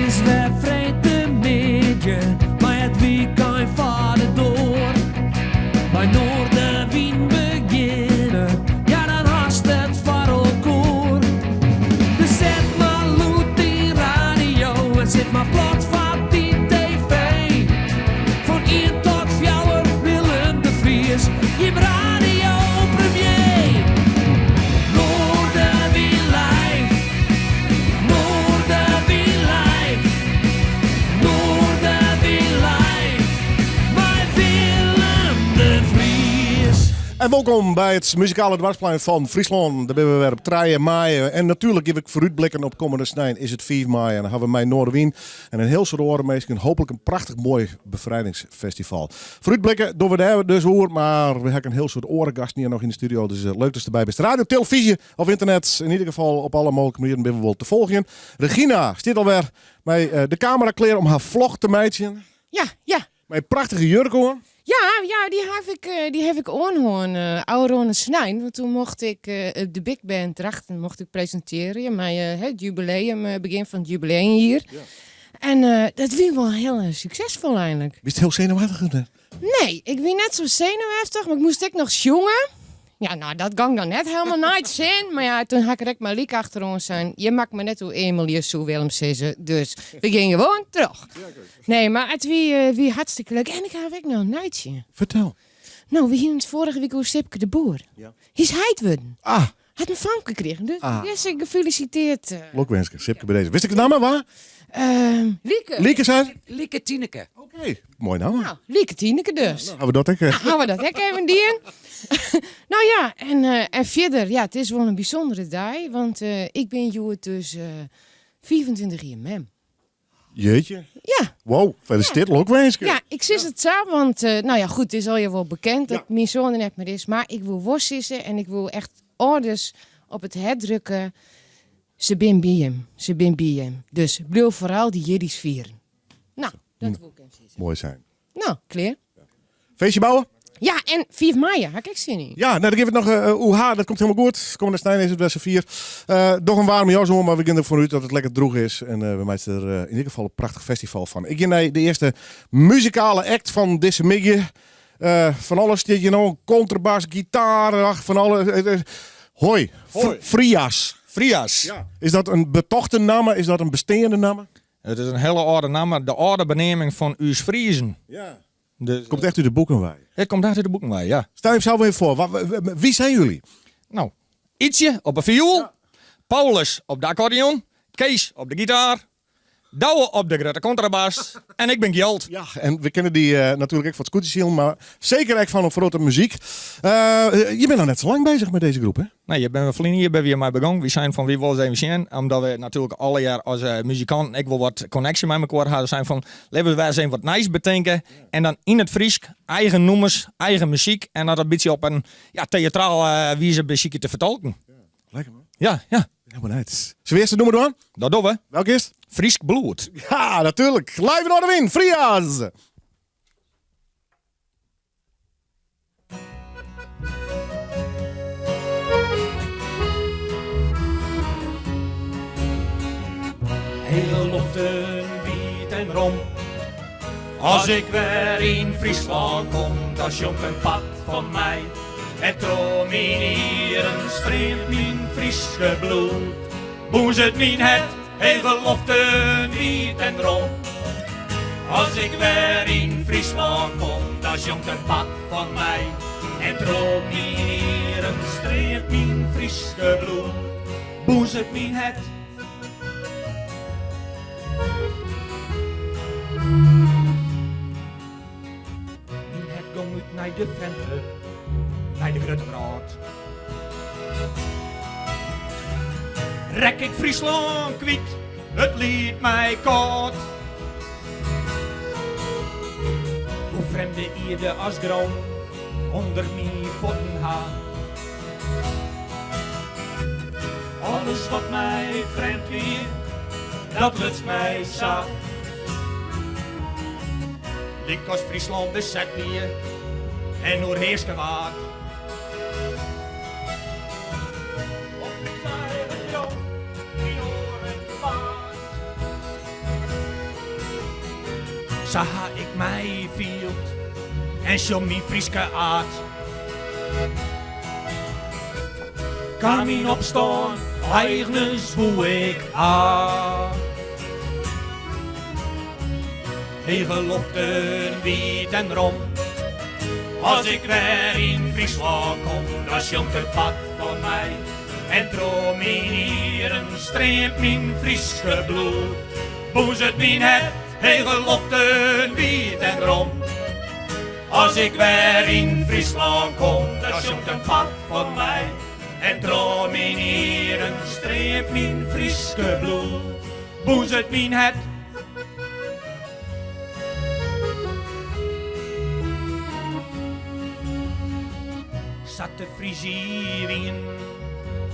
is wer freedtemiddei mei it wykein foar de doar. By Noardewyn begjinne, ja dan hast it foar elkoar. Dus set mar lûd dyn radio en sit mar plat foar dy TV. Fan ien tot fjouwer Willem de Vries, jim radiopremier. Noardewyn live, Noardewyn live, Noardewyn live, mei Willem de Vries. En wolkom by it muzikale doarpsplein fan Fryslân. Dêr binne we wer op 3 maaie. En natuerlik gean we foarútblikken op kommende snein is it 5 maaie. En dan hawwe we mei Noardewyn en in hiel soad oare minsken hooplik in prachtich moai befrijdingsfestival. Foarútblikke dogge we dêr dus oer, mar we ha ek in hiel soad oare gasten hjir noch yn de studio. Dus leuk datst derby bist. Radio, televyzje of ynternet, yn ieder gefal op alle mooglike manieren binne we wol te folgjen. Regina stiet alwer mei de kamera klear om har vlog te meitsjen. Ja, ja. Mei in prachtige jurk oan. Ja, ja, dy haw ik, dy haw ik oanhân ôfrûne snein. Want toen mocht ik de Big Band Drachten mocht ik presintearje mei het jubileum, begjin fan it jubileumjier. Ja. En dat wie wol hiel suksesfol eigenlik. Wiest hiel senuwaftich? Hè? Nee, ik wie net sa senuweftich, mar ik moast ek noch sjonge. Ja, no, dat gong dan net hielendal nei it sin. Mar ja, toen ha ik der ek mar lyk achteroan sein, je moat mar net oeremelje, soe Willem sizze. Dus we gyngen gewoan troch. Nee, mar it wie, wie hartstikke leuk. En ik haw ek noch in nijtsje. Fertel. No, we hienen it foarige wike oer Sipke de Boer. Ja. Hy is heit wurden. Ah. Hat in famke krigen. Dus Ah. Jesse, gefeliciteerd. Lokwinske, Sipke by dizze. Wist ik de namme, wa? Lieke. Lieke, sei se? Lieke Tineke. Oké, moai namme. Nou, Lieke Tineke dus. Nou, hawwe we dat ek. Nou, hawwe we dat ek even dien. No ja, en fierder, ja, it is wol in bysûndere dei, want ik bin hjoed dus 25 jier mem. Jeetje. Ja. Wow, gefeliciteerd, lokwinske. Ja, ik sis it sa, want no ja, goed, it is allegear wol bekend dat myn soan der net mear is, mar ik wol wol sizze en ik wol echt âlders op it hert drukke, se bin by jim, se bin by jim. Dus bliuw foaral dy jierdeis fieren. No, dat wol ik even sizze. Moai sein. No, klear. Feestje bouwe? Ja, en 5 maaie, ha ik ek sin yn. Ja, nou, dan gean we it noch oer ha. Dat komt hielendal goed. Kommende snein is it wer safier. Doch in waarme jas oan, mar we gean derfan út dat it lekker droech is. En we meitsje der yn ieder gefal in prachtich festival fan. Ik gean nei de earste muzikale act fan dizze middei. Fan alles stiet hjir no. Kontrabas, gitaar, ach, fan alles. Hoi, Hoi. Frias. Frias. Ja. Is dat in betochte namme? Is dat in besteande namme? It is in hiele âlde namme, de âlde beneaming fan ús Friezen. Ja. Dus, Komt echt út de boeken wei. It komt echt út de boeken wei, ja. Stel jezelf even voor, wie zijn jullie? No, Ytsje op de fioel, Paulus op de akkordeon, Kees op de gitaar, Douwe op de grutte kontrabas en ik bin Gjalt. Ja, en we kenne dy natuerlik ek fan it skûtsjesilen, mar seker ek fan in protte muzyk. Je binne noch net sa lang bezich mei dizze groep, hè? Nee, je binne ferline jier binne we hjirmei begûn. Wy seinen fan wy wolle ris even sjen, omdat we natuerlik allegear as muzikanten ek wol wat konneksje mei mekoar ha. Seinen fan litte we wer ris even wat nijs betinke en dan yn it Frysk, eigen nûmers, eigen muzyk en dat in bytsje op in ja, teatrale wize besykje te fertolken. Lekker man. Ja, ja. Helemaal benijd. Sille we earst it nûmer dwaan? Dat dogge we. Welk is? Frysk bloed. Ja, natuerlik. Live yn Noardewyn, Frias! Hege loften wiid en rom. As ik wer yn Fryslân kom, dan sjongt in part fan my. En troch myn ieren streamt myn Fryske bloed. Bûnzet myn hert, hege loften wiid en rom. As ik wer yn Fryslân kom, dan sjongt in part fan my. En troch myn ieren streamt myn Fryske bloed. Bûnzet myn hert. Myn hert gong út nei de frjemdte, nei de grutte wrâld. Rek ik Fryslân kwyt, it liet my kâld. Hoe frjemde ierde as grûn ûnder myn fuotten ha. Alles wat my frjemd wie, dat luts my sa. Lykas Fryslân beset wie en oerhearske waard. Op ús eigen grûn, yn oaren paad. Sa ha ik my field en sjoch myn Fryske aard. Kaam yn opstân, eigners woe ik ha. Hege loften, wiid en rom. As ik wer yn Fryslân kom, dan sjongt it part fan my. En troch myn ieren streamt myn Fryske bloed. Bûnzet myn hert, hege loften, wiid en rom. As ik wer yn Fryslân kom, dan sjongt in part fan my. En troch myn ieren streamt myn Fryske bloed. Bûnzet myn hert. Sa't de Friezen wienen,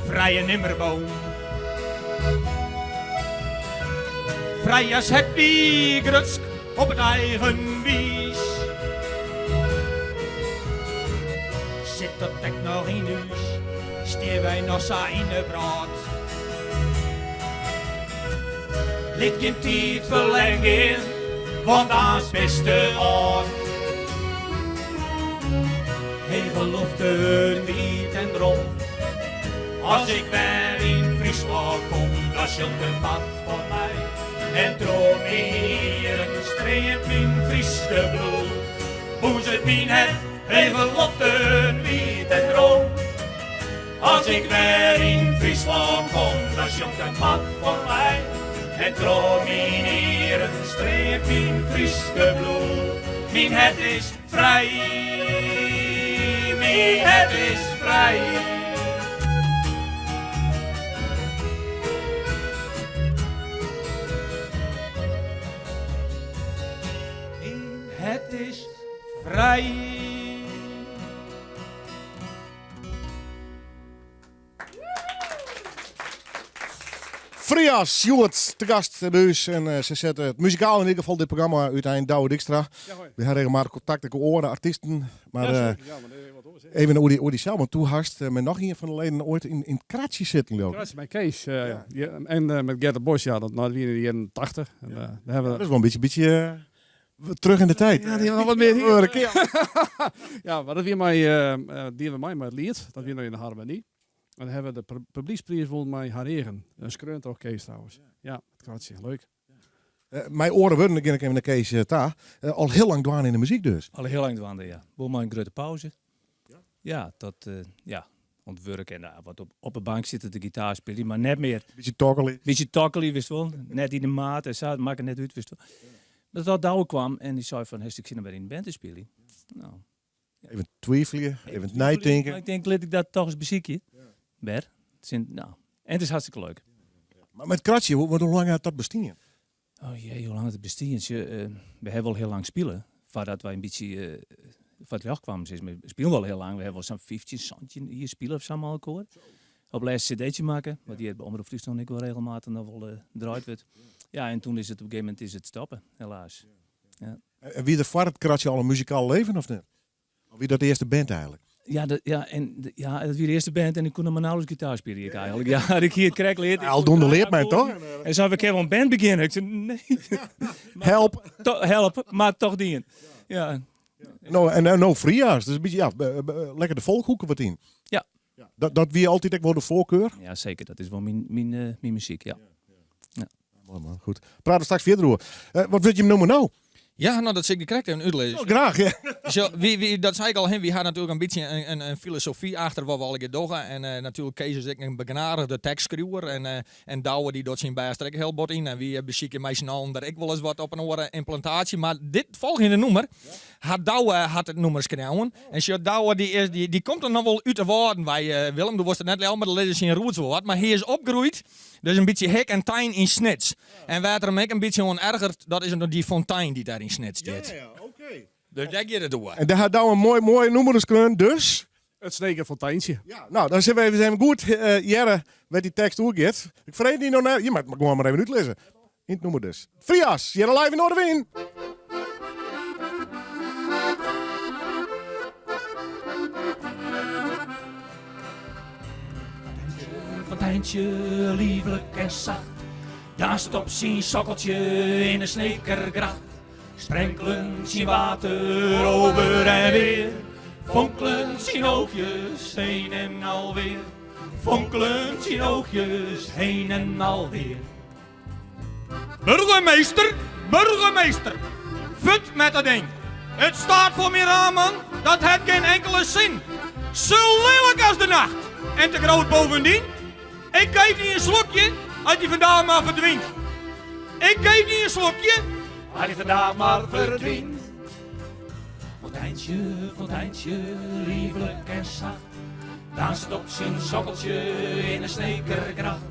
frij en nimmer bong. Frij as het wie grutsk op it eigen wiis. Sit dat ek noch yn ús, stean wy noch sa yn 'e wrâld? Lit gjin tiid ferlern gean, want aanst bist te âld. Hege loften, wiid en rom. As ik wer yn Fryslân kom, dan sjongt in part fan my. En troch myn ieren streamt myn Fryske bloed. Bûnzet myn hert, hege loften, wiid en rom. As ik wer yn Fryslân kom, dan sjongt in part fan my. En troch myn ieren streamt myn Fryske bloed. Myn hert is frij, myn hert is frij. Myn hert is frij. Frias, hjoed te gast by ús en se sette it muzikaal yn ieder gefal dit programma útein, Douwe Dijkstra. We ha regelmatich kontakt ek oare artysten, mar even oer dy, oer dysels, want doe hast mei noch ien fan de leden oait yn it kratsje sitten, leau ik. Kratsje mei Kees, ja. En met Gert de Bos, ja, dat nou, dat wie yn de jierren 80. En, daar hebben we... Dat is wol in bytsje, bytsje Terug in de tijd. Ja, die nog wat meer hier. Ja, maar dat wie mei, die we mei mei it liet. Dat wie noch yn de harmonie. En dan hebben we de publykspriis wûn mei Har Eagen. Skreaun troch Kees trouwens. Ja, it kratsje. Leuk. Mei oare wurden, dan gean ik even nei Kees ta. Al hiel lang dwaande yn de muzyk dus. Al hiel lang dwaande, ja. Wol mei in grutte pauze. Ja, dat, ja, oan it wurk en wat op 'e bank sitte te gitaar spyljen, mar net mear. Bytsje tokkelje. Bytsje tokkelje, wist wol. Net yn de maat en sa, it makke net út, wist wol. Dat dat Douwe kwam en dy sei fan, hast ek sin om wer yn in band te spyljen? Nou. Even twivelje, even neitinke. Maar ik denk, lit ik dat toch eens besykje. Wer. Nou, en it is hartstikke leuk. Mar mei it kratsje, hoe lang hat dat bestien? Oh jee, hoe lang hat it bestien? Sjoch, we hawwe wol hiel lang spile, foardat wy in bytsje foar it ljocht kwamen. Sis mar. We spilen wol hiel lang, we hawwe wol sa'n 15, 17 jier spile of sa mei elkoar. Op lêste cd'tje makke, wat hjir by Omrop Fryslân ek wol regelmatich noch wol draaid wurdt. Ja, en toen is it op in gegeven momint is it stoppe, helaas. Ja. En wie der foar it kratsje al in muzikaal leven of net? Of wie dat de earste band eigenlik? Ja, dat, ja, en, ja, dat wie de earste band en ik koe noch mar nauwelijks gitaar spylje ik eigenlik. Ja, ik hie it krekt leard. Ja, aldoende leart men toch? En sei, we kinne wol in band begjinne. Ik sei, nee. Help. Help, mar toch dien. Ja. No, en no Frias, dus in bytsje, ja, lekker de folkhoeke wat yn. Ja. Dat, dat wie altyd ek wol de foarkar? Ja, seker. Dat is wol myn, myn, myn muzyk, ja. Ja. Moai man, goed. Prate we straks fierder oer. Wat wurdt jim nûmer no? Ja, no dat sil ik dy krekt even útlizze. Oh, graach, ja. Zo, wie, wie, dat sei ik al, wy ha natuerlik in bytsje in, in, in filosofy achter wat we allegear dogge. En uh, natuerlik Kees is ek in begnadigde tekstskriuwer. En, uh, en Douwe dy docht syn bêst der ek hiel bot yn. En wy besykje mei syn allen der ek wol ris wat op in oare ymplantaasje. Mar dit folgjende nûmer hat Douwe hat it nûmer skreaun. En sjoch, Douwe dy is, dy, dy komt dan noch wol út de Wâlden wei. Uh, Willem, do wolst it net leauwe, mar der lizze syn roots wol wat. Mar hy is opgroeid Dus in bytsje hik en tein yn Snits. En wêr't er him ek in bytsje oan ergert, dat is dy fontein dy't dêr yn Snits stiet. Ja, ja, oké. Dus dêr giet it oer. En dêr hat Douwe in moai, moai nûmer skreaun, dus? It Sneker Fonteintsje. Ja, no, dan sille we even, even goed hearre wêr't dy tekst oer giet. Ik freegje dy no net, je moat it gewoan mar even útlizze. Yn it nûmer dus. Frias, hjir live yn Noardewyn! Fonteintsje, lieflik en sacht, danst op syn sokkeltsje yn de Snekergracht. Sprenkelend syn water over en weer. Fonkelend syn oogjes heen en alweer. Fonkelend syn oogjes heen en alweer. Burgemeester, burgemeester, fut met dat ding. Het staat voor mijn raam, man, dat het geen enkele zin. Zo lelijk als de nacht en te groot bovendien. Ik geef die een slokje als die vandaag maar verdwijnt. Ik geef die een slokje als die vandaag maar verdwijnt. Fonteintje, fonteintje, lieflijk en zacht. Danst op zijn sokkeltje in de snekergracht.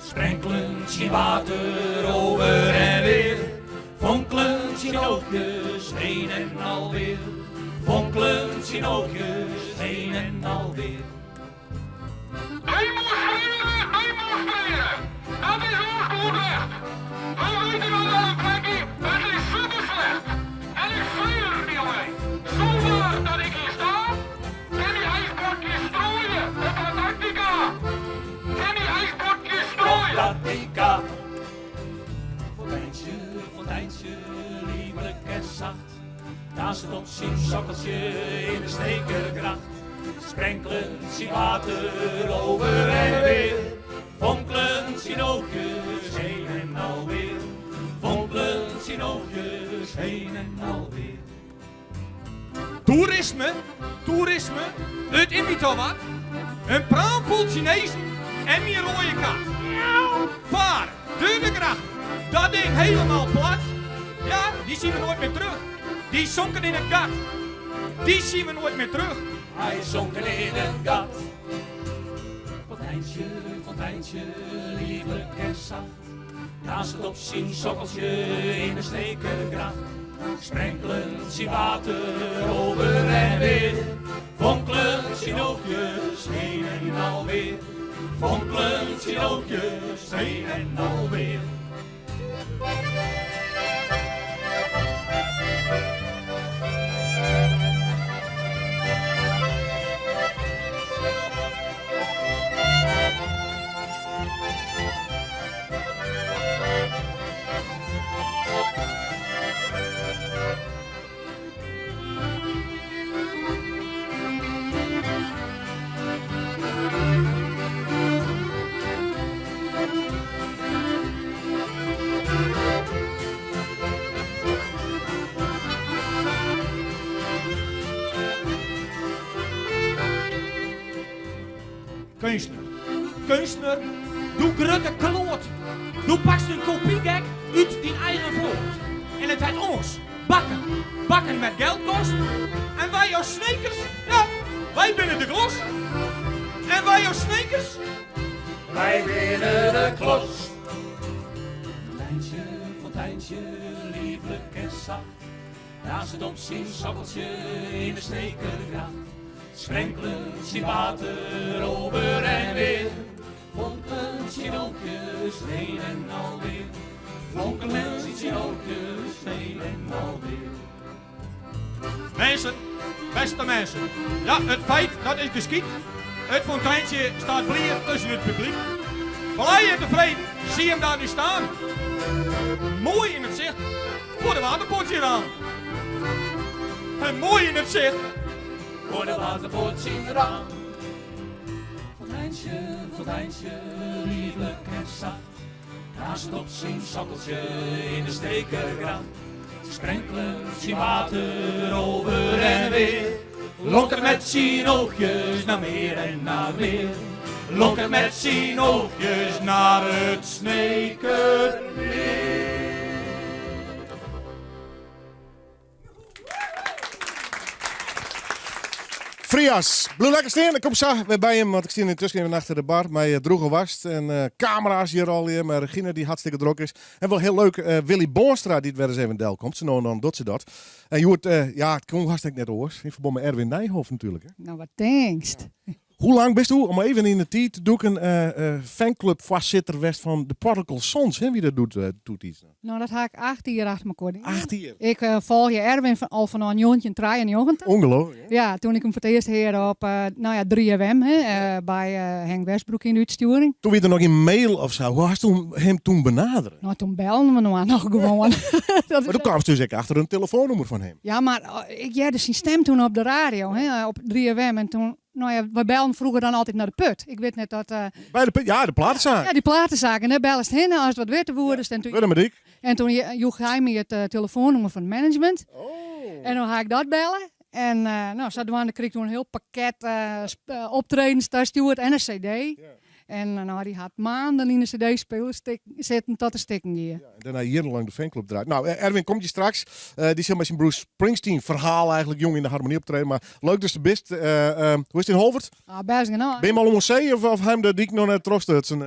Sprenkelend zijn water over en weer. Fonkelend zijn oogjes heen en alweer. Fonkelend zijn oogjes heen en alweer. Demonstreren, demonstreren. Dat is ons goed recht. Wij weten al wel een plekje, het is super slecht. En ik zweer er niet mee. Zo waar dat ik hier sta, ken die ijsblokjes strooien op Antarctica. Ken die ijsblokjes strooien. Antarctica. Fonteintje, fonteintje, lieflijk en zacht. Daar zit op zijn sokkeltje in de stekergracht. Sprenkelend zijn water over en weer. Fonkelend zijn oogjes heen en alweer. Fonkelend zijn oogjes heen en alweer. Toerisme, toerisme, het in wat. Een praam vol Chinezen en mijn rode kat. Vaar, de gracht, dat ding helemaal plat. Ja, die zien we nooit meer terug. Die zonken in het gat. Die zien we nooit meer terug. Hij is zonken in het gat. Fonteintje, fonteintje, lieflijk en zacht. Daar zit op zijn sokkeltje in de stekergracht. Sprenkelend zijn water over en weer. Fonkelend zijn oogjes heen en alweer. Fonkelend zijn oogjes heen en alweer. Keunstner, keunstner, doe grutte kloot. Doe pakst een kopiegek uit die eigen voort. En het het ons bakken, bakken met geld kost. En wij als snekers, ja, wij binnen de klos. En wij als snekers, wij binnen de klos. Fonteintje, fonteintje, lieflijk en zacht. Daar zit op zijn sokkeltje in de stekergracht. Sprenkelend zijn water over en weer. Fonkelend zijn oogjes heen en alweer. Fonkelend zijn oogjes heen en alweer. Mensen, beste mensen. Ja, het feit dat is geschied. Het fonteintje staat blier tussen het publiek. Blij en tevreden, zie hem daar nu staan. Mooi in het zicht voor de waterpoort hier aan. En mooi in het zicht voor de waterpoort zien eraan. Fonteintje, fonteintje, lieflijk en zacht. Daar zit op zijn sokkeltje in de stekergracht. Sprenkelend zijn water over en weer. Lonkt met zijn oogjes naar meer en naar meer. Lonkt met zijn oogjes naar het Sneekermeer. Frias, bliuw lekker stean. Ik kom sa wer by jim, want ik stean yntusken even achter de bar mei droege woarst en kamera's hjir al hier, mei Regina dy't hartstikke drok is. En wol hiel leuk, Willy Boonstra dy't wer ris even delkomt. Sa no en dan docht se dat. En hjoed, ja, it koe hast ek net oars, yn ferbân mei Erwin Nijhof natuerlik. Hè? No, wat tinkst. Ja. Hoe lang bist do, om even yn de tiid te dûken, fanclubfoarsitter west fan de Prodigal Sons, hè, wie dat doetiids? No, dat ha ik 8 jier achter mekoar dien. 8 jier? Ik folgje Erwin al fanôf 1993. Ongelooflijk, hè? Ja, toen ik him foar it earst hearde op, no ja, 3FM, hè, by Henk Westbroek yn de útstjoering. Toen wie der noch gjin mail of sa. Hoe hast do him toen benadere? No, toen bellen we inoar noch gewoan. Maar doe kaamst dus ek achter in telefoannûmer fan him. Ja, mar ik hearde syn stim toen op de radio, hè, op 3FM. En toen, no ja, wy bellen froeger dan altyd nei de Put. Ik wit net dat... By de Put, ja, de platesaak. Ja, dy platesaak. En dêr bellest hinne ast wat witte woedest. En toen, Wurdumerdyk. En toen joech hy my it telefoannûmer fan it management. En dan ha ik dat belle. En no, sadwaande krige ik toen in hiel pakket optredens tastjoerd en in cd. En no, dy hat maanden yn de cd-speler sitten tot er stikken gie. Ja, en dêrnei jierrenlang de fanclub draaid. Nou, Erwin komt hjir straks. Dy sil mei syn Bruce Springsteen ferhaal eigentlik jûn yn de Harmonie optrede. Mar leuk datst der bist. Hoe is it yn Holwert? Ah, bêst genôch. Binne jim al oan see of ha jim de dyk noch net trochstutsen?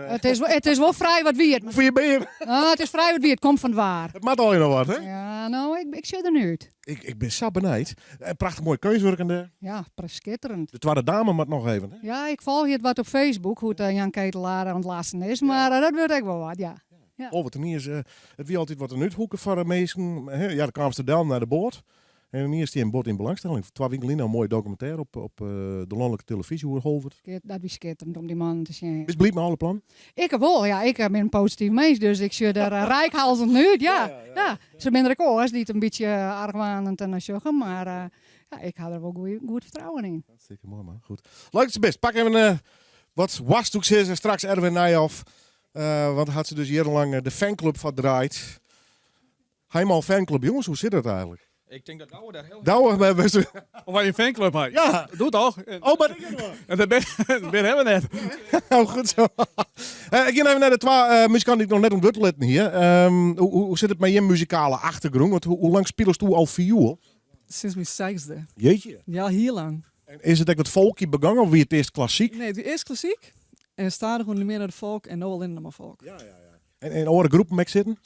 It is wol frij wat wiet. Hoe fier binne jim? Ah, it is frij wat wiet. It komt fan it waar. It moat allegear noch wat, hè? Ja, no, ik sjoch der nei út. Ik bin sa benijd. Prachtich moai keunstwurken dêr. Ja, skitterend. De twadde dame moat noch even, hè? Ja, ik folgje it wat op Facebook, hoe't Jan Ketelaar oan it lassen is, mar dat wurdt ek wol wat, ja. Ja. Oh, wat is, it wie altyd wat in úthoeke foar de minsken. Ja, dan kaamst der del nei de boat. En dan is in boat yn belangstelling. Twa wiken lyn in moaie dokumintêre op de lanlike telefyzje oer Holwert. Dat wie skitterend om dy mannen te sjen. Bist bliid mei alle plannen? Ik wol, ja. Ik bin in posityf mins, dus ik sjoch der reikhalzend nei út, ja. Ja. Se binne der ek oars dy't in bytsje argwanend nei sjogge, mar ja, ik ha der wol goed fertrouwen yn. Hartstikke moai man, goed. Leuk dat se bist. Pak even wat woarstdoeks is en straks Erwin Nijhoff. Want hat se dus jierrenlang de fanclub foar draaid. Ha jim al fanclub jonges, hoe sit dat eigentlik? Ik tink dat Douwe daar heel... Douwe, maar bist du... Of wy in fanclub ha. Ja. Doe toch? Oh, maar ik nog. En dat ben hebben we net. Oh, goed zo. Ik ga even naar de twee muzikanten die ik nog net ontwurd litten hier. Hoe zit het met je muzikale achtergrond? Want hoe lang spelest du al viool? Sinds mijn zesde. Jeetje. Ja, heel lang. En is it ek wat folky begongen of wie it earst klassyk? Nee, it wie earst klassyk. En stadichoan mear nei de folk en no allinnich noch mar folk. Ja, ja, ja. En yn oare groepen ek sitten?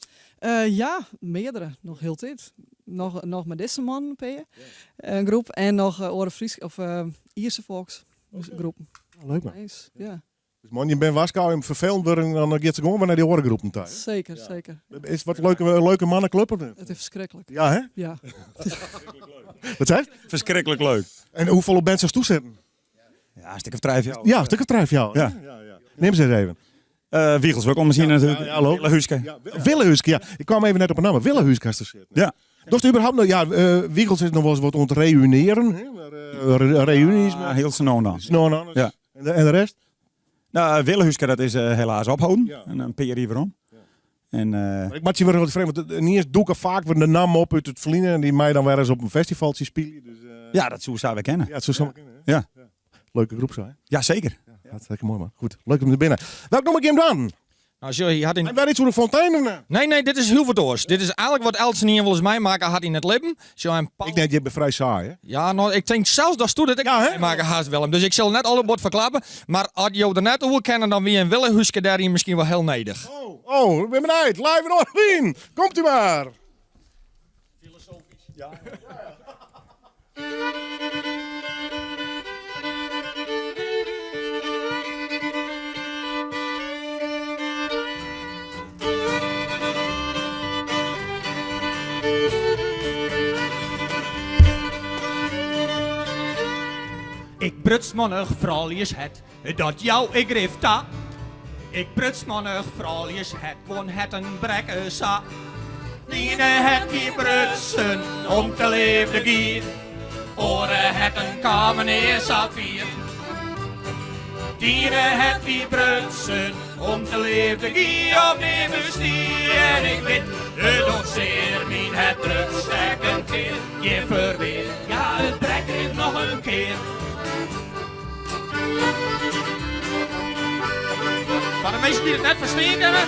Ja, meardere. Noch hieltyd. Noch, noch mei dizze mannen, Peer. In groep en noch oare Fryske of Ierse folks groepen. Oh, leuk man. Nice, ja. Dus man, je bent warskôge om ferfelend wurden, dan giet se gewoan wer nei dy oare groepen ta. Zeker, zeker. Is it wat leuke, in leuke mannenklup of net? It is ferskriklik. Ja, hè? Ja. Wat sei? Ferskriklik leuk. En hoefolle bands hast sitten? Ja, in stik of trije, fjouwer. Ja, in stik of trije, fjouwer. Ja. Ja, ja. Neam se ris even. Wiegels wil ik misschien natuurlijk. Ja, hallo. Willehuiske. Ja, Willehuiske, ja. Ik kwam even net op een naam. Willehuiske hast er zitten. Ja. Dochst überhaupt noch, ja, Wiegels is noch wolris wat oan it reünearjen, hè? Maar, reunies. Ja, hiel sa no en dan. No en dan. Ja. En de rest? Nou, Willehuiske, dat is helaas opholden. Ja. En in pear jier werom. En, Maar ik moat je wer wat frege, want ineens dûke faak wer de naam op út it ferline en dy mei dan wer ris op in festivaltsje spylje. Dus, ja, dat soe sa wer kinne. Ja, dat soe sa kinne. Hè? Ja. Ja. Leuke groep sa, hè? Ja, zeker. Ja, hartstikke moai man. Goed, leuk om der binne. Welk nûmer gean we dwaan? Nou, sjoch, hy hat in... En wer iets oer de fontein of net? Nee, nee, dit is hiel wat oars. Dit is eigentlik wat eltsenien wolris meimakke hat yn it libben. Sjoch, en Paul... Ik net, je bent frij saai, hè? Ja, no, ik tink sels datsto dit ek Ja, hè? meimakke hast, Willem. Dus ik sil net alle bot ferklappe. Mar as jo der net oer kinne, dan wie in Willehuiske dêryn miskien wol hiel nedich. Oh, oh, ik bin benijd. Live yn Noardewyn. Komt u mar. Filosofisch. Ja. Ik bruts mannich frouljushert, dat jou ik grif ta. Ik bruts mannich frouljushert, guon herten brekke sa. Iene hert wie brutsen om't de leafde gie, oare herten kamen nea sa fier. 't Iene hert wie brutsen om't de leafde gie of nea bestie. En ik wit, it docht sear, myn hert bruts ek in kear. Gjin ferwear, ja it brekt grif noch in kear. Foar de minsken dy't it net ferstean kinne.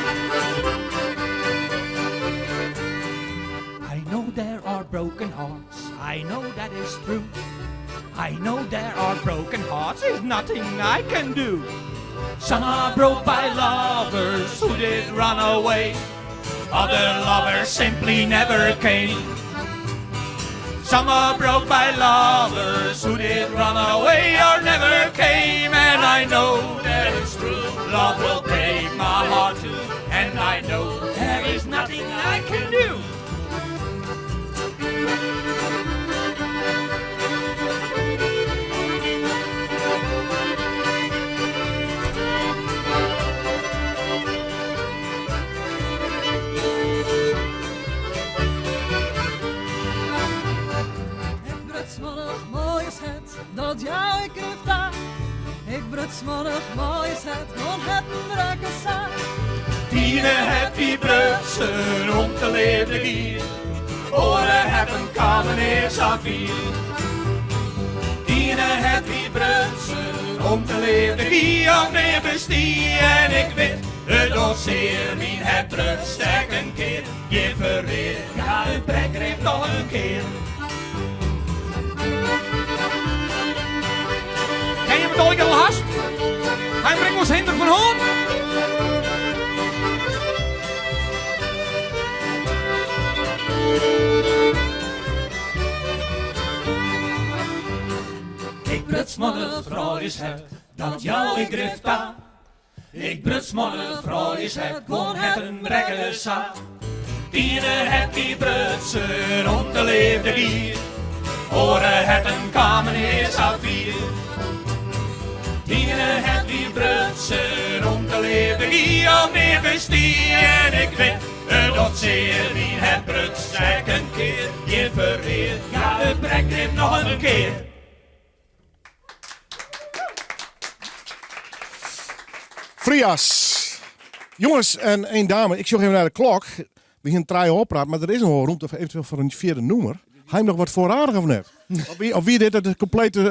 I know there are broken hearts, I know that is true. I know there are broken hearts, there's nothing I can do. Some are broke by lovers who did run away. Other lovers simply never came. Some are broke by lovers who did run away or never came. And I know that it's true, love will break my heart too. And I know there is nothing I can do. Ik bruts mannich moaie set, dat jou ik grif ta. Ik bruts mannich moaie set, guon herten brekke sa. 'T Iene hert wie brutsen om't de leafde gie, oare herten kamen nea sa fier. 'T Iene hert wie brutsen om't de leafde gie of nea bestie. En ik wit, it docht sear, myn hert brutst ek in kear. Gjin ferrear, ja it brekt grif noch in kear. Ken je het al hast? Hij brengt ons hinder van hond. Ik bruts mannich frouljushert, dat jou ik grif ta. Ik bruts mannich frouljushert, guon herten brekke sa. 'T Iene hert wie brutsen om't de leafde gie, oare herten kamen nea sa fier. 'T Iene hert wie brutsen om't de leafde gie of nea bestie. En ik wit, it docht sear, myn hert brutst ek in kear. Gjin ferrear, ja it brekt grif noch in kear. Frias. Jongens en één dame, ik sjoch even nei de klok. We hiene trije ôfpraat, mar der is noch wol romte eventueel foar in fjirde nûmer. Ha jim noch wat foarraadich of net? Of wie, of wie dit it komplete...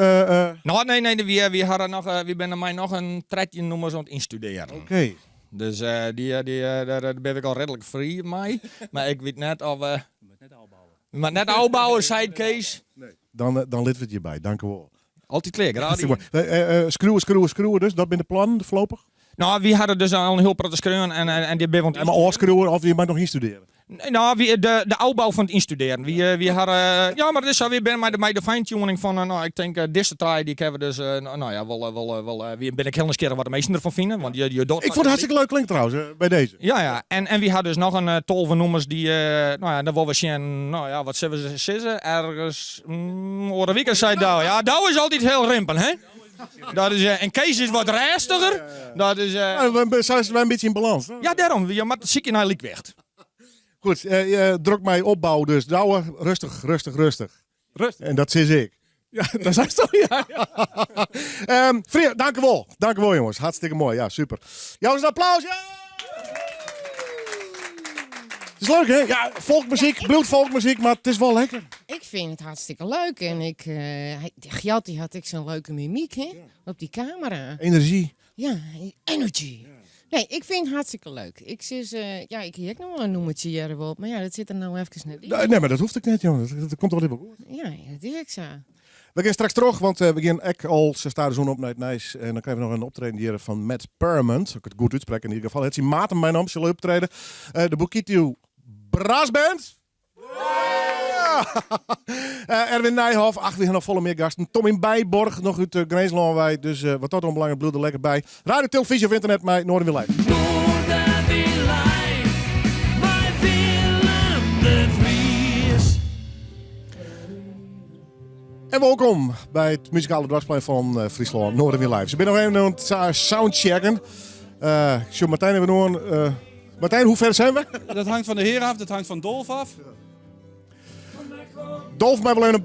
No, nee, nee, wy, wy, hawwe noch, wy binne mei noch in 13 nûmers oan it ynstudearjen. Oké. Dus dy, dy, dêr bin ik al reedlik frij mei. Mar ik wit net of... We moatte net ôfbouwe. We moatte net ôfbouwe, seit Kees. Dan, dan litte we it hjirby. Dankewol. Altyd klear, graach dien. Skriuwe, skriuwe, skriuwe dus. Dat binne de plannen foarlopich? No, wy hawwe dus al in hiel protte skreaun en, en, en dy binne En mar ôfskriuwe of je moatte noch ynstudearje? No, wy, de, de ôfbou fan it ynstudearjen. Wy, wy hawwe, ja, mar it is sa, wy binne mei de, mei de fine-tuning fan, no, ik tink dizze trije, dy hawwe we dus, no ja, wol, wol, wol, wy bin ik hiel nijsgjirrich wat de minsken derfan fine, want je, je Ik fûn it hartstikke leuk klinken trouwens, by dizze. Ja, ja. En, en wy hawwe dus noch in 12 nûmers dy, no ja, dan wolle we sjen, no ja, wat sille se sizze? Ergens, mm, oare wike, sei Douwe. Ja, Douwe is altyd hiel rimpen, hè? Dat is, en Kees is wat rêstiger. Dat is, Ja, we zijn in bytsje yn balâns. Ja, dêrom. Je moatte sykje nei lykwicht. Goed, drok mei opbou dus. Douwe, rêstich, rêstich, rêstich. Rêstich. En dat sis ik. Ja, dat seist al, ja. Fria, dankewol. Dankewol jongens. Hartstikke moai. Ja, super. Jou ris in applaus. Ja! Het is leuk hè? Ja, folkmuzyk, bliuwt folkmuzyk, mar it is wol lekker. Ik fyn it hartstikke leuk en ik, Gjalt dy hat ek sa'n leuke mimyk hè, op dy kamera. Enerzjy. Ja, energy. Nee, ik fyn it hartstikke leuk. Ik sis, ja, ik hie ek noch wol in nûmertsje hearre wold, mar ja, dat sit der no efkes net yn. Nee, mar dat hoecht ek net, jonge. Dat komt altyd wol goed. Ja, dat is ek sa. We gean straks troch, want we gean ek al sa stadichoan op nei it nijs. En dan krije we noch in optreden hjir fan Matt Paramount. As ik it goed útsprek yn ieder gefal. Hat syn maten meinommen, sil optrede. De Bokito Brass Band. Ja! Erwin Nijhoff, ach, we hawwe noch folle mear gasten. Tommy Bijborg, noch út Grinslân wei. Dus wat dat oanbelanget, bliuw der lekker by. Radio, televyzje of ynternet mei Noardewyn Live. Noardewyn Live, mei Willem de Vries. En wolkom by it muzikale doarpsplein fan Fryslân, Noardewyn Live. Se binne noch even oan it soundchecken. Ik sjoch Martijn even oan. Martijn, hoe ver zijn we? Dat hangt van de heer af, dat hangt van Dolf af. Dolf mei wol even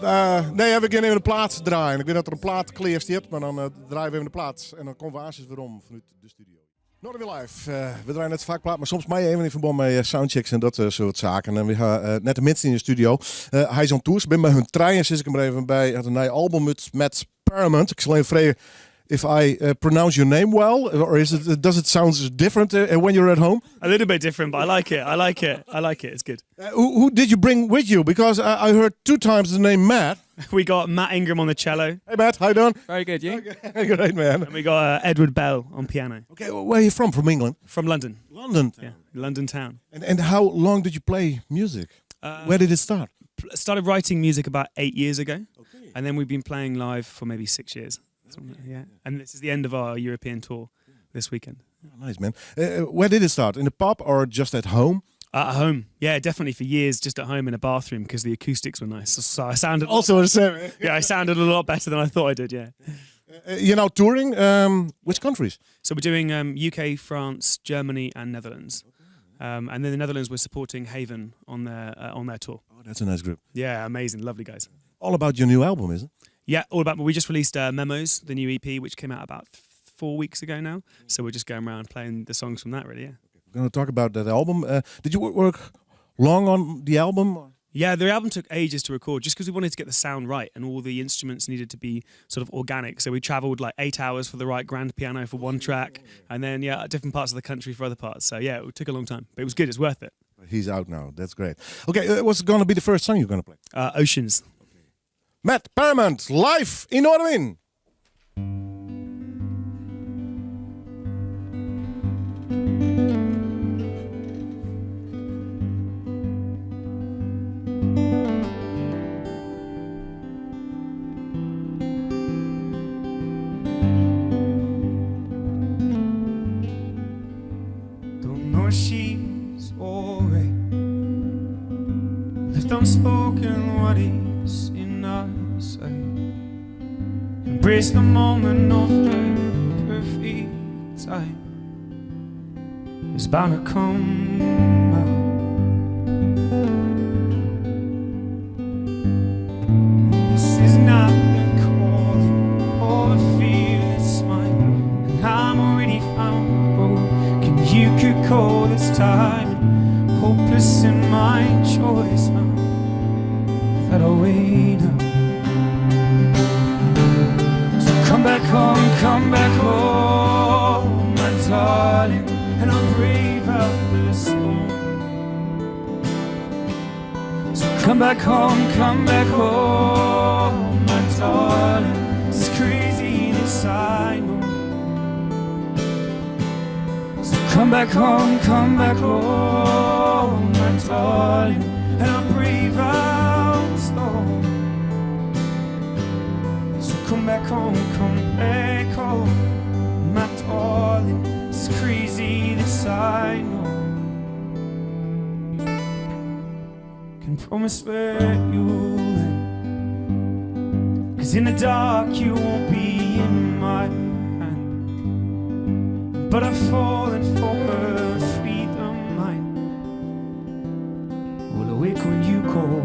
een, nee, we gean even de plaat draaien. Ik wit dat der in plaat klear stiet, mar dan draaie we even de plaat. En dan komme we aansens werom fanút de studio. Noardewyn Live. We draaie net faak plaat, mar soms mei even yn ferbân mei soundchecks en dat soart saken. En we hawwe net de minste yn de studio. Hy is on tour, se binne mei hun trijen, sis ik him der even by. Hy hat in nij album út, Matt Paramount. Ik sil even freegje if I pronounce your name well, or is it, does it sound different when you're at home? A little bit different, but I like it. I like it. I like it. It's good. Who did you bring with you? Because I heard two times the name Matt. We got Matt Ingram on the cello. Hey Matt, how you doing? Very good, you? Okay, great man. And we got Edward Bell on piano. Okay, where are you from? From England? From London. London? Yeah, London town. And how long did you play music? Where did it start? Started writing music about 8 years ago. And then we've been playing live for maybe 6 years. Something like- yeah. And this is the end of our European tour this weekend. Nice, man. Where did it start? In the pub or just at home? At home. Yeah, definitely for years, just at home in a bathroom because the acoustics were nice. So I sounded Also the same. Yeah, I sounded a lot better than I thought I did. Yeah. You're now touring. Which countries? So we're doing UK, France, Germany, and Netherlands. And then the Netherlands, we're supporting Haven on their tour. Oh, that's a nice group. Yeah, amazing, lovely guys. All about your new album, is it? Yeah, all about. We just released Memos, the new EP, which came out about 4 weeks ago now. So we're just going around playing the songs from that, really. Yeah. We're going to talk about that album. Did you work long on the album? Yeah, the album took ages to record just because we wanted to get the sound right and all the instruments needed to be sort of organic. So we traveled like 8 hours for the right grand piano for one track and then, yeah, different parts of the country for other parts. So, yeah, it took a long time, but it was good. It's worth it. He's out now. That's great. Okay, what's going to be the first song you're going to play? Oceans. Okay. Matt Pariament, live in Noardewyn. Don't know she's alright. Left unspoken what is in our sight. Embrace the moment of the perfect time. It's bound to come out. This is not the calling or the fear that's mine, and I'm already found broken. You could call this time hopeless in my choice now. That I'll wait now. So come back home, come back home, my darling, and I'll brave out the storm. So come back home, come back home, my darling. It's crazy this I know. So come back home, come back home, my darling, and I'll brave out the storm. So come back home, come back home, my darling. It's crazy this I know. Can promise where you'll end, because in the dark you won't be in my hand. But I've fallen for her freedom mind. Will awake when you call.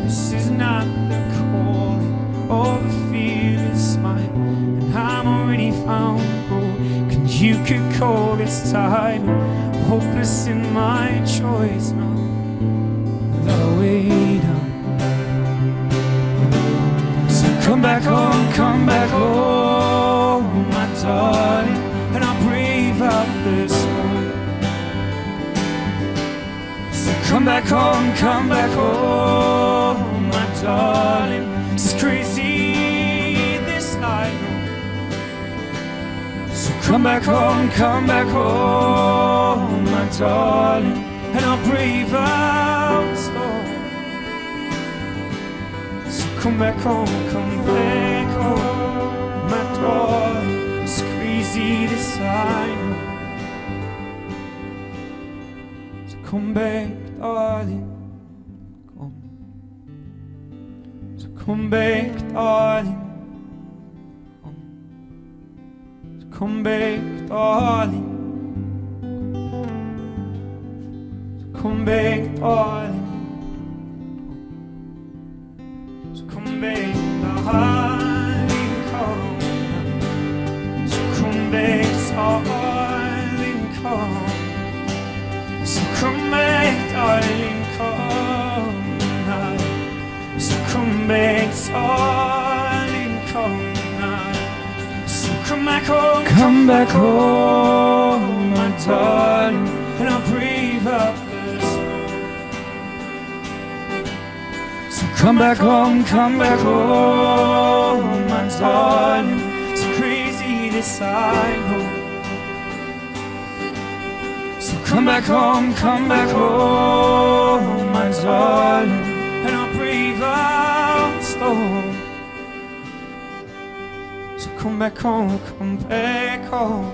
This is not the calling or the fear that's mine, and I'm already found broken. You could call this time hopeless in my choice now. That I wait on. So come back home, come back home, my darling, and I'll brave out this storm. So come back home, come back home, my darling. It's crazy this I know. So come back home, come back home, my darling, and I'll brave out the storm. So come back home, come back home, my darling. It's crazy this I know. So come back, darling, come. So come back, darling, come. So come back, darling. So come back, darling. So come back, darling, come. So come back, darling, come. So come back, darling, come now. So come back, darling, come now. So come back home, come back home, my darling, and I'll brave up the storm. So come back home, come back home, my darling. It's crazy this I know. So Come back home, come back home, my darling, and I'll brave out storm. So come back home, come back home,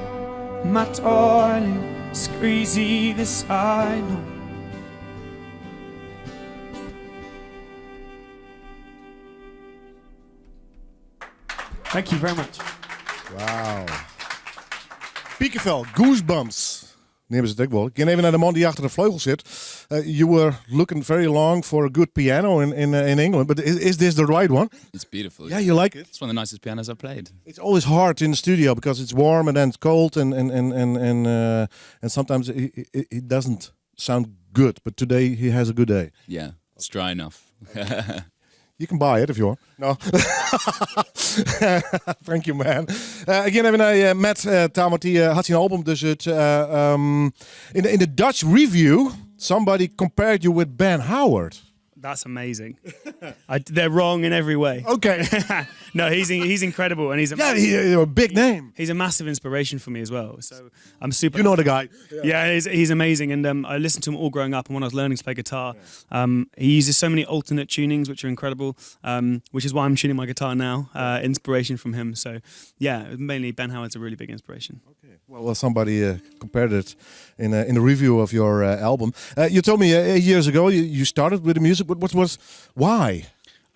my darling. It's crazy, this I know. Thank you very much. Wow. Piekenvel, Goosebumps. Neame se it ek wol. Ik gean even nei de man dy't achter de fleugel sit. You were looking very long for a good piano in England, but is this the right one? It's beautiful. Yeah, you like it? It's one of the nicest pianos I've played. It's always hard in the studio because it's warm and then it's cold and sometimes it doesn't sound good. But today he has a good day. Yeah, it's dry enough. You can buy it if you want. No. Thank you, man. Ik gean even nei Matt ta, want dy hat syn album dus it in the Dutch review, somebody compared you with Ben Howard. That's amazing. They're wrong in every way. No, he's incredible, and he's a Yeah, a big name. He's a massive inspiration for me as well. So I'm super. You know the guy. Yeah, he's amazing, and I listened to him all growing up. And when I was learning to play guitar, he uses so many alternate tunings, which are incredible. Which is why I'm tuning my guitar now. Inspiration from him. So yeah, mainly Ben Howard's a really big inspiration. Okay. Well, somebody compared it in the review of your album. You told me 8 years ago you started with the music. But what was why?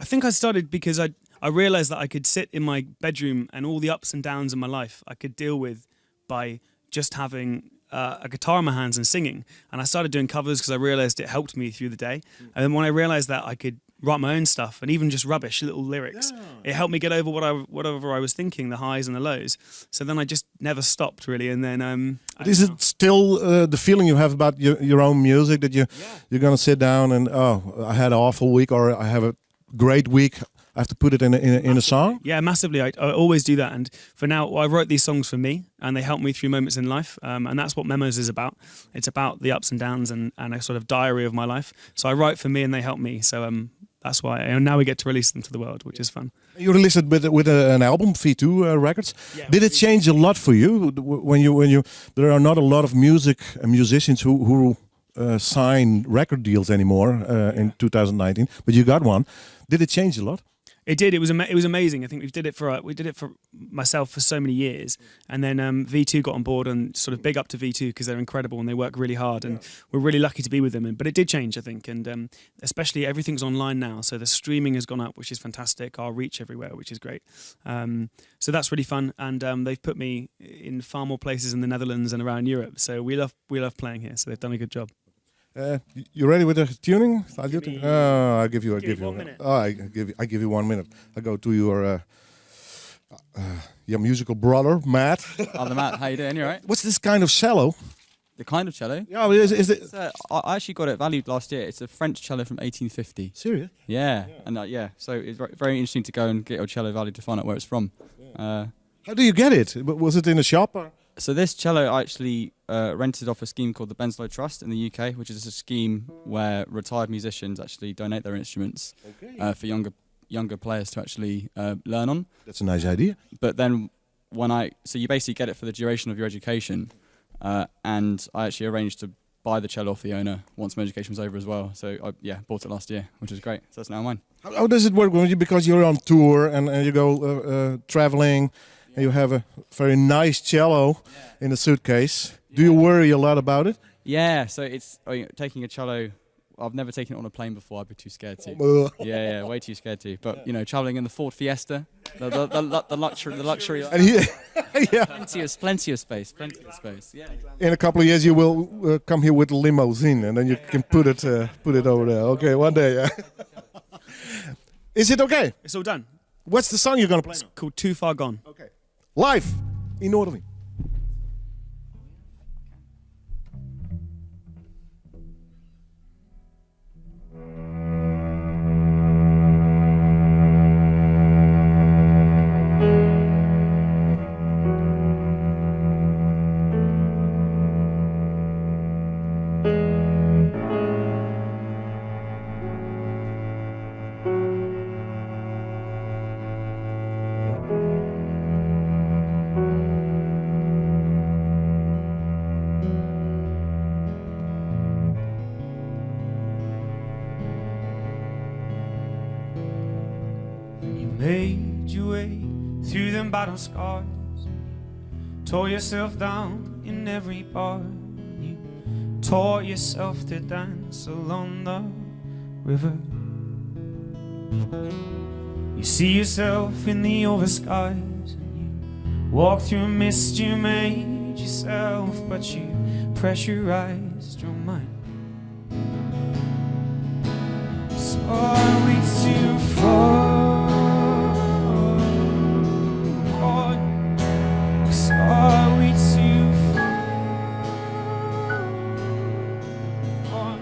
I think I started because I realized that I could sit in my bedroom and all the ups and downs in my life I could deal with by just having a guitar in my hands and singing. And I started doing covers because I realized it helped me through the day. And then when I realized that I could write my own stuff and even just rubbish little lyrics, it helped me get over whatever I was thinking, the highs and the lows. So then I just never stopped really. And then But is it still the feeling you have about your own music that you're gonna sit down and, "Oh, I had an awful week" or "I have a great week. I have to put it in a song"? Yeah, massively. I always do that. And for now, I wrote these songs for me, and they help me through moments in life. And that's what Memos is about. It's about the ups and downs and a sort of diary of my life. So I write for me, and they help me. So that's why. And now we get to release them to the world, which is fun. You released it with an album, V2 Records. Yeah. Did it change a lot for you when you there are not a lot of music and musicians who sign record deals anymore in 2019, but you got one. Did it change a lot? It did. It was amazing. I think we did it for myself for so many years, and then V2 got on board and sort of big up to V2 because they're incredible and they work really hard, and we're really lucky to be with them. And but it did change, I think, and especially everything's online now, so the streaming has gone up, which is fantastic. Our reach everywhere, which is great. So that's really fun, and they've put me in far more places in the Netherlands and around Europe. So we love playing here. So they've done a good job. You ready with the tuning? I do. I give you. I Give give me you. one minute. Oh, I give you 1 minute. I go to your musical brother, Matt. Other Matt, how you doing? You alright? What's this kind of cello? The kind of cello? Yeah, but is it? It's, I actually got it valued last year. It's a French cello from 1850. Serious? Yeah, and yeah, so it's very, very interesting to go and get your cello valued to find out where it's from. How do you get it? Was it in a shop or? So this cello I actually rented off a scheme called the Benslow Trust in the UK, which is a scheme where retired musicians actually donate their instruments for younger players to actually learn on. That's a nice idea. But then when I so you basically get it for the duration of your education, and I actually arranged to buy the cello off the owner once my education was over as well. So I, yeah, bought it last year, which is great. So it's now mine. How does it work because you're on tour and you go traveling and you have a very nice cello in a suitcase? Do you worry a lot about it? Yeah, so it's, I mean, taking a cello. I've never taken it on a plane before. I'd be too scared to. Yeah, way too scared to. But traveling in the Ford Fiesta, the luxury. And he, yeah. Plenty of space, plenty of space. Yeah. In a couple of years, you will come here with a limousine, and then you can put it over there. Okay, one day. Yeah. Is it okay? It's all done. What's the song you're gonna play? It's called Too Far Gone. Okay. Live in Noardewyn. and battle scars. Tore yourself down in every bar. You taught yourself to dance along the river. You see yourself in the over skies. And you walk through mist you made yourself, but you pressurized your mind. So are we too far gone? 'Cause are we too far gone?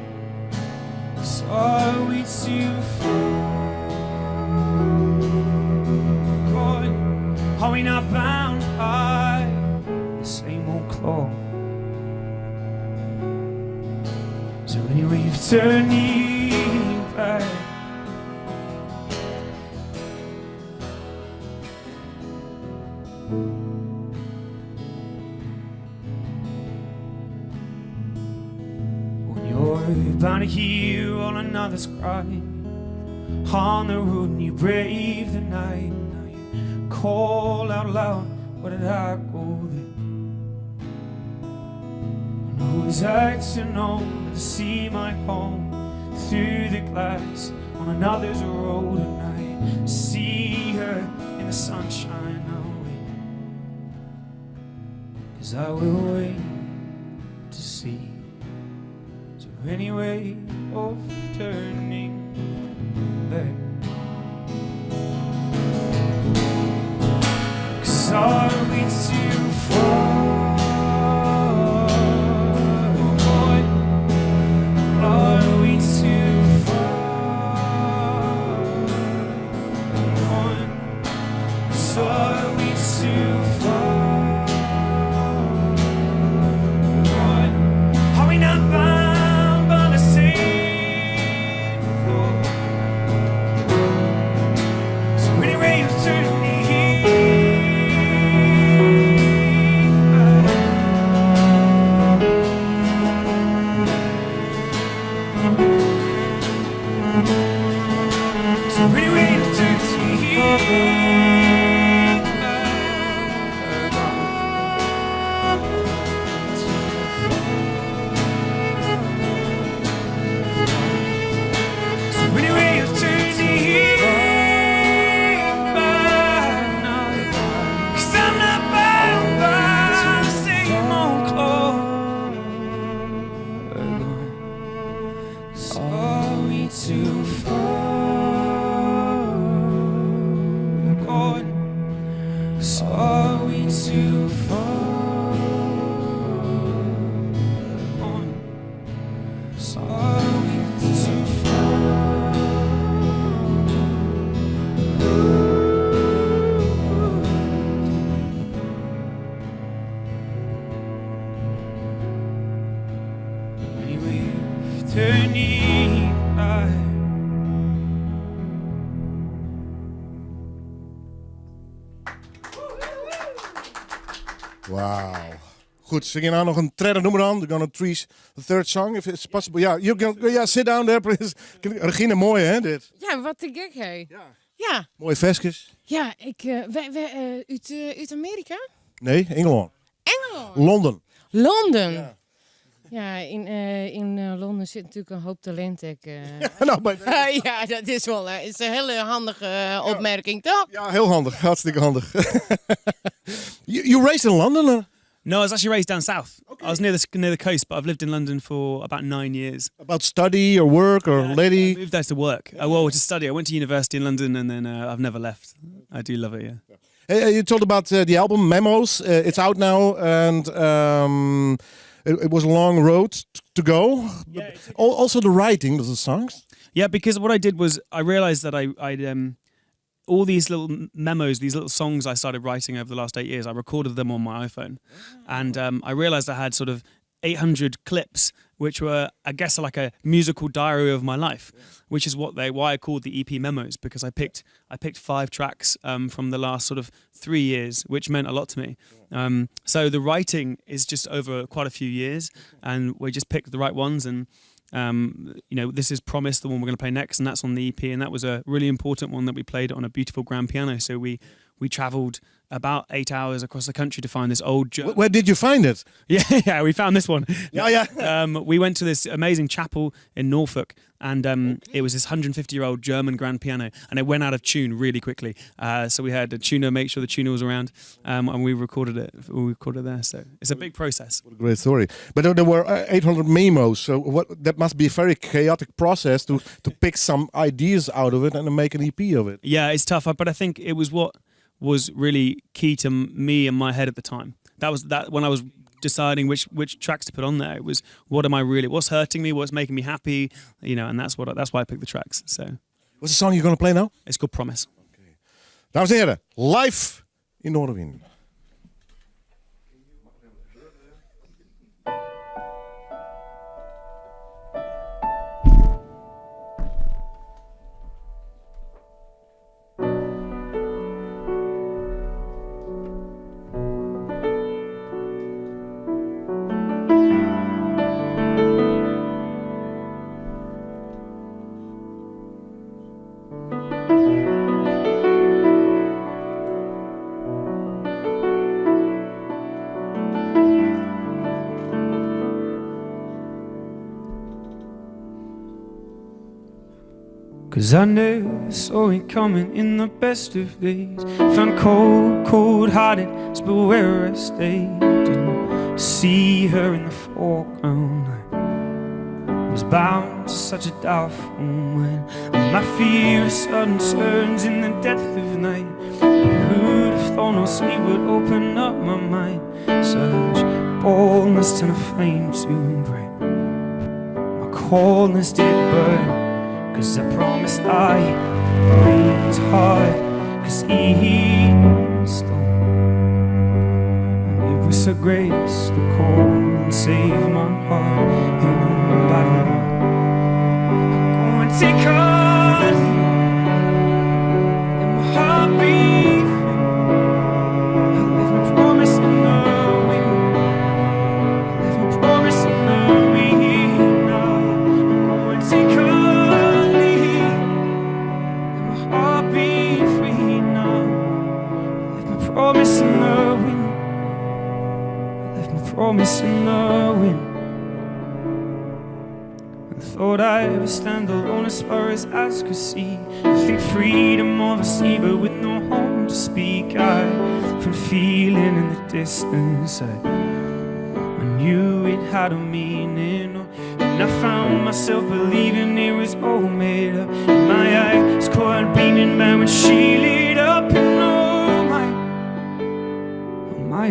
'Cause are we too far gone? Are we not bound by the same old claw? So anyway, you've turning back. When you're bound to hear all another's cry on the road and you brave the night, now you call out loud, what did I go there? And who is I to know that I see my home through the glass on another's road and I see her in the sunshine I'll wait. Cause I will wait to see. Is there any way of turning back? Cause are we too far gone? Are we too far gone? 'Cause are we too far gone? Are we not bound by the same law? So anyway, you've turned me So anyway, you've turned me So anyway, you've turned me back now. 'Cause I'm not bound by the same old claw. Are we too far gone? Are we too far gone? Are we too far? Anyway, turning back. Wauw. Goed, zing je nou noch in tredde nûmer dan? We're gonna trees the third song, if it's possible. Ja, you can, yeah, sit down there, please. Regine, moai hè, dit? Ja, wat te gek, hè? Ja. Ja, Moaie ferskes. ja ik, wy, út Amearika? Nee, Ingelân. Ingelân? Londen. Londen. Ja, yn Londen sit natuerlik in hoop talint. Ik. Nou, Ja, dat is wol is in hiele handige opmerking, dochs? Ja, hiel handich. Hartstikke handich. You raised in London? Or? No, I was actually raised down south. I was near the coast, but I've lived in London for about 9 years. About study or work or lady? I moved there to work. Well, to study. I went to university in London, and then I've never left. I do love it. Yeah. Hey, you told about the album Memos. It's out now, and it was a long road to go. Yeah, Also the writing of the songs. Yeah, because what I did was I realized that I'd all these little memos, these little songs I started writing over the last 8 years. I recorded them on my iPhone, and I realized I had sort of 800 clips, which were, I guess, like a musical diary of my life, which is what they why I called the EP Memos, because I picked five tracks from the last sort of 3 years, which meant a lot to me. So the writing is just over quite a few years, and we just picked the right ones and. This is Promise, the one we're going to play next, and that's on the EP, and that was a really important one that we played on a beautiful grand piano. So we travelled about 8 hours across the country to find this old German. Where did you find it? Yeah, we found this one. Yeah. We went to this amazing chapel in Norfolk, and it was this 150-year-old German grand piano, and it went out of tune really quickly. So we had a tuner make sure the tuner was around, and we recorded it. We recorded there. So it's a big process. What a great story. But there were 800 memos, so what? That must be a very chaotic process to pick some ideas out of it and then make an EP of it. Yeah, it's tough, but I think it was what was really key to me and my head at the time. That was that when I was deciding which tracks to put on there. It was what am I really, what's hurting me, what's making me happy, and that's why I picked the tracks. So What's the song you're going to play now? It's called Promise. Dames en heren, live in Noardewyn. 'Cause I never saw it coming in the best of days. Found cold, cold hearted, but where I stayed. Didn't see her in the foreground. I was bound to such a doubtful mind. And my fear of sudden turns in the depth of night. But who'd have thought no sleep would open up my mind? Such boldness turn a flame too bright. My coldness did burn. 'Cause I promised I remained hard. 'Cause he stone. And it was a grace to call and save my heart in a battle. Go and take a leap. Let my heart be free. I left my promise in the wind. I left my promise in the wind. Now I'm going to take a leap. Let my heart be free now. I left my promise in the wind. I left my promise in the wind. And thought I would stand alone as far as eyes could see. I think freedom of a sea, but with no home to speak. I from feeling in the distance. I knew it had a meaning, oh, and I found myself believing it was all made up. And my eyes caught beaming back when she lit up, and oh my,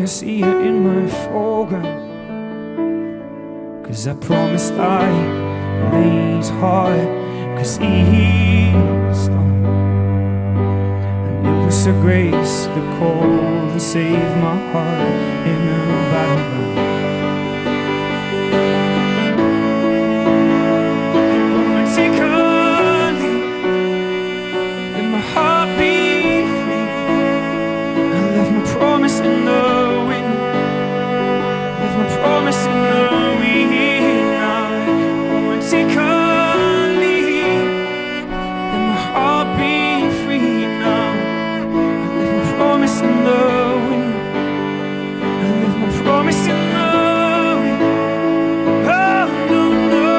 I see her in my foreground. 'Cause I promised I laid hard, 'cause he stone. And it was a grace that called and saved my heart in the battleground. Go and take a leap. Let my heart be free. I left my promise in the wind. Left my promise in the wind. I go and take a leap. Let my heart be free now. I left my promise in the wind. I left my promise in the wind. Oh no, no, no.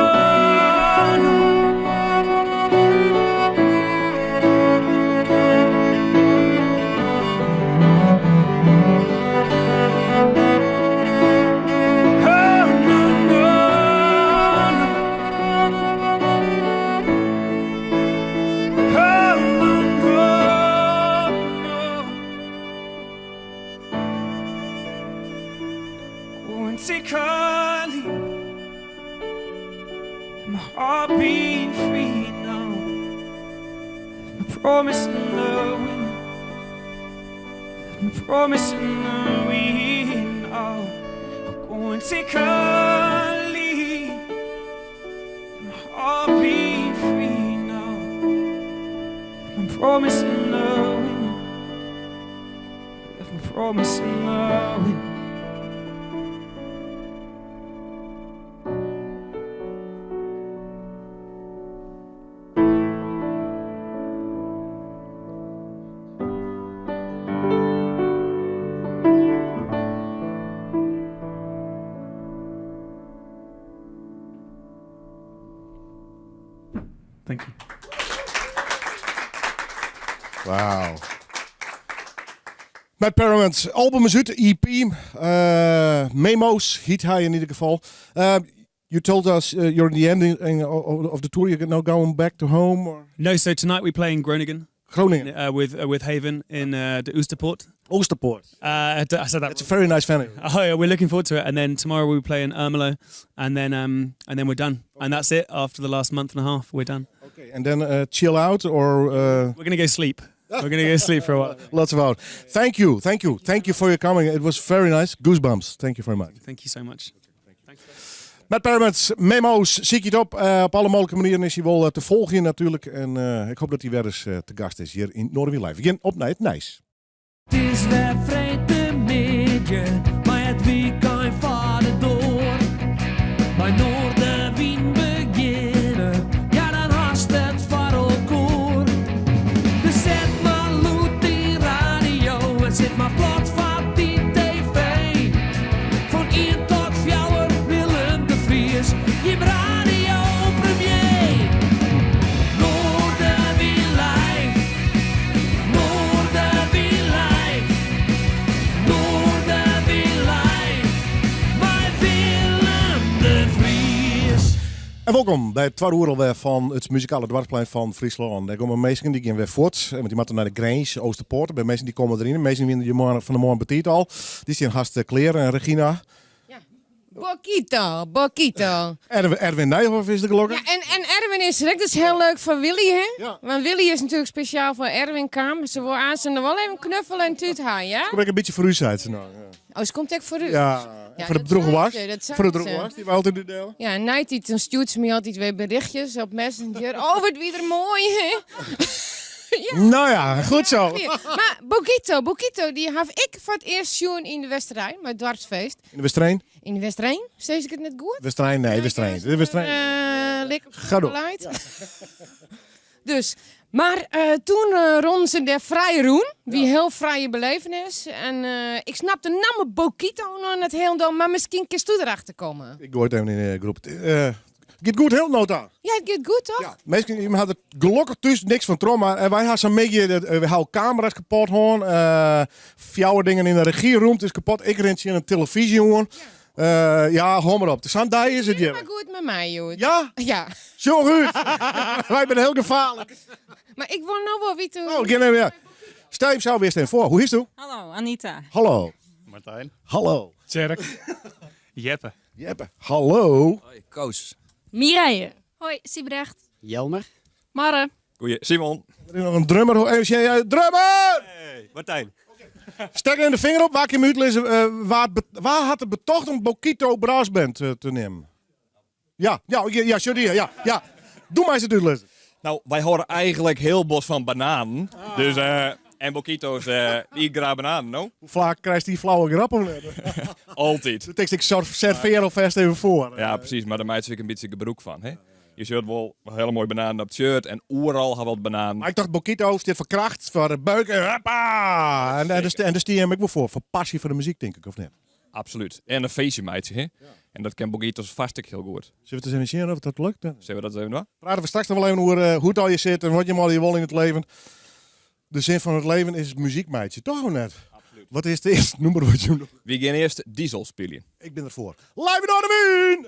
Oh no, no, no. Oh no, no, no. Go and take a leap. Let my heart be free now. Left my promise in the wind. Left my promise in the wind. Oh, I'll go and take a leap. Let my heart be free now. Left my promise in the wind. Left my promise in the wind. Thank you. Wow. Matt Perryman's album is út, EP. Memo's hyt hy in ieder gefal. You told us you're in the ending of the tour. You're now going back to home? Or? No, so tonight we play in Groningen. Groningen. With Haven in de Oosterpoort. Oosterpoort. I said that. It's a very nice venue. Oh yeah, we're looking forward to it. And then tomorrow we play in Ermelo, and then we're done. And that's it. After the last month and a half, we're done. Okay, and then chill out or We're gonna go sleep. We're gonna go sleep for a while. Lots of out. Thank you, thank you, thank you for your coming. It was very nice. Goosebumps. Thank you very much. Thank you so much. Matt Perryman's Memo's zie ik het op. Op alle mogelijke manieren is hij wel te volgen natuurlijk. En ik hoop dat hij weer eens te gast is hier in Noardewyn Live. We gaan op naar het Nijs. It is wer freedtemiddei, mar it wykein foar de doar. By Noardewyn begjinne, ja dan hast it foar elkoar. Dus set mar lûd dyn radio en sit mar plat foar dyn TV. Fan 1 tot 4 Willem de Vries, jim radio premier. Noardewyn Live, Noardewyn Live, Noardewyn Live, mei Willem de Vries. En wolkom by it twadde oere alwer fan it muzikale doarpsplein fan Fryslân. Dêr komme minsken dy gean wer fuort, want dy moatte nei de grins, Oosterpoort. By minsken dy komme deryn. Minsken wiene der fan 'e moarn betiid al. Dy stean hast klear. En Regina? Bokito, Bokito. Erwin Nijhoff is der gelokkich. Ja, en Erwin is der ek. Dat is hiel leuk foar Willy, hè? Want Willy is natuerlik spesjaal foar Erwin kaam. Se wol aanst noch wol even knuffele en tút ha, ja? Kom ik in bytsje foar ús uit. Nou, ja. Oh, se komt ek foar ús. Ja, Ja, foar de dat drûge sei was. se, dat sei Foar de se. drûge was, dy wy altyd útdiele. Ja, en neitiid dan stjoert se my altyd wer berjochtsjes op Messenger. Oh, wat wie er moai, hè? Nou ja, goed zo. Ja, mar Bokito, Bokito, dy haw ik foar it earst sjoen yn de Westerrein, mei it doarpsfeest. Yn de Westereen? Yn de Westereen? Sis ik it net goed? Westereen, nee, Westereen. De Westereen. Lik op Ga door. beleid. Dus, mar doe rûnen se dêr frij rûn. Wie hiel frije belevenis. En ik snap de namme Bokito noch net hielendal, mar miskien kinsto derachter komme. Ik goai it even yn de groep. Giet goed hiel nota. Ja, it giet goed toch? Ja. Minsken dy hawwe der gelokkich thús niks fan troch, mar wy hawwe sa'n middei, wy hawwe kamera's kapot hân, fjouwer dingen yn de regierûmte is kapot. Ik rin tsjin in telefyzje oan. Ja, hâld mar op. Sa'n dei is it hjir. Mar goed mei my, joh. Ja? Ja. Sjoch út. Wy binne hiel gefaarlik. Mar ik wol no wol witte. Oh, gean even, ja. Stel je zo weer even foar. Hoe is het? Hallo, Anita. Hallo. Martijn. Hallo. Tjerk. Jeppe. Jeppe. Hallo. Hoi, Koos. Mireille. Hoi, Sibrecht. Jelmer. Marre. Goeie, Simon. Er is noch in drummer. Even sjen, ja, drummer! Hey, Martijn. Stek even de finger op. Wa kin my útlizze? Wa hat it betocht om Bokito Brassband te neamen? Ja, sorry, ja. Doe mar ris it útlizzen. Nou, wy hâlde eigentlik hiel bot fan bananen. Dus, en Bokito's, dy eat graach bananen, no? Hoe faak krijst dy flauwe grap of net? Altyd. De tekst, ik serveer alfêst even foar. Ja, presys, mar dêr meitsje ik in bytsje gebrûk fan. Hè? Je ziet wol hiele moaie bananen op it shirt en oeral ha wat bananen. Mar ik tocht Bokito stiet foar kracht, foar de buik en hoppa! En dêr stie him ek wol foar, foar passy foar de muzyk, tink ik, of net? Absolút. En in feestje meitsje, hè? En dat kin Bokito's fêst ek hiel goed. Sille we it ris even sjen oft dat lukt? Sille we dat even dwaan? Prate we straks noch wol even oer hoe't al je sit en wat je allegear wolle yn it leven. De sin fan it leven is muzyk meitsje, toch of net? Absolút. Wat is it earste nûmer wat je noch? Wy gean earst Diesel spylje. Ik bin derfoar. Live yn Noardewyn!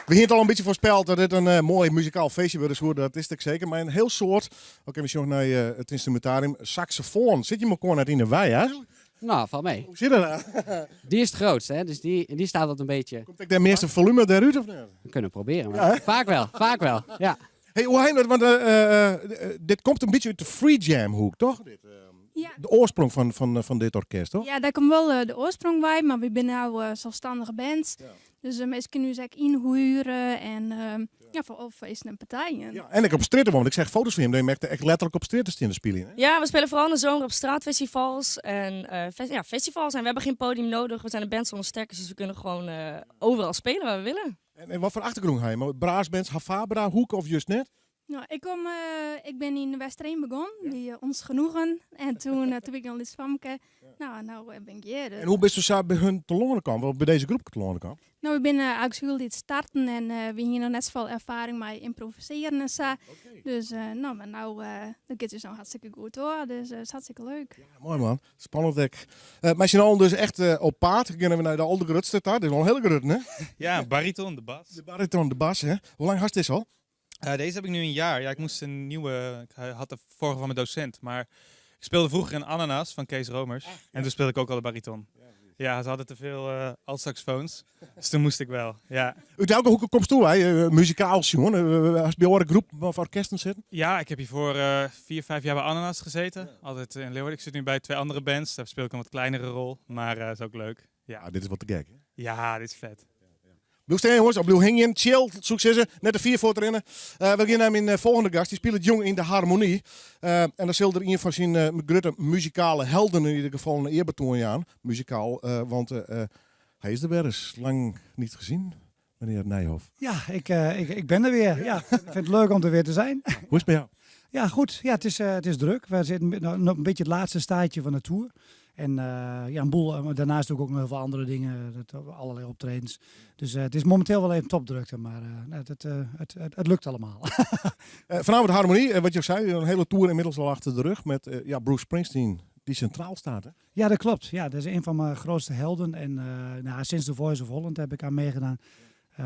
We hiene it al in bytsje foarspeld dat dit in eh, moai muzikaal feestje wurde soe. Dat is it ek seker. Mar in hiel soad, oké, we sjogge nei eh, it ynstrumintarium, saksofoan. Sit jim elkoar net yn de wei eigentlik? Nou, valt mee. Hoe zit dat nou? Die is het grootste, hè? Dus die staat wat een beetje... Komt ek de measte folume dêrút of net? We kunnen proberen, maar Ja, hè? vaak wel, vaak wel. Ja. Hey, hoe heet dat? Want dit komt in bytsje út de free jam hoek, toch? Dit, Ja. De oarsprong fan dit orkest, toch? Ja, dêr komt wol de oarsprong wei, mar wy binne no selsstannige band. Dus de minsken kinne ús ek ynhuere en ja, foar alle feesten en partijen. Ja, en ek op strjitte, want ik seach foto's fan jim, dêr merkte ek letterlik op strjitte stean te spyljen. Hè? Ja, we spelen vooral in de zomer op straatfestivals en ja, festivals. En we hebben geen podium nodig. We zijn een band zonder stekkers, dus we kunnen gewoon overal spelen waar we willen. En wat foar achtergrûn ha je? Brassbands, HaFaBra, hoek of just net? Nou, ik, kom, ik ben yn Westereen begûn, by Ons Genoegen. En toen bin ik noch lyts famke. Nou, en no bin ik hjir. En hoe bist sa by hun telâne kaam, of by dizze groep telâne kaam? Nou, we binne eigentlik hieltyd starten en we hiene noch net safolle erfaring mei ymprovisearjen en sa. Dus nou, mar no, dat giet dus no hartstikke goed hoor. Dus it is hartstikke leuk. Ja, moai man. Spannend ek. Mei syn allen dus echt op paad. Geane we nei de aldergrutste ta. Dit is wol in hiele grutte, hè? Ja, bariton, de bas. De bariton, de bas, hè? Hoe lang hast dizze al? Deze heb ik nu een jaar. Ja, ik moest een nieuwe. Ik had de vorige van mijn docent. Maar ik speelde vroeger in Ananas van Kees Romers. En toen speelde ik ook al de bariton. Ja, ze hadden te veel altsaxofoons. Dus toen moest ik wel. Ja. Uit welke hoek komst do, hè? Muzikaal, jongen. Hast by oare groep of orkesten sitten? Ja, ik heb hiervoor 4, 5 jaar bij Ananas gezeten. Altijd in Leeuwarden. Ik zit nu bij 2 andere bands. Daar speel ik een wat kleinere rol. Maar is ook leuk. Ja. Ah, dit is wat te gek, hè? Ja, dit is vet. Bliuw stean, jongens, of bliuw hingjen. Chill, soe ik sizze. Net te fier foar te rinnen. We gean nei myn folgjende gast. Dy spilet jong yn de Harmonie. En dan sil er ien fan syn grutte muzikale helden yn ieder gefal in earbetoan jaan. Muzikaal, want hy is der wer ris. Lang niet gezien, meneer Nijhoff. Ja, ik ben er weer. Ja, ik vind het leuk om er weer te zijn. Hoe is het by jou? Ja, goed. Ja, het is druk. We zitten nog een beetje het laatste staartje van de tour. En ja, een boel, maar daarnaast doe ik ook nog heel veel andere dingen, allerlei optredens. Dus het is momenteel wel even topdrukte, maar nou, het lukt allemaal. Vanavond Harmonie, wat je al zei, een hele tour inmiddels al achter de rug met ja, Bruce Springsteen, die centraal staat. Hè? Ja, dat klopt. Ja, dat is een van mijn grootste helden. En nou, sinds The Voice of Holland heb ik aan meegedaan.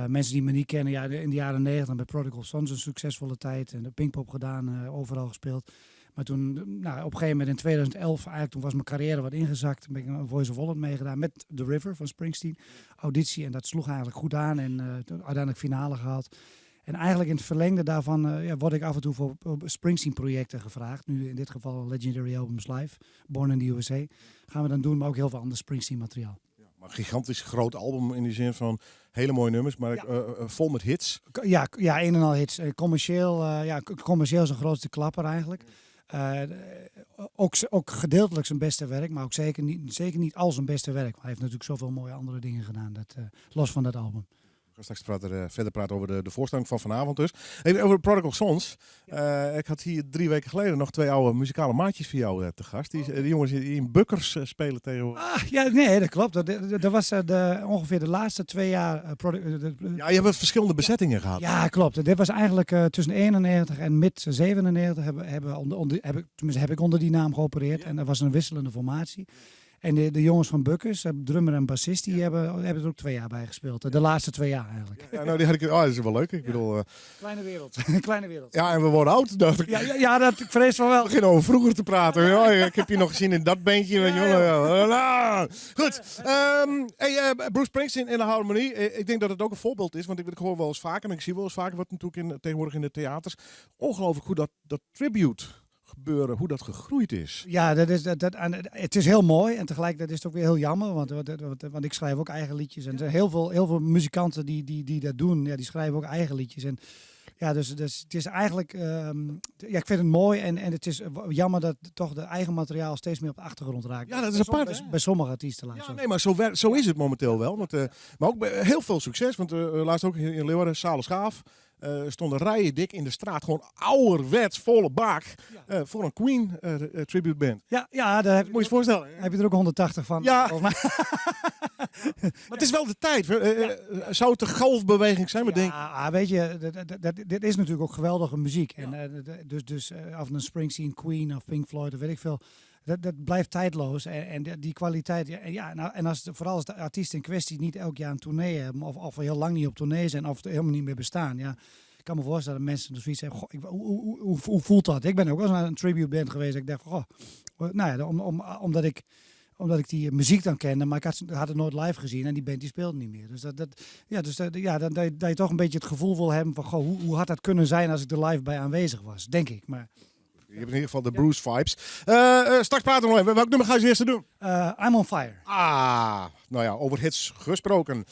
Mensen die me niet kennen, ja, in de jaren 90 bij Prodigal Sons een succesvolle tijd. En de Pinkpop gedaan, overal gespeeld. Maar toen, nou, op een gegeven moment in 2011, eigenlijk toen was mijn carrière wat ingezakt. Toen ben ik een Voice of Holland meegedaan met The River van Springsteen. Auditie en dat sloeg eigenlijk goed aan en toen uiteindelijk finale gehaald. En eigenlijk in het verlengde daarvan ja, word ik af en toe voor Springsteen projecten gevraagd. Nu in dit geval Legendary Albums Live, Born in the USA. Gaan we dan doen, maar ook heel veel ander Springsteen materiaal. Ja, maar een gigantisch groot album in die zin van hele mooie nummers, maar vol met hits. Ja, ja, een en al hits. Commercieel, ja, commercieel zijn grootste klapper eigenlijk. Ook gedeeltelijk zijn beste werk, maar ook zeker niet al zijn beste werk. Maar hij heeft natuurlijk zoveel mooie andere dingen gedaan, dat, los van dat album. We gaan straks verder praten over de voorstelling van vanavond dus. Even over Prodigal Sons. Ik had hier 3 weken geleden nog 2 oude muzikale maatjes van jou te gast. Die jongens die in Bukkers spelen tegenwoordig. Ah, ja, nee, dat klopt. Dat was ongeveer de laatste 2 jaar de Ja, je hebt verschillende bezettingen gehad. Ja, klopt. Dit was eigenlijk tussen 91 en mid 97 hebben, hebben onder, onder, heb ik, tenminste, heb ik onder die naam geopereerd. En dat was een wisselende formatie. En de jongens van Bukkers, drummer en bassist, die hebben er ook 2 jaar bij gespeeld. De laatste 2 jaar eigenlijk. Ja, nou, die had ik, oh, dat is wel leuk. Ik bedoel, Kleine wereld. Kleine wereld. Ja, en we worden oud, dacht ik. Ja, ja, ja, dat, ik vrees van wel. We beginnen over vroeger te praten. Ja, ik heb je nog gezien in dat bandje. Weet je wel. Ja, ja. Goed. Hey, Bruce Springsteen in de Harmonie. Ik denk dat het ook een voorbeeld is, want ik hoor wel eens vaker en ik zie wel eens vaker wat natuurlijk tegenwoordig in de theaters. Ongelooflijk hoe dat tribute gebeuren, hoe dat gegroeid is. Ja, dat is, dat, dat, en het is heel mooi en tegelijkertijd is het ook weer heel jammer, want ik schrijf ook eigen liedjes. En er zijn heel veel muzikanten die dat doen, ja, die schrijven ook eigen liedjes. En ja, dus, dus het is eigenlijk, ja, ik vind het mooi en het is jammer dat toch de eigen materiaal steeds meer op de achtergrond raakt. Ja, dat is Bij apart, hè? sommige artiesten, laat ik Ja, zo nee, maar zo is het momenteel wel. Want, maar ook bij, heel veel succes, want laatst ook in Leeuwarden, Zalen Schaaf. Stonden rijen dik in de straat, gewoon ouderwets volle bak, voor een Queen tribute band. Ja, ja, daar heb Moet je je voorstellen, hè? Heb je er ook 180 van? Ja. Volgens mij. Maar het is wel de tijd. Zou het de golfbeweging zijn? Maar Ja, denk weet je, dat is natuurlijk ook geweldige muziek. En dus, dus of een Springsteen, Queen of Pink Floyd of weet ik veel. Dat, dat blijft tijdloos. En, en die- die kwaliteit, ja, en ja, nou, en als, vooral als de artiesten in kwestie niet elk jaar een tournee hebben, of, of heel lang niet op tournee zijn, of helemaal niet meer bestaan. Ja, ik kan me voorstellen dat mensen dus zoiets hebben, goh, ik, hoe, hoe, hoe, hoe voelt dat? Ik ben ook wel eens naar een tribute band geweest. Ik dacht van, goh, nou ja, om, om, omdat ik omdat ik die muziek dan kende, maar ik had, had het nooit live gezien en die band die speelde niet meer. Dus, dat, dat, ja, dus dat, ja, dan, dat, je, dat je toch een beetje het gevoel wil hebben van, goh, hoe, hoe had dat kunnen zijn als ik er live bij aanwezig was, denk ik. Maar, Je hebt in ieder geval de Bruce vibes. Eh, eh, straks praten we nog even. Welk nummer ga je als eerste doen? Eh, I'm on fire. Ah, nou ja, over hits gesproken.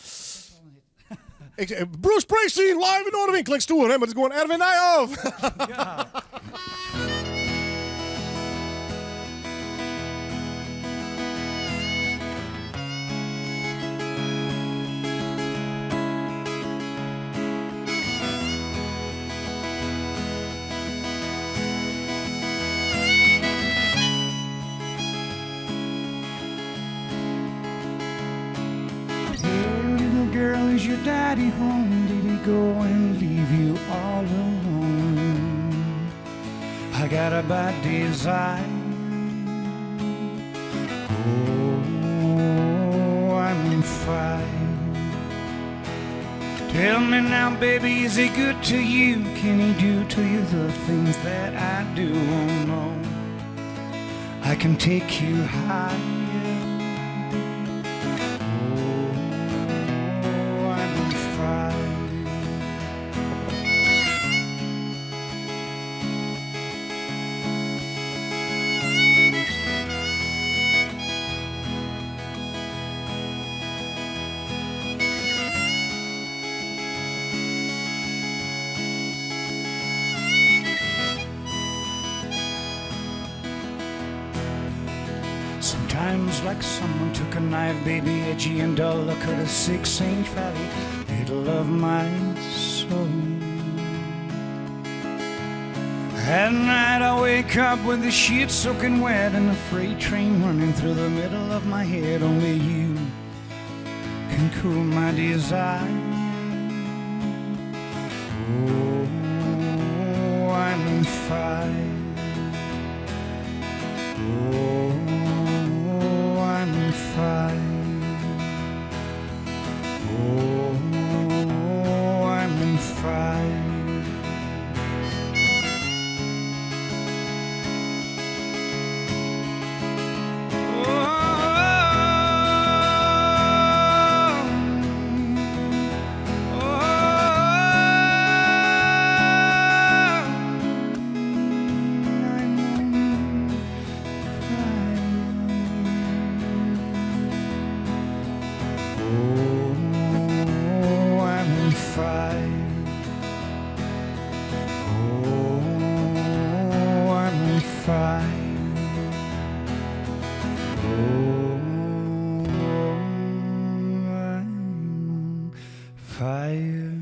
Ik, eh, Bruce Springsteen live in Noardewyn. Klinkt stoer, hè? Maar het is gewoon Erwin Nijhoff. Hey, little girl, is your daddy home? Did he go and leave you all alone? I got a bad desire. Oh, I'm on fire. Tell me now, baby, is he good to you? Can he do to you the things that I do? Oh no, I can take you higher. Oh, I'm on fire. Sometimes, like someone took a knife, baby, edgy and dull, I cut a 6-inch valley, middle of my soul. At night, I wake up with the sheets soaking wet and the freight train running through the middle of my head. Only you can cool my desire. Oh, I'm on fire. Oh, I'm on fire. Oh, I'm on fire. Oh, I'm on fire. Oh, I'm on fire. Oh, I'm on fire.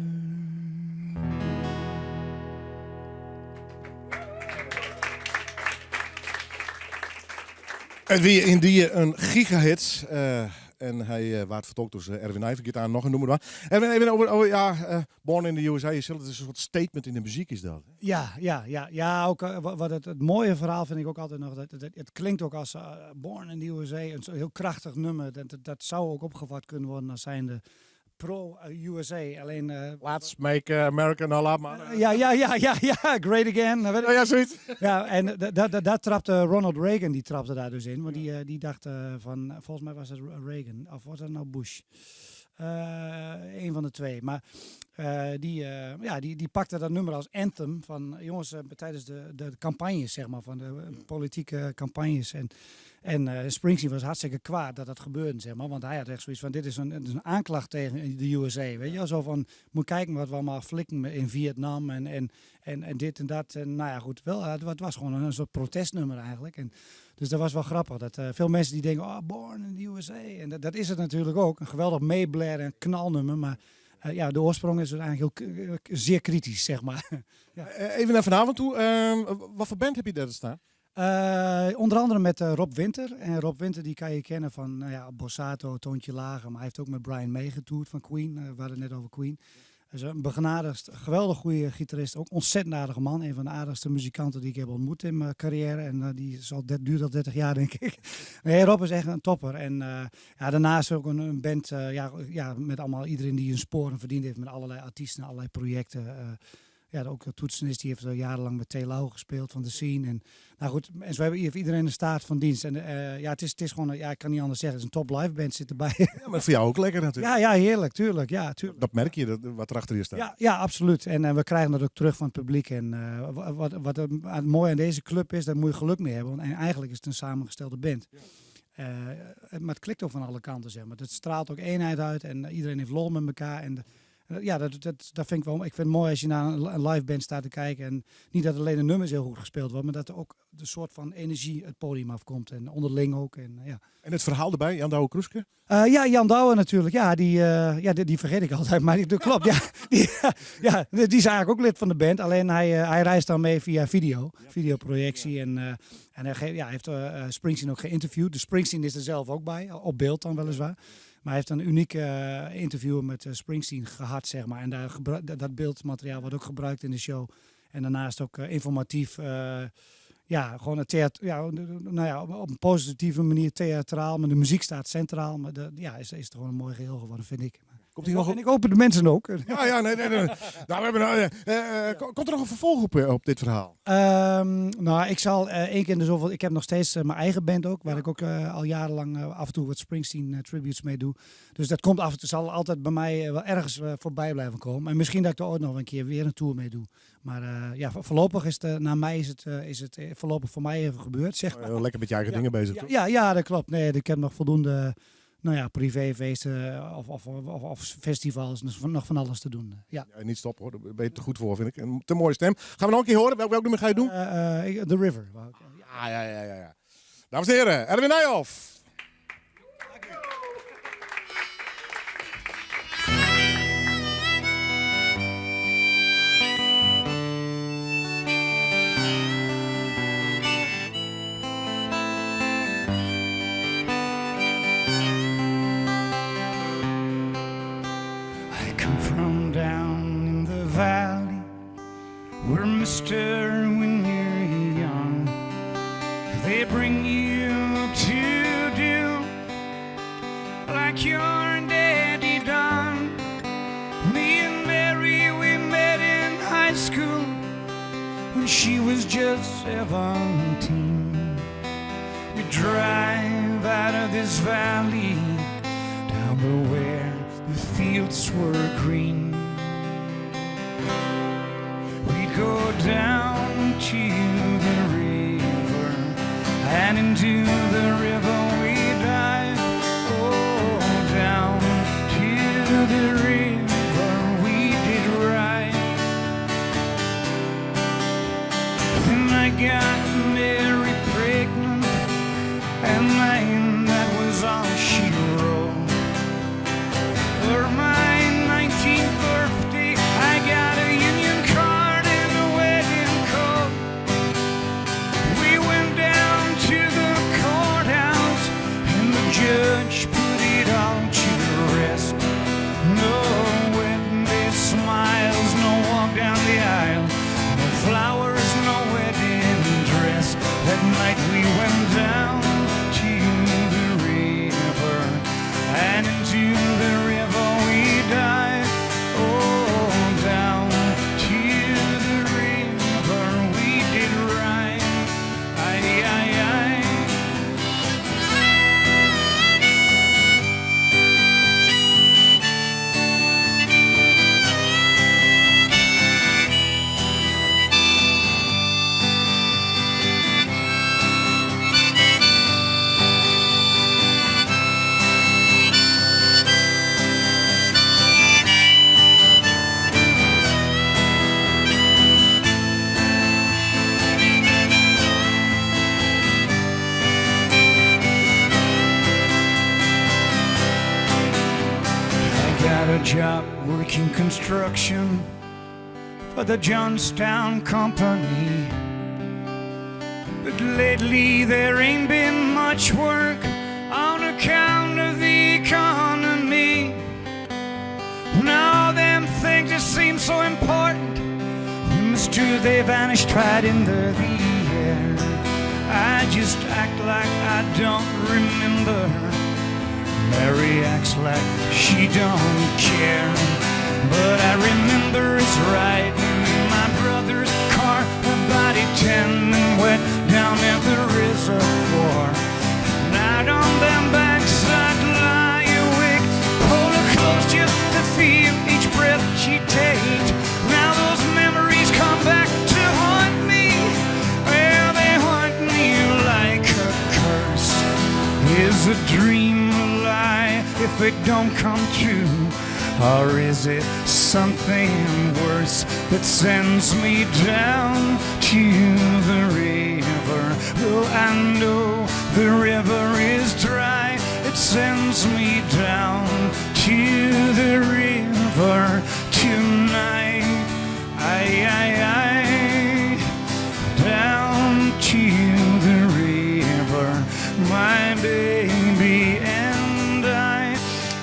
It wie yndie in gigahit. eh, en hy uh, waard fertolke troch eh, Erwin Nijhoff. Giet oan noch in nûmer dwaan. Erwin, even oer, oer ja, eh, Born in the USA. Je zegt het is een soort statement in de muziek is dat. Ja, ja, ja, ja ook, eh, wat het, het mooie verhaal vind ik ook altijd nog, dat, dat, het klinkt ook als eh, Born in the USA, een zo heel krachtig nummer. Dat, dat, dat zou ook opgevat kunnen worden als zijnde pro-USA. Alleen... eh, Let's make America, nou laat maar. ja, ja, ja, ja, ja, great again. Nou, weet ik. Ja, zoiets. Ja, en daar trapte Ronald Reagan, die trapte daar dus in. Want die, eh, die dacht eh, van, volgens mij was het Reagan, of was dat nou Bush? Eh een van de twee. Maar eh, die, eh, ja, die, die pakte dat nummer als anthem van, jongens, eh, tijdens de, de campagnes, zeg maar, van de eh, politieke campagnes. En, en eh, Springsteen was hartstikke kwaad dat dat gebeurde, zeg maar. Want hij had echt zoiets van, dit is een, het is een aanklacht tegen de USA, weet je wel. Zo van, moet kijken wat we allemaal flikken in Vietnam en, en, en, en dit en dat. En nou ja, goed, wel, het, het was gewoon een, een soort protestnummer eigenlijk. En, dus dat was wel grappig. Dat, eh, veel mensen die denken, oh, Born in the USA. En dat, dat is het natuurlijk ook. Een geweldig meeblaren en knalnummer. Maar eh, ja, de oorsprong is dus eigenlijk heel, k- zeer kritisch, zeg maar. ja. Eh, Even naar vanavond toe. Ehm, wat voor band heb je daar staan? Eh, onder andere met eh, Rob Winter. En Rob Winter die kan je kennen van nou ja, Borsato, Toontje Lager. Maar hij heeft ook met Brian May getoerd van Queen. Eh, we hadden het net over Queen. Is een begenadigd, geweldig goede gitarist. Ook ontzettend aardige man. Een van de aardigste muzikanten die ik heb ontmoet in mijn carrière. En die is al, duurt al 30 jaar, denk ik. Nee, Rob is echt een topper. En ja, daarnaast ook een band ja, ja, met allemaal iedereen die een sporen verdiend heeft. Met allerlei artiesten, allerlei projecten. Ja, ook de toetsenist die heeft jarenlang met T. Lau gespeeld van de Scene. En, nou goed, en zo heeft iedereen een staat van dienst. En ja, het is gewoon, ja, ik kan niet anders zeggen, het is een top live band zit erbij. Ja, maar voor jou ook lekker natuurlijk. Ja, ja, heerlijk, tuurlijk. Ja, tuurlijk. Dat merk je, wat er achter je staat. Ja, ja, absoluut. En we krijgen dat ook terug van het publiek. En wat het mooie aan deze club is, daar moet je geluk mee hebben. Want eigenlijk is het een samengestelde band. Maar het klikt ook van alle kanten, zeg maar. Het straalt ook eenheid uit en iedereen heeft lol met elkaar. En ja, dat vind ik wel. Ik vind het mooi als je naar een live band staat te kijken. En niet dat alleen de nummers heel goed gespeeld worden, maar dat er ook de soort van energie het podium afkomt. En onderling ook. En, ja. En het verhaal erbij, Jan Douwe Kroeske? Ja, Jan Douwe natuurlijk. Ja, die vergeet ik altijd. Maar dat klopt. Ja, die is eigenlijk ook lid van de band. Alleen hij reist dan mee via video. Videoprojectie. En hij heeft Springsteen ook geïnterviewd. Dus Springsteen is er zelf ook bij. Op beeld dan weliswaar. Maar hij heeft een unieke interview met Springsteen gehad, zeg maar. En dat beeldmateriaal wordt ook gebruikt in de show. En daarnaast ook informatief. Ja, gewoon het theater, ja, nou ja, op een positieve manier theatraal. Maar de muziek staat centraal. Maar de, ja, is, is het gewoon een mooi geheel geworden, vind ik. Komt hier nog En ik open de mensen ook. Ja, ja, nee, nee, nee. Nou, we hebben, komt er nog een vervolg op dit verhaal? Nou, ik zal één keer in de zoveel... Ik heb nog steeds mijn eigen band ook, waar ik ook al jarenlang af en toe wat Springsteen tributes mee doe. Dus dat komt af en toe, zal altijd bij mij wel ergens voorbij blijven komen. En misschien dat ik er ooit nog een keer weer een tour mee doe. Maar ja, voorlopig is het na mij is het is het voorlopig voor mij even gebeurd, zeg maar. Lekker met je eigen dingen bezig, toch? Ja, ja, dat klopt. Nee, ik heb nog voldoende... Nou ja, privéfeesten of festivals, dus nog van alles te doen. Ja. Ja, niet stoppen hoor, daar ben je te goed voor, vind ik. Een te mooie stem. Gaan we nog een keer horen? Welk nummer ga je doen? The River. Wou ik. Ja, ja, ja, ja, ja. Dames en heren, Erwin Nijhoff. I come from down in the valley where mister, when you're young, they bring you up to do like your daddy done. Me and Mary, we met in high school when she was just 17. We drive out of this valley down the where the fields were green. We'd go down to the river, and into the river we dive. Oh, down to the river we did ride. Then I got Mary pregnant, and man, that was all she wrote. For my 19th birthday, I got a union card and a wedding coat. We went down to the courthouse, and the judge put it all to rest. No wedding day smiles, no walk down the aisle, no flowers, no wedding dress. That night we went down to the river, and into the river we dived. Oh, down to the river we did ride. Aye, aye, aye. I got a job working construction for the Johnstown Company. But lately there ain't been much work on account of the economy. Now them things are till they vanished right into the air. I just act like I don't remember. Mary acts like she don't care. But I remember it's riding in my brother's car, her body tan and wet down at the reservoir. And out on them banks I'd lie awake, pull her close just to feel each breath she takes. Now those memories come back to haunt me. Well, they haunt me like a curse. Is a dream a lie if it don't come true? Or is it something worse that sends me down to the river? Though I know the river is dry, it sends me down to the river tonight. Aye, aye, aye. Down to the river, my baby and I.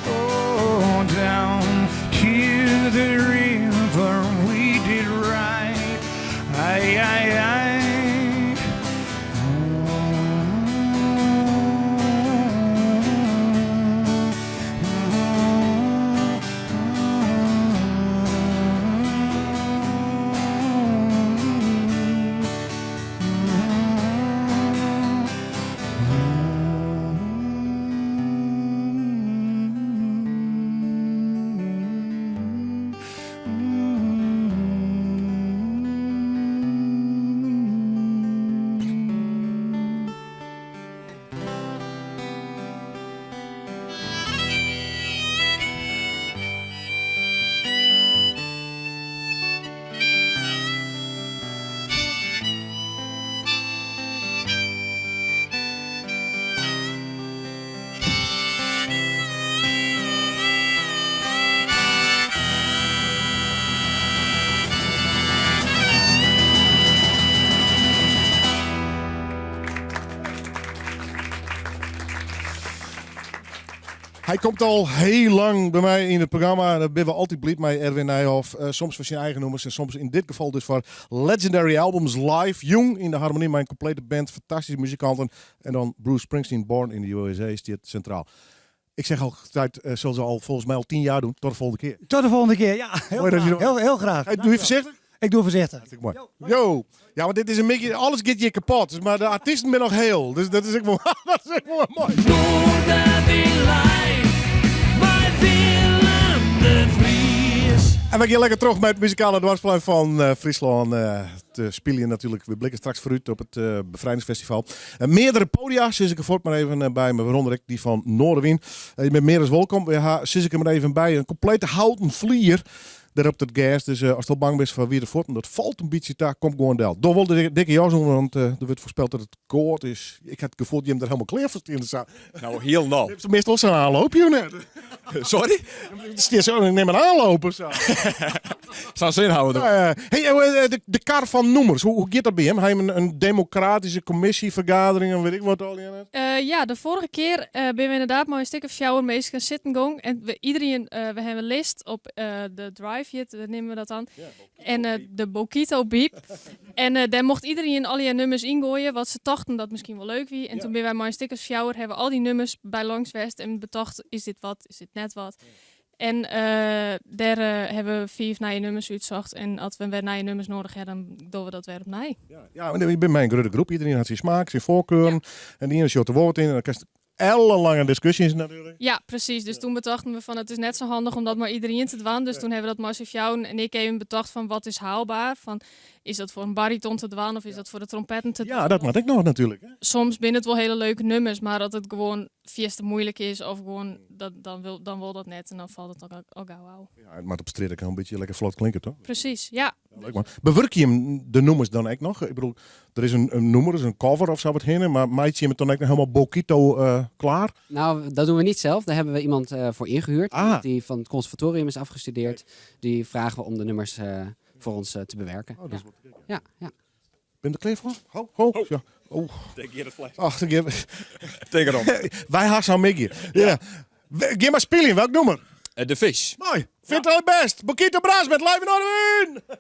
Oh, down to the river we did ride. Aye, aye, aye. Hy komt al heel lang by my yn it programma. Dêr binne we altyd bliid mei Erwin Nijhoff. Eh, soms foar syn eigen nûmers en soms yn dit gefal dus foar Legendary Albums live. Jûn yn de Harmonie mei in komplete band, fantastyske muzikanten. En dan Bruce Springsteen, Born in the USA, stiet sintraal. Ik zeg altijd, uh, zullen ze al volgens mij al 10 jaar doen. Tot de volgende keer. Tot de volgende keer, ja. Heel, Mooi dat graag. je er- Heel, heel graag. Hey, doe je voorzichtig? Ik doe voorzichtig. Hartstikke mooi. Yo. Ja, want dit is een beetje, alles gaat hier kapot. Dus, maar de artiesten zijn nog heel. Dus dat is ook wel, dat is ook wel mooi. En we gaan lekker terug met het muzikale dwarsplein van eh, Friesland. eh, te spelen natuurlijk. We blikken straks vooruit op het eh, Bevrijdingsfestival. Eh, meerdere podia, sis ik er voort maar even eh, bij me. Waaronder ik die van Noardewyn. Eh, je bent meer dan welkom. We ha, sis ik er maar even bij. Een complete houten vlier. Daar op het gas. Dus eh, als je al bang bent van wie de voeten, dat valt een beetje daar, kom gewoon del. Door wel de dikke, dikke jas onder, want eh, er wordt voorspeld dat het koud is. Ik had het gevoel dat je hem er helemaal klaar voor stond. Nou, heel nauw. Je hebt meestal zo'n aanloopje net. Sorry? Het is zo, ik neem een aanloop of zo. Zou zin houden. Ja, ja. Hey, eh, de, de kar van noemers, hoe, hoe gaat dat bij hem? Hij heeft een, een democratische commissievergadering en weet ik wat al. Ja, net. Eh, ja, de vorige keer eh ben we inderdaad maar een stuk of sjouwer mee gaan zitten gong. En we, iedereen, eh, we hebben een list op eh, de drive, hier, dat nemen we dat dan. En eh, de Bokito Biep. en eh, daar mocht iedereen al die nummers ingooien, wat ze dachten dat misschien wel leuk wie. En toen ben wij maar een stuk of sjouwer, hebben we al die nummers bij langs west en betocht, is dit wat, is dit net wat. En eh, daar eh, hebben we vier nieuwe nummers uitzocht. En als we weer nieuwe nummers nodig hebben, dan doen we dat weer opnieuw. Ja, maar je bent mijn grote groep. Iedereen had zijn smaak, zijn voorkeuren. En die ene shot de woord in. En dan krijg je ellenlange discussies natuurlijk. Ja, precies. Dus toen bedachten we van het is net zo handig om dat maar iedereen te dwan. Dus toen hebben we dat maar jou en ik even bedacht van wat is haalbaar. Van is dat voor een bariton te dwan of is dat voor de trompetten te Ja, dat maak ik nog natuurlijk. hè. Soms binnen het wel hele leuke nummers, maar dat het gewoon fiesta moeilijk is of gewoon dat, dan, wil, dan wil dat net en dan valt het ook al gauw uit. Ja, het maakt op straat ook een beetje lekker vlot klinken, toch? Precies, ja. Leuk man. Bewerk je hem de nummers dan ook nog? Ik bedoel, er is een, een nummer, er is een cover of zo wat heen, maar maak je hem dan ook nog helemaal Bokito eh, klaar? Nou, dat doen we niet zelf. Daar hebben we iemand eh, voor ingehuurd. Ah. Die van het conservatorium is afgestudeerd. Die vragen we om de nummers eh, voor ons eh, te bewerken. Oh, dat is ja. ja, ja. Ben je er klaar voor? Ho, ho. Ja. Oh. Denk hier het vlees. Ach, ik heb... Tegen erom. Wij gaan zo Mickey. Ja. We- Ga maar spelen, welk nummer? Eh, de vis. Mooi. Vindt het best. Bokito Brass met Live in Noardewyn.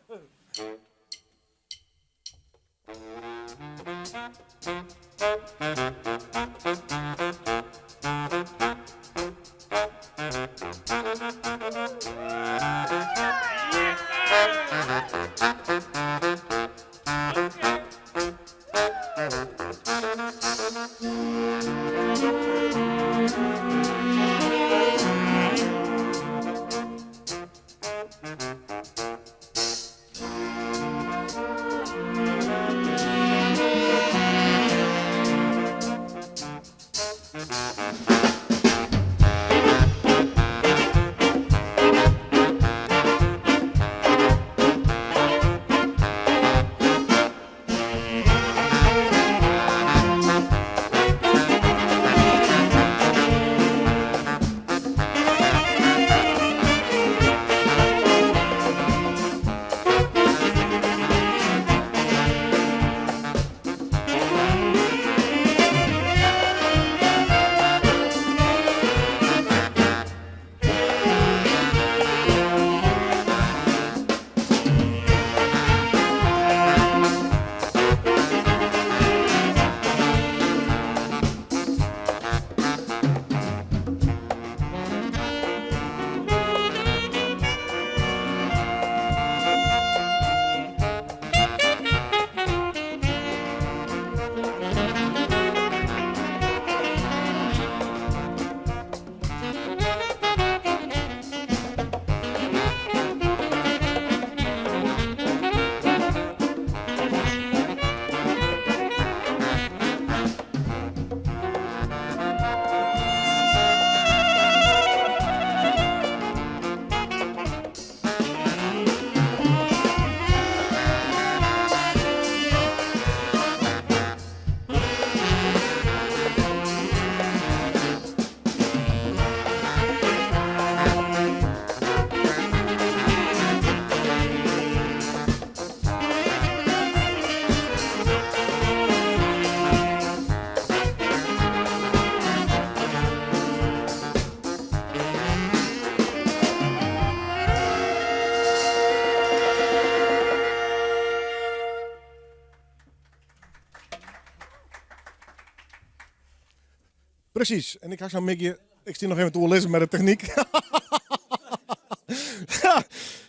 Precies. En ik ha sa'n middei, ik stie noch even te oerlizzen mei de technyk.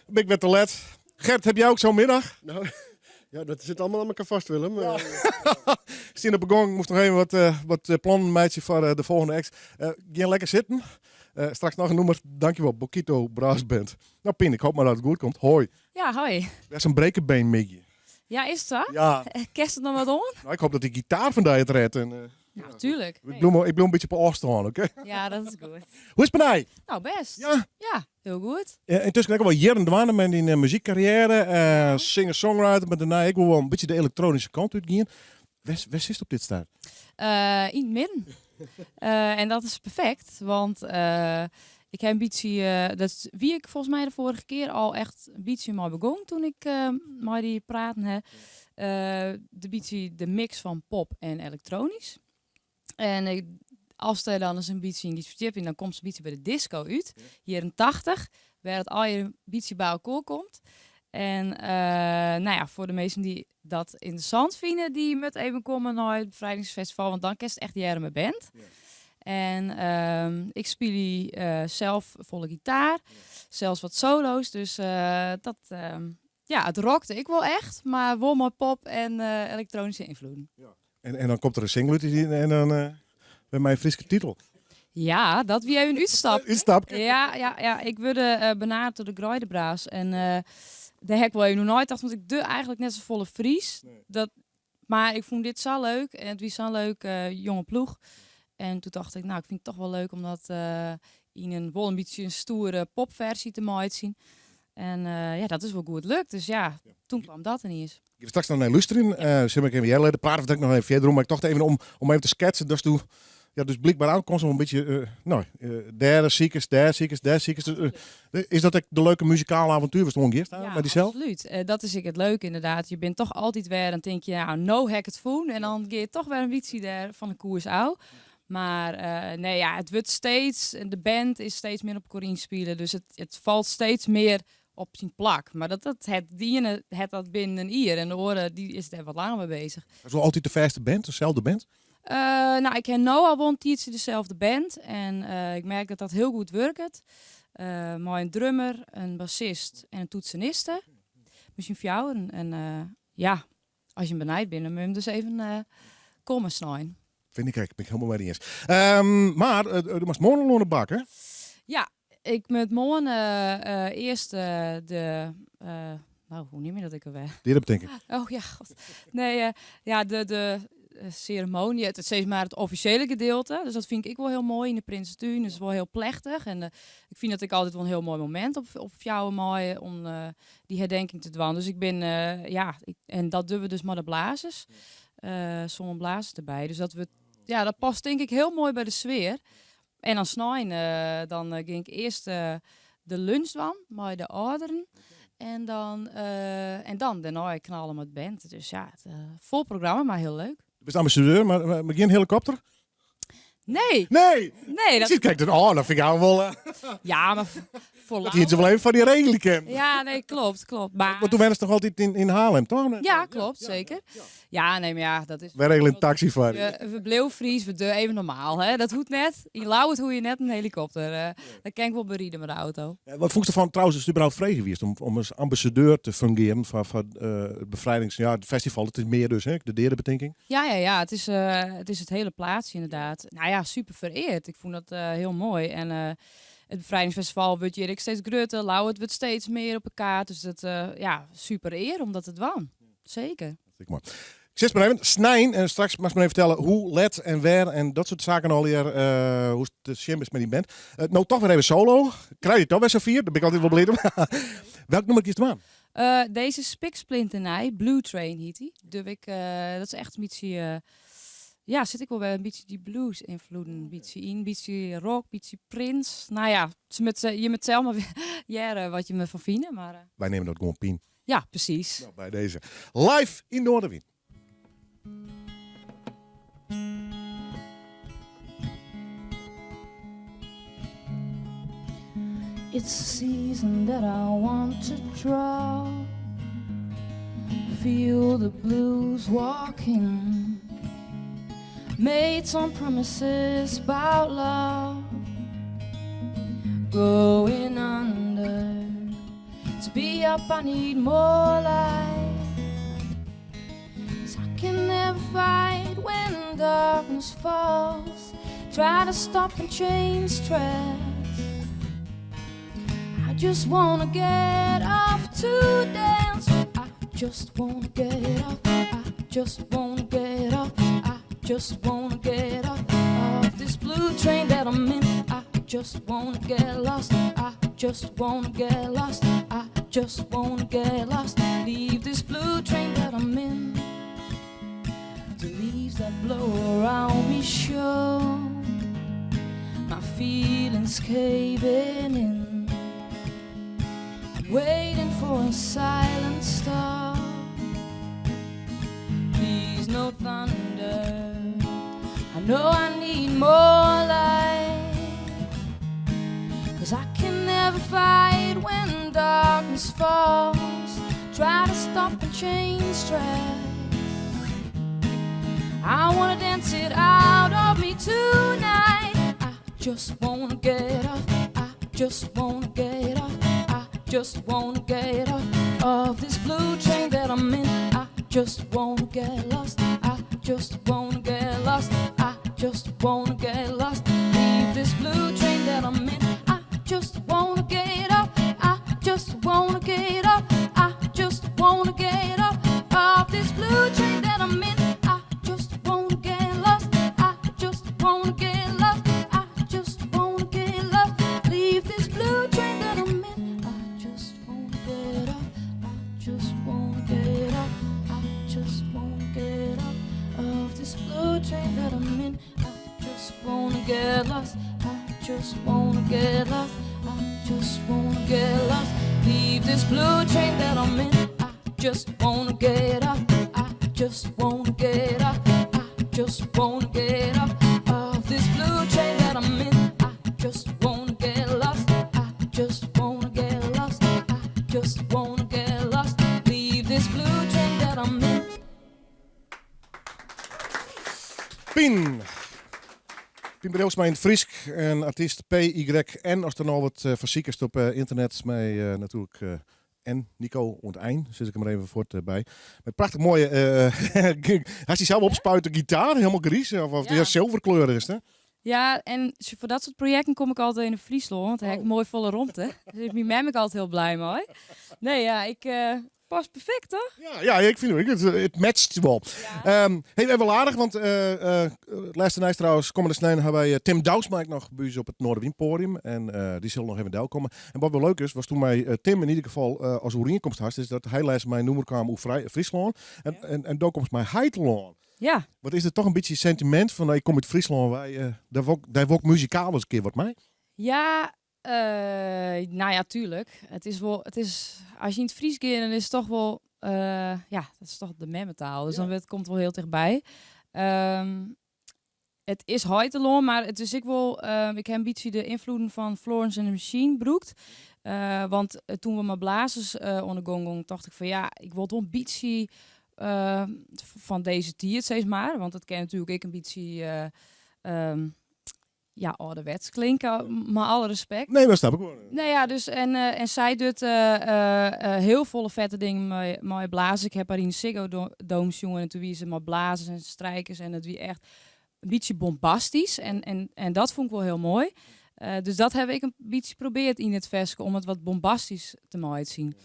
Bin ik wer te let. Gert, heb jij ook zo'n middag? Nou, ja, dat zit allemaal aan elkaar vast, Willem. Ja. Ik stie op de gong, moest nog even wat plannen meitsje foar de folgjende acts. Gean lekker sitten. Straks noch in nûmer. Dankjewel, Bokito Brass Band. Nou Pien, ik hoop mar dat it goed komt. Hoi. Ja, hoi. Wer sa'n brekkebeen-middei. Ja, is it sa? Ja. Kinst it noch wat oan? Nou, ik hoop dat dy gitaar fan dy it rêdt. En, Ja, tuurlijk. Ik bliuw, ik bliuw in bytsje op ôfstân, oké? Ja, dat is goed. Hoe is it mei dy? Nou, bêst. Ja? Ja, hiel goed. Yntusken ek al wol jierren dwaande mei dyn muzykkarriêre. Singer-songwriter, mar dêrnei ek wol in bytsje de elektronyske kant útgien. Wêr sitst op dit stuit? Yn it midden. En dat is perfekt, want ik ha in bytsje, dat wie ik folgens my de foarige kear al echt in bytsje mei begûn toen ik mei dy praten ha. De bytsje de mix fan pop en elektronysk. En ik, as der dan ris in bytsje yn giet ferdjipjen, dan komt se in bytsje by de disco út, jierren 80, wêr it allegear in bytsje by elkoar komt. En nou ja, foar de minsken dy't dat ynteressant fine, dy moatte even komme nei it Befrijdingsfestival, want dan kinst echt hearre mei band. En ik spylje sels folle gitaar, sels wat solo's, dus dat, ja, it rockte ek wol echt, mar wol mei pop en elektronyske ynfloeden. En dan komt der in single út en dan wer mei in Fryske titel. Ja, dat wie even in útstap. Útstap. Ja, ja, ja. Ik wurde benadere troch de Greidebraas. En dêr ha ik wol even oer neitocht, want ik doch eigenlik net safolle Frysk. Dat, mar ik fûn dit sa leuk en it wie sa'n leuk jonge ploech. En toen tocht ik, nou, ik fyn it toch wol leuk om dat yn in wol in bytsje in stoere popfersje te meitsjen. En ja, dat is wol goed lukt. Dus ja, toen kwam dat ineens. Ik gean straks noch nei lústerjen. Sil ik even hearre litte. Prate we ek noch even fierder oer. Mar ik tocht even om even te sketsen datsto ja, dus blykber oankomst om in bytsje, nou, dêr sikest, dêr sikest, dêr sikest. Is dat ek de leuke muzikale avontuer watst oangiest Ja, mei dysels? absoluut. Dat is ek it leuke ynderdaad. Je binne toch altyd wer, dan tink je, nou, no ha ik it fûn. En dan gean je toch wer in bytsje dêr fan de koers ôf. Mar nee, ja, it wurdt steeds, de band is steeds mear op elkoar ynspile. Dus it falt steeds mear op syn plak. Mar dat, dat het, de iene het dat binnen in jier en de oare dy is dêr wat langer mei bezich. Is wol altyd de fêste band, deselde band? Uh, nou, ik ha no al wol in tiidsje deselde band en uh, ik merk dat dat hiel goed wurket. Uh, mei in drummer, in bassist en in toetseniste. Miskien fjouweren. En ja, as je benijd binne, dan moat je dus even komme snein. Fyn ik ek, bin ik hielendal mei dy iens. Um, mar do moatst moarn al oan de bak, hè? Ja, ik moat moarn earst de, nou, hoe neame je dat ek alwer? Deadebetinking. Oh ja, god. Nee, ja, de seremoanje, it sis mar it offisjele gedeelte. Dus dat fyn ik ek wol hiel moai yn de Prinsetún. Dat is wol hiel plechtich. En ik fyn dat ek altyd wol in hiel moai momint op fjouwer maaie om dy herdenking te dwaan. Dus ik bin, ja, en dat dogge we dus mei de blazers. Sân blazers derby. Dus dat wurdt, ja, dat past tink ik hiel moai by de sfear. En dan snein, dan gean ik earst de lunch dwaan mei de âlderen. En dan, en dan dêrnei knalle mei de band. Dus ja, it, fol programma, mar hiel leuk. Do bist ambassadeur, mar gjin helikopter? Nee. Nee! Nee, dat... Kijk, dan, oh, dat fyn ik al wol... Ja, mar foar Dat hie se wol even foar dy regelje kinnen. Ja, nee, klopt, klopt. Maar... Want doe wennest noch altyd yn Haarlem, toch? Ja, klopt, zeker. Ja, nee, mar ja, dat is... Wy regele in taksy foar. We bliuwe Fries, we dogge even normaal, hè. Dat hoecht net. Yn Ljouwert hoege je net in helikopter. Dat kin ik wol beride mei de auto. Wat fûnst derfan trouwens, ast überhaupt frege wiest om as ambassadeur te fungearjen foar it befrijdings... Ja, it festival, it is mear dus, hè, de deadebetinking. Ja, ja, ja. Het is het hele plaatsje inderdaad. Nou ja, super vereerd. Ik fûn dat hiel moai. En it befrijdingsfestival wurdt hjir ek steeds grutter. Ljouwert wurdt steeds mear op de kaart. Dus dat, ja, super ear om dat te dwaan. Zeker. Hartstikke moai. Ik sis mar even, snein, en straks moatst my even fertelle hoe let en wêr en dat soart saken allegear, hoe'tst te sjen bist mei dyn band. No toch wer even solo. Krij je toch wer safier, dêr bin ik altyd wol bliid om. Welk nûmer kiest dwaan? Dizze spiksplinternij, Blue Train hjit dy. Dus ik, dat is echt in bytsje, ja, sit ek wol wer in bytsje dy blues ynfloeden in bytsje yn. Bytsje rock, bytsje Prince. Nou ja, se moat, je moatte sels mar hearre wat je derfan fine. Mar, Wy nimme dat gewoan pyn. Ja, presys. Nou, by dizze. Live yn Noardewyn. It's the season that I want to draw. Feel the blues walking. Made some promises about love. Going under. To be up, I need more light. 'Cause I can never fight when darkness falls. Try to stop and change tracks. I just wanna get off to dance. I just wanna get off. I just wanna get off. I just wanna get off of this blue train that I'm in. I just wanna get lost. I just wanna get lost. I just wanna get lost. Leave this blue train that I'm in. The leaves that blow around me show my feelings caving in. I'm waiting for a silent star. Please, no thunder. I know I need more light. 'Cause I can never fight when darkness falls. Try to stop and change tracks. I wanna dance it out of me tonight. I just wanna get off. I just wanna get off. I just wanna get off of this blue train that I'm in. I just wanna get lost. I just wanna get lost. I just wanna get lost. Leave this blue train that I'm in. I just wanna get off. I just wanna get off. I just wanna get off of this blue train that I'm in. I just wanna get lost. I just wanna get lost. I just wanna get lost. Leave this blue train that I'm in. I just wanna get off. I just wanna get off. I just wanna get off of this blue train that I'm in. I just wanna get lost. I just wanna get lost. I just wanna get lost. Leave this blue train that I'm in. I just wanna get off. I just wanna get off. I just wanna get off of this blue train that I'm in. I just wanna get lost. I just wanna get lost. I just wanna get lost, leave this blue train that I'm in. Pien. Pien Breeuwsma yn it Frysk en artyst PYN. As der no wat eh, fersikest op eh, ynternet mei eh, natuerlik en Nico oan it ein, sis ik him mar even fuort by. Mei prachtich moaie, hast dy sels opspuite gitaar, helemaal griis of, of ja. zilverkleur is het, hè? Ja, en voor dat soort projecten kom ik altijd in Fryslân, want daar heb ik mooi volle romte. Dus is mijn mem ik altijd heel blij mee. Nee, ja, ik pas perfect, toch? Ja, ja, ik vind het, het matcht wel. Ja. Um, hey, even wel aardig, want het laatste nijs trouwens, komende snein hebben wij Tim Douwsma nog bij op het Noardewynpodium. En die zal nog even del komen. En wat wel leuk is, was toen mij Tim in ieder geval als oerienkomst had, is dat hij les mijn noemer kwam over Friesland. En, ja. en, en daar komt mijn Heitelân. Ja. Wat is het toch een beetje sentiment van, nou, ik kom uit Friesland, wij, daar wok, daar wok muzikaal eens een keer wat mee? Ja, nou ja, tuurlijk. Het is wel, het is, als je in het Fries gaat, dan is het toch wel, ja, dat is toch de memmetaal. Dus ja. dan het komt wel heel dichtbij. Het is Heitelân, maar het is ik wel, ik heb een beetje de invloeden van Florence and the Machine broekt. Want toen we maar blazers onder gong gong, dacht ik van ja, ik wil toch een beetje van deze tiert, zeg maar. Want dat ken natuurlijk ik een beetje ja, ouderwets klinken, maar alle respect. Nee, maar snap ik wel. Nee, ja, dus en, en zij doet heel volle vette dingen met, met blazen. Ik heb haar in de Ziggo Dome jongen en toen wie ze met blazers en strijkers en het wie echt een beetje bombastisch. En dat vond ik wel heel mooi. Dus dat heb ik een beetje geprobeerd in het versje om het wat bombastisch te mooi te zien.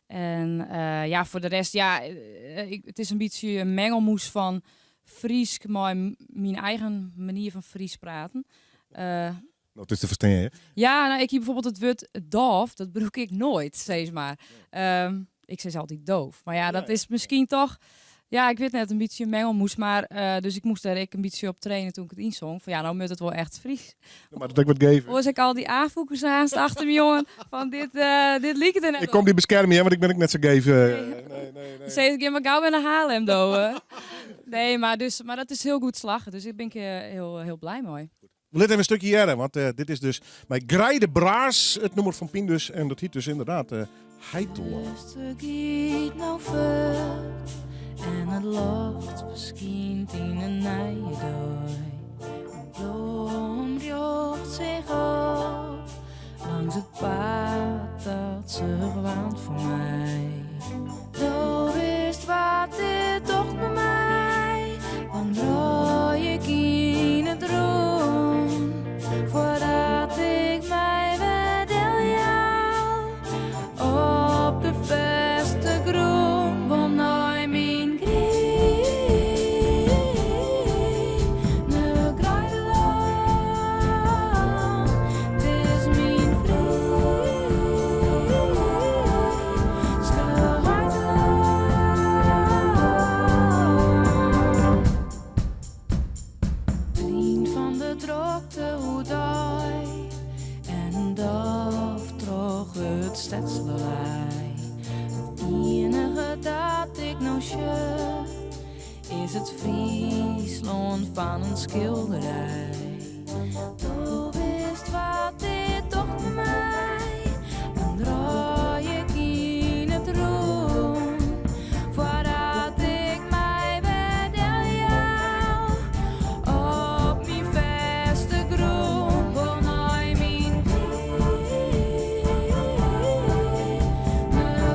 En ja, voor de rest, ja, ik, het is een beetje een mengelmoes van Fries, maar mijn eigen manier van Fries praten. Nou, het is te verstaan, hè? Ja, nou, ik heb bijvoorbeeld het woord doof, dat broek ik nooit, zeg maar. Ik zeg altijd doof. Maar ja, dat is misschien toch... Ja, ik weet net, een beetje een mengelmoes, maar dus ik moest daar ik een beetje op trainen toen ik het inzong. Van ja, nou moet het wel echt Fries. Ja, maar dat ik wat geven. Was ik al die aanvoekers naast achter me, jongen, van dit liep het er net Ik kom die beschermen, hè, want ik ben ook net zo geven. Nee, nee, nee, nee. Zeg ik, maar gauw naar Haarlem, do. Nee, maar dat is heel goed slagen, dus ik ben heel, heel blij mee. We laten even een stukje jaren, want dit is dus bij Greide Braas, het nummer van Pien dus. En dat heet dus inderdaad Heitelân. Rustig giet nou voort en het loft beschijnt in een nije dag. Een bloem rjocht zich op langs het pad dat zich waant voor mij. Do wist wat dit docht met mij, dan draai ik in het rond voordat ik mij weer jou op de vaste grond. Want nou mijn griene greidland, het is mijn Fryske heitelân. Trien van de drokte oerdei en een dof troch het stedslawaai. Het enige dat ik nou sjoch is het Friesland van een schilderij. Do wist wat dit docht met mij, dan draai ik in het rond voordat ik mij weer jou op mijn vaste grond. Wol nei mijn griene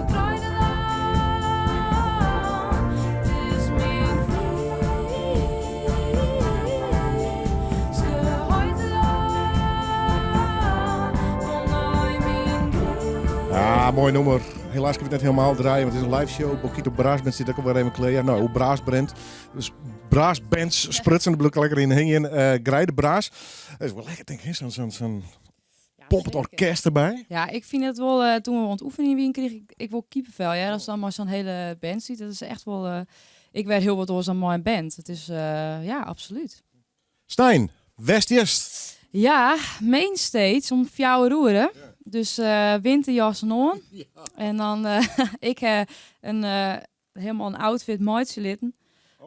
greidland. Het is mijn Fryske heitelân. Wol nei mijn Ja, mooi nummer. Helaas kan ik het net helemaal draaien, want het is een live show. Bokito Braasband zit ook alweer even klaar. Ja, nou, hoe Braasband. Dus Braasbands sprutsen, daar ik lekker in hingen. Greide Braas. Dat is wel lekker, denk ik, hè? Zo'n pompend orkest erbij. Ja, ik vind het wel, toen we aan het oefenen waren, kreeg ik wel kippenvel. Ja, dat is dan maar zo'n hele band ziet. Dat is echt wel, ik werd heel wat door zo'n mooie band. Het is, ja, absoluut. Stijn, West eerst. Ja, Mainstage om fjouwer roeren. Dus winterjas on. En dan ik heb helemaal een outfit maatje litten.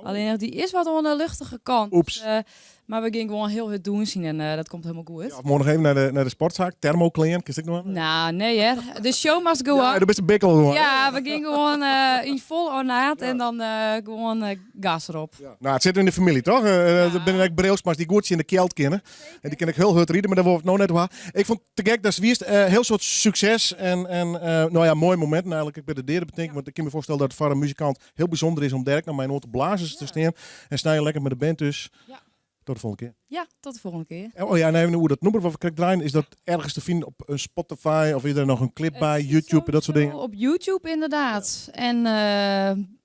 Alleen nog, die is wat aan de luchtige kant. Oeps. Dus Maar we gaan gewoon heel hard doen zien en dat komt helemaal goed. Of morgen nog even naar de sportzaak. Thermoklean, kist ik nog aan? Nou, nee hè. De show must go on. Ja, de beste bikkel gewoon. Ja, we gingen gewoon in vol ornaat en dan gewoon gas erop. Nou, het zit in de familie, toch? Er zijn eigenlijk Breelsma's die goed in de kjeld kennen. En die ken ik heel hard rieden, maar daar wordt het nog net waar. Ik vond het te gek dat ze wist. Heel soort succes en nou ja, mooi moment eigenlijk. Ik ben de derde bedenken, want ik kan me voorstellen dat het voor een muzikant heel bijzonder is om direct naar mijn oor te blazers te staan. En snij je lekker met de band dus. Tot de volgende keer. Ja, tot de volgende keer. Oh ja, en even hoe dat nummer wat we krijgen draaien, is dat ergens te vinden op een Spotify of is er nog een clip bij, YouTube en dat soort dingen? Op YouTube inderdaad. En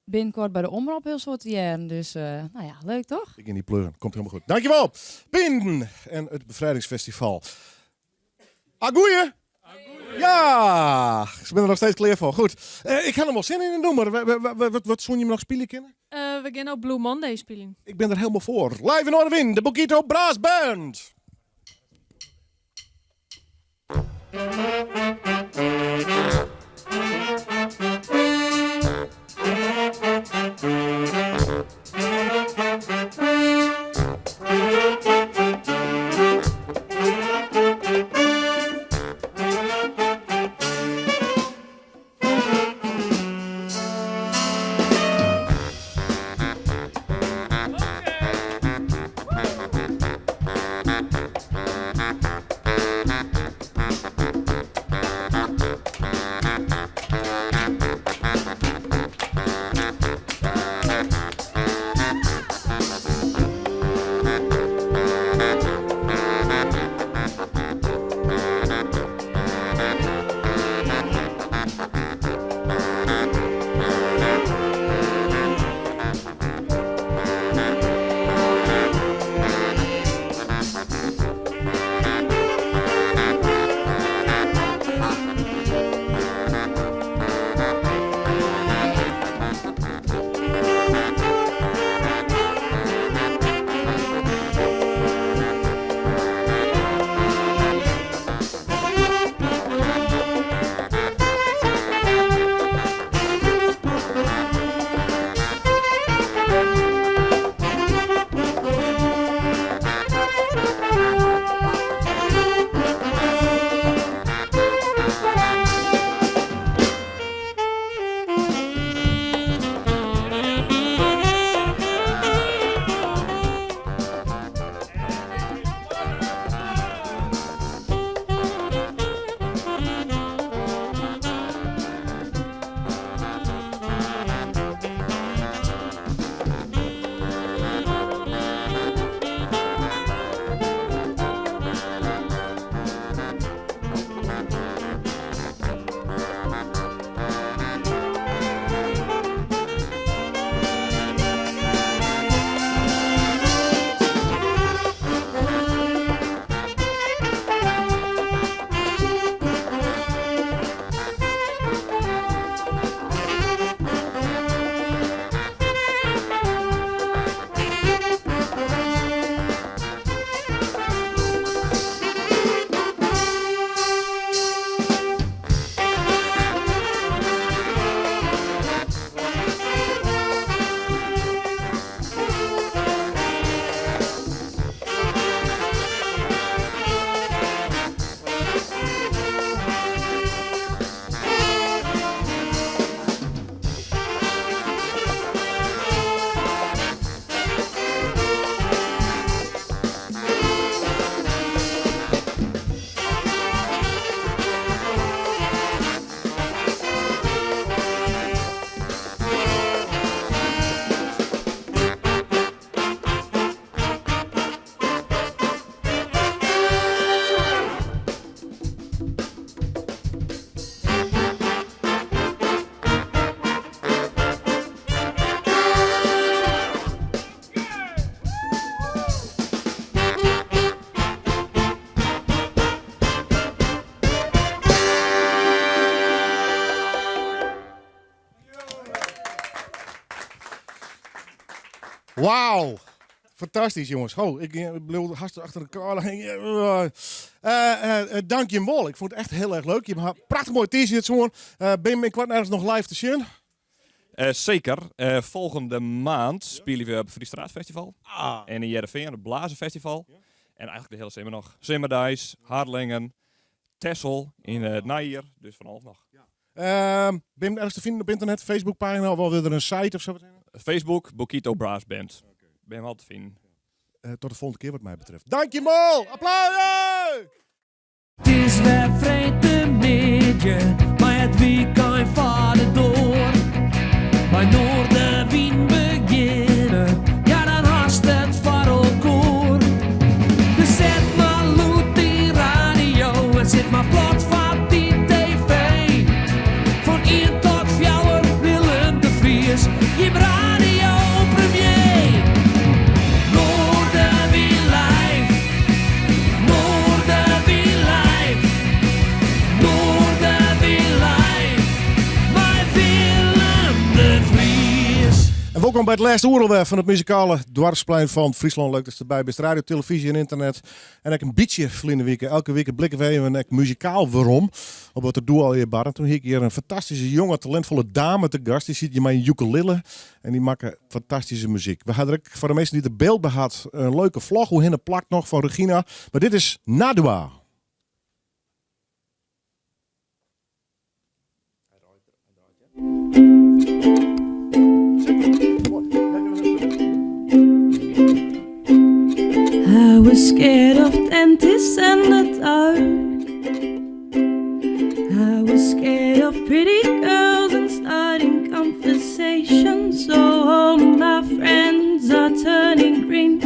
binnenkort bij de Omroep heel soort jaren. Dus nou ja, leuk toch? Ik in die pleuren. Komt helemaal goed. Dankjewel. Pin en het Bevrijdingsfestival. Agoeie! Ja, ze ben er nog steeds klaar voor. Goed. Ik heb nog wel zin in een nummer. Wat zou je me nog spelen kennen? We gaan ook Blue Monday spelen. Ik ben er helemaal voor. Live in Noardewyn, de Bokito Brass Band. Wauw. Fantastisch, jongens. Ho, ik bleef hartstikke achter elkaar. Dank je wel. Ik vond het echt heel erg leuk. Je hebt een prachtig mooi t-shirt zo'n. Ben je binnenkort ergens nog live te zien? Zeker. Volgende maand spelen we op het Friestraat Festival. Ah. En in Heerenveen, het Blazen Festival. En eigenlijk de hele zomer nog. Simmerdeis, Harlingen, Texel in het najaar. Dus van alles nog. Ben je ergens te vinden op internet, Facebookpagina of alweer er een site of zo? Facebook, Bokito Brass Band. Ben je wel te vinden. Tot de volgende keer wat mij betreft. Dank je mal! Applaus! Het is weer freedtemiddei, mar it wykein foar de doar. Mei Noardewyn begjinne, ja dan hast it foar elkoar. Dus set mar lûd dyn radio en sit mar plat foar dyn TV. Fan ien tot fjouwer Willem de Vries, jim radio premier. Noardewyn live, Noardewyn live, Noardewyn live, mei Willem de Vries. En welkom by it lêste oere wer fan it muzikale doarpsplein fan Fryslân. Leuk dat je derby bist. Radio, televyzje en internet. En ek in bytsje ferline wike. Elke wike blikke we even ek muzikaal werom op wat der doe allegear barde. Doe hie ik hjir in fantastyske jonge, talintfolle dame te gast. Dy sit hjir mei in ukulele en dy makke fantastyske muzyk. We ha der ek foar de minsken dy't der byld by hat in leuke vlog oerhinne plakt noch fan Regina. Mar dit is Nadua. I was scared of dentists and the dark. I was scared of pretty girls and starting conversations. So all my friends are turning green.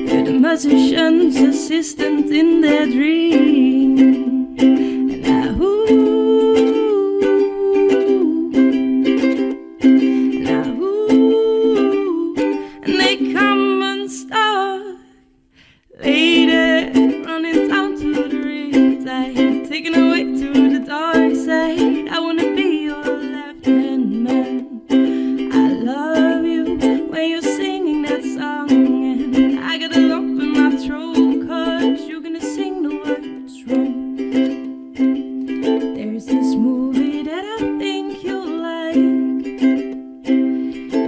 You're the musician's assistant in their dream. And I, ooh, and I, ooh, and they come unstuck. Lady, running down to the riptide, taken away to the dark side. I wanna be your left hand man. I love you when you're singing that song, and I got a lump in my throat, 'cause you're gonna sing the words wrong. There's this movie that I think you'll like.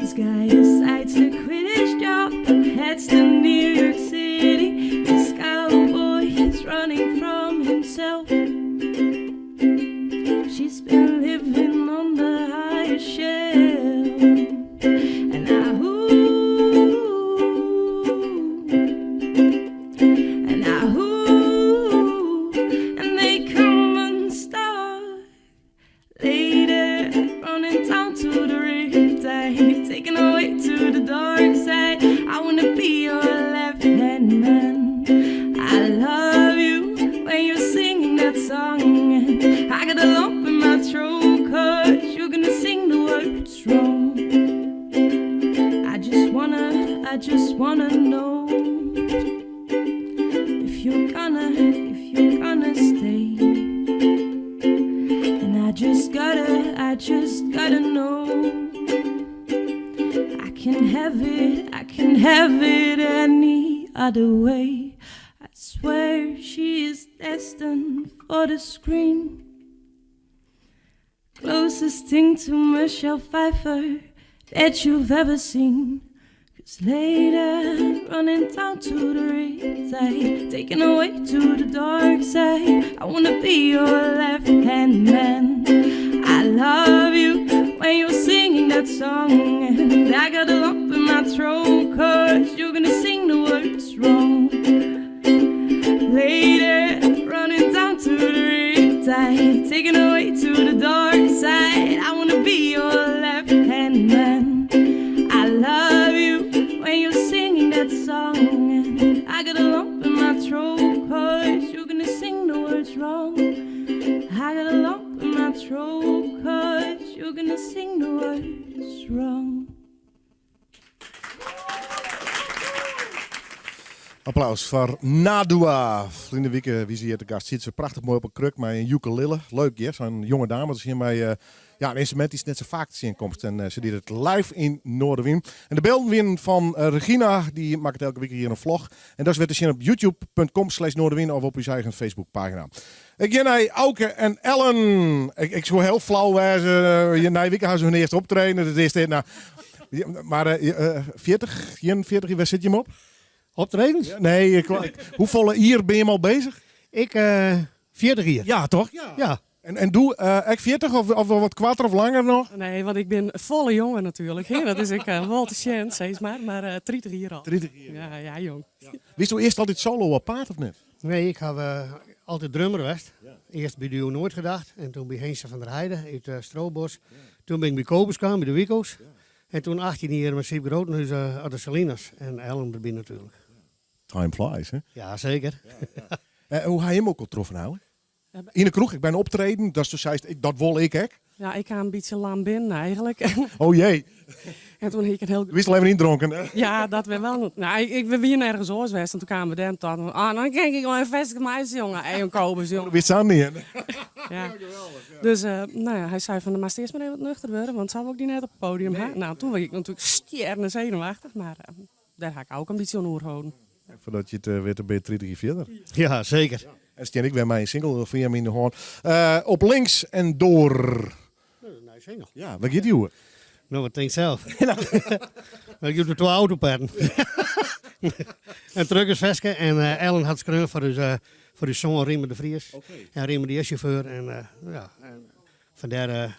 This guy decides to quit his job and heads to New York City. This cowboy is running from himself. She's been living on the highest shelf. And I, ooh, and I, ooh, and they come unstuck. Lady, running down to the riptide, taken away to the dark side. I wanna be your left hand man. I love you when you're singing that song. And I got a lump in my throat, 'cause you're gonna sing the words wrong. I just wanna know if you're gonna stay. And I just gotta know I can have it, I can have it any other way. I swear she is destined for the screen. Closest thing to Michelle Pfeiffer that you've ever seen. 'Cause lady, running down to the riptide, taken away to the dark side. I wanna be your left hand man. I love you when you're singing that song. And I got a lump in my throat, 'cause you're gonna sing the words wrong. Lady, running down to the riptide, taken away to the dark side. I wanna be your left hand man. I love you when you're singing that song. And I got a lump in my throat, 'cause you're gonna sing the words wrong. I got a lump in my throat, 'cause you're gonna sing the words wrong. Applaus foar Nadua. Ferline wike wie se hjir te gast. Siet se prachtich moai op 'e kruk mei in ukulele. Leuk hear, sa'n jonge dame te sjen mei ja, in ynstrumint dy'tst net sa faak te sjen komst. En se die it live yn Noardewyn. En de bylden wienen fan Regina, dy makket elke wike hjir in vlog. En dat is wer te sjen op youtube.com slash Noardewyn of op ús eigen Facebookpagina. Ik gean nei Auke en Ellen. Ik soe hiel flau wêze. Nije wike ha se hun earste optreden. Dat is nou, mar 40, 41, wêr sit jim op? Optredens? Nee, ik, hoefolle jier bin jim al bezich? Ik, 40 jier. Ja, toch? Ja. ja. En doe ek 40 of wat koarter of langer noch? Nee, want ik bin folle jonger natuerlik. Hè? Dat is ek wol te sjen, sis mar. Mar 30 jier al. 30 jier. Ja, ja, jong. Ja. Wiesto earst altyd solo op paad of net? Nee, ik haw altyd drummer west. Earst by Duo Nooitgedagt en toen by Heense van der Heide út Strobos. Toen bin ik by Kobus kaam, by de Wiko's. En toen 18 jier mei Siep Grotenhuis op de Salinas. En Ellen derby natuerlik. Time flies, hè? Ja, zeker. Hoe ha jim elkoar troffen eigenlik? Yn de kroech, ik by in optreden, datsto seist, dat wol ik ek. Ja, ik kaam in bytsje lam binnen eigenlik. Oh jee. En toen hie ik in hiel... Wiest al even yndronken? Ja, dat wer wel. Nou, we wiene ergens oars west en toen kamen we dêr en tochten, ah, dan kin ik wol in ferske meisjonge. Hey, Kobus, jonge. Wist sa niet. Ja. Dus nou ja, hy sei fan, dan moatst earst mar even wat nuchter wurde, want sa wol ik dy net op it podium ha. Nou, toen wie ik natuerlik stjernezenuwachtich, mar dêr ha ik ook in bytsje oan oerholden. En foardat je it witte binne je 30 jier fierder. Ja, zeker. En stean ik wer mei in single fan jim yn de hân. Op links en door. Dat is in nije single. Ja, wêr giet dy oer? No, wat tink sels? It giet oer twa autopaden. In truckersferske en Ellen hat skreaun foar ús, foar ús soan Riemer de Vries. En Riemer dy is sjauffeur en ja, en fandêr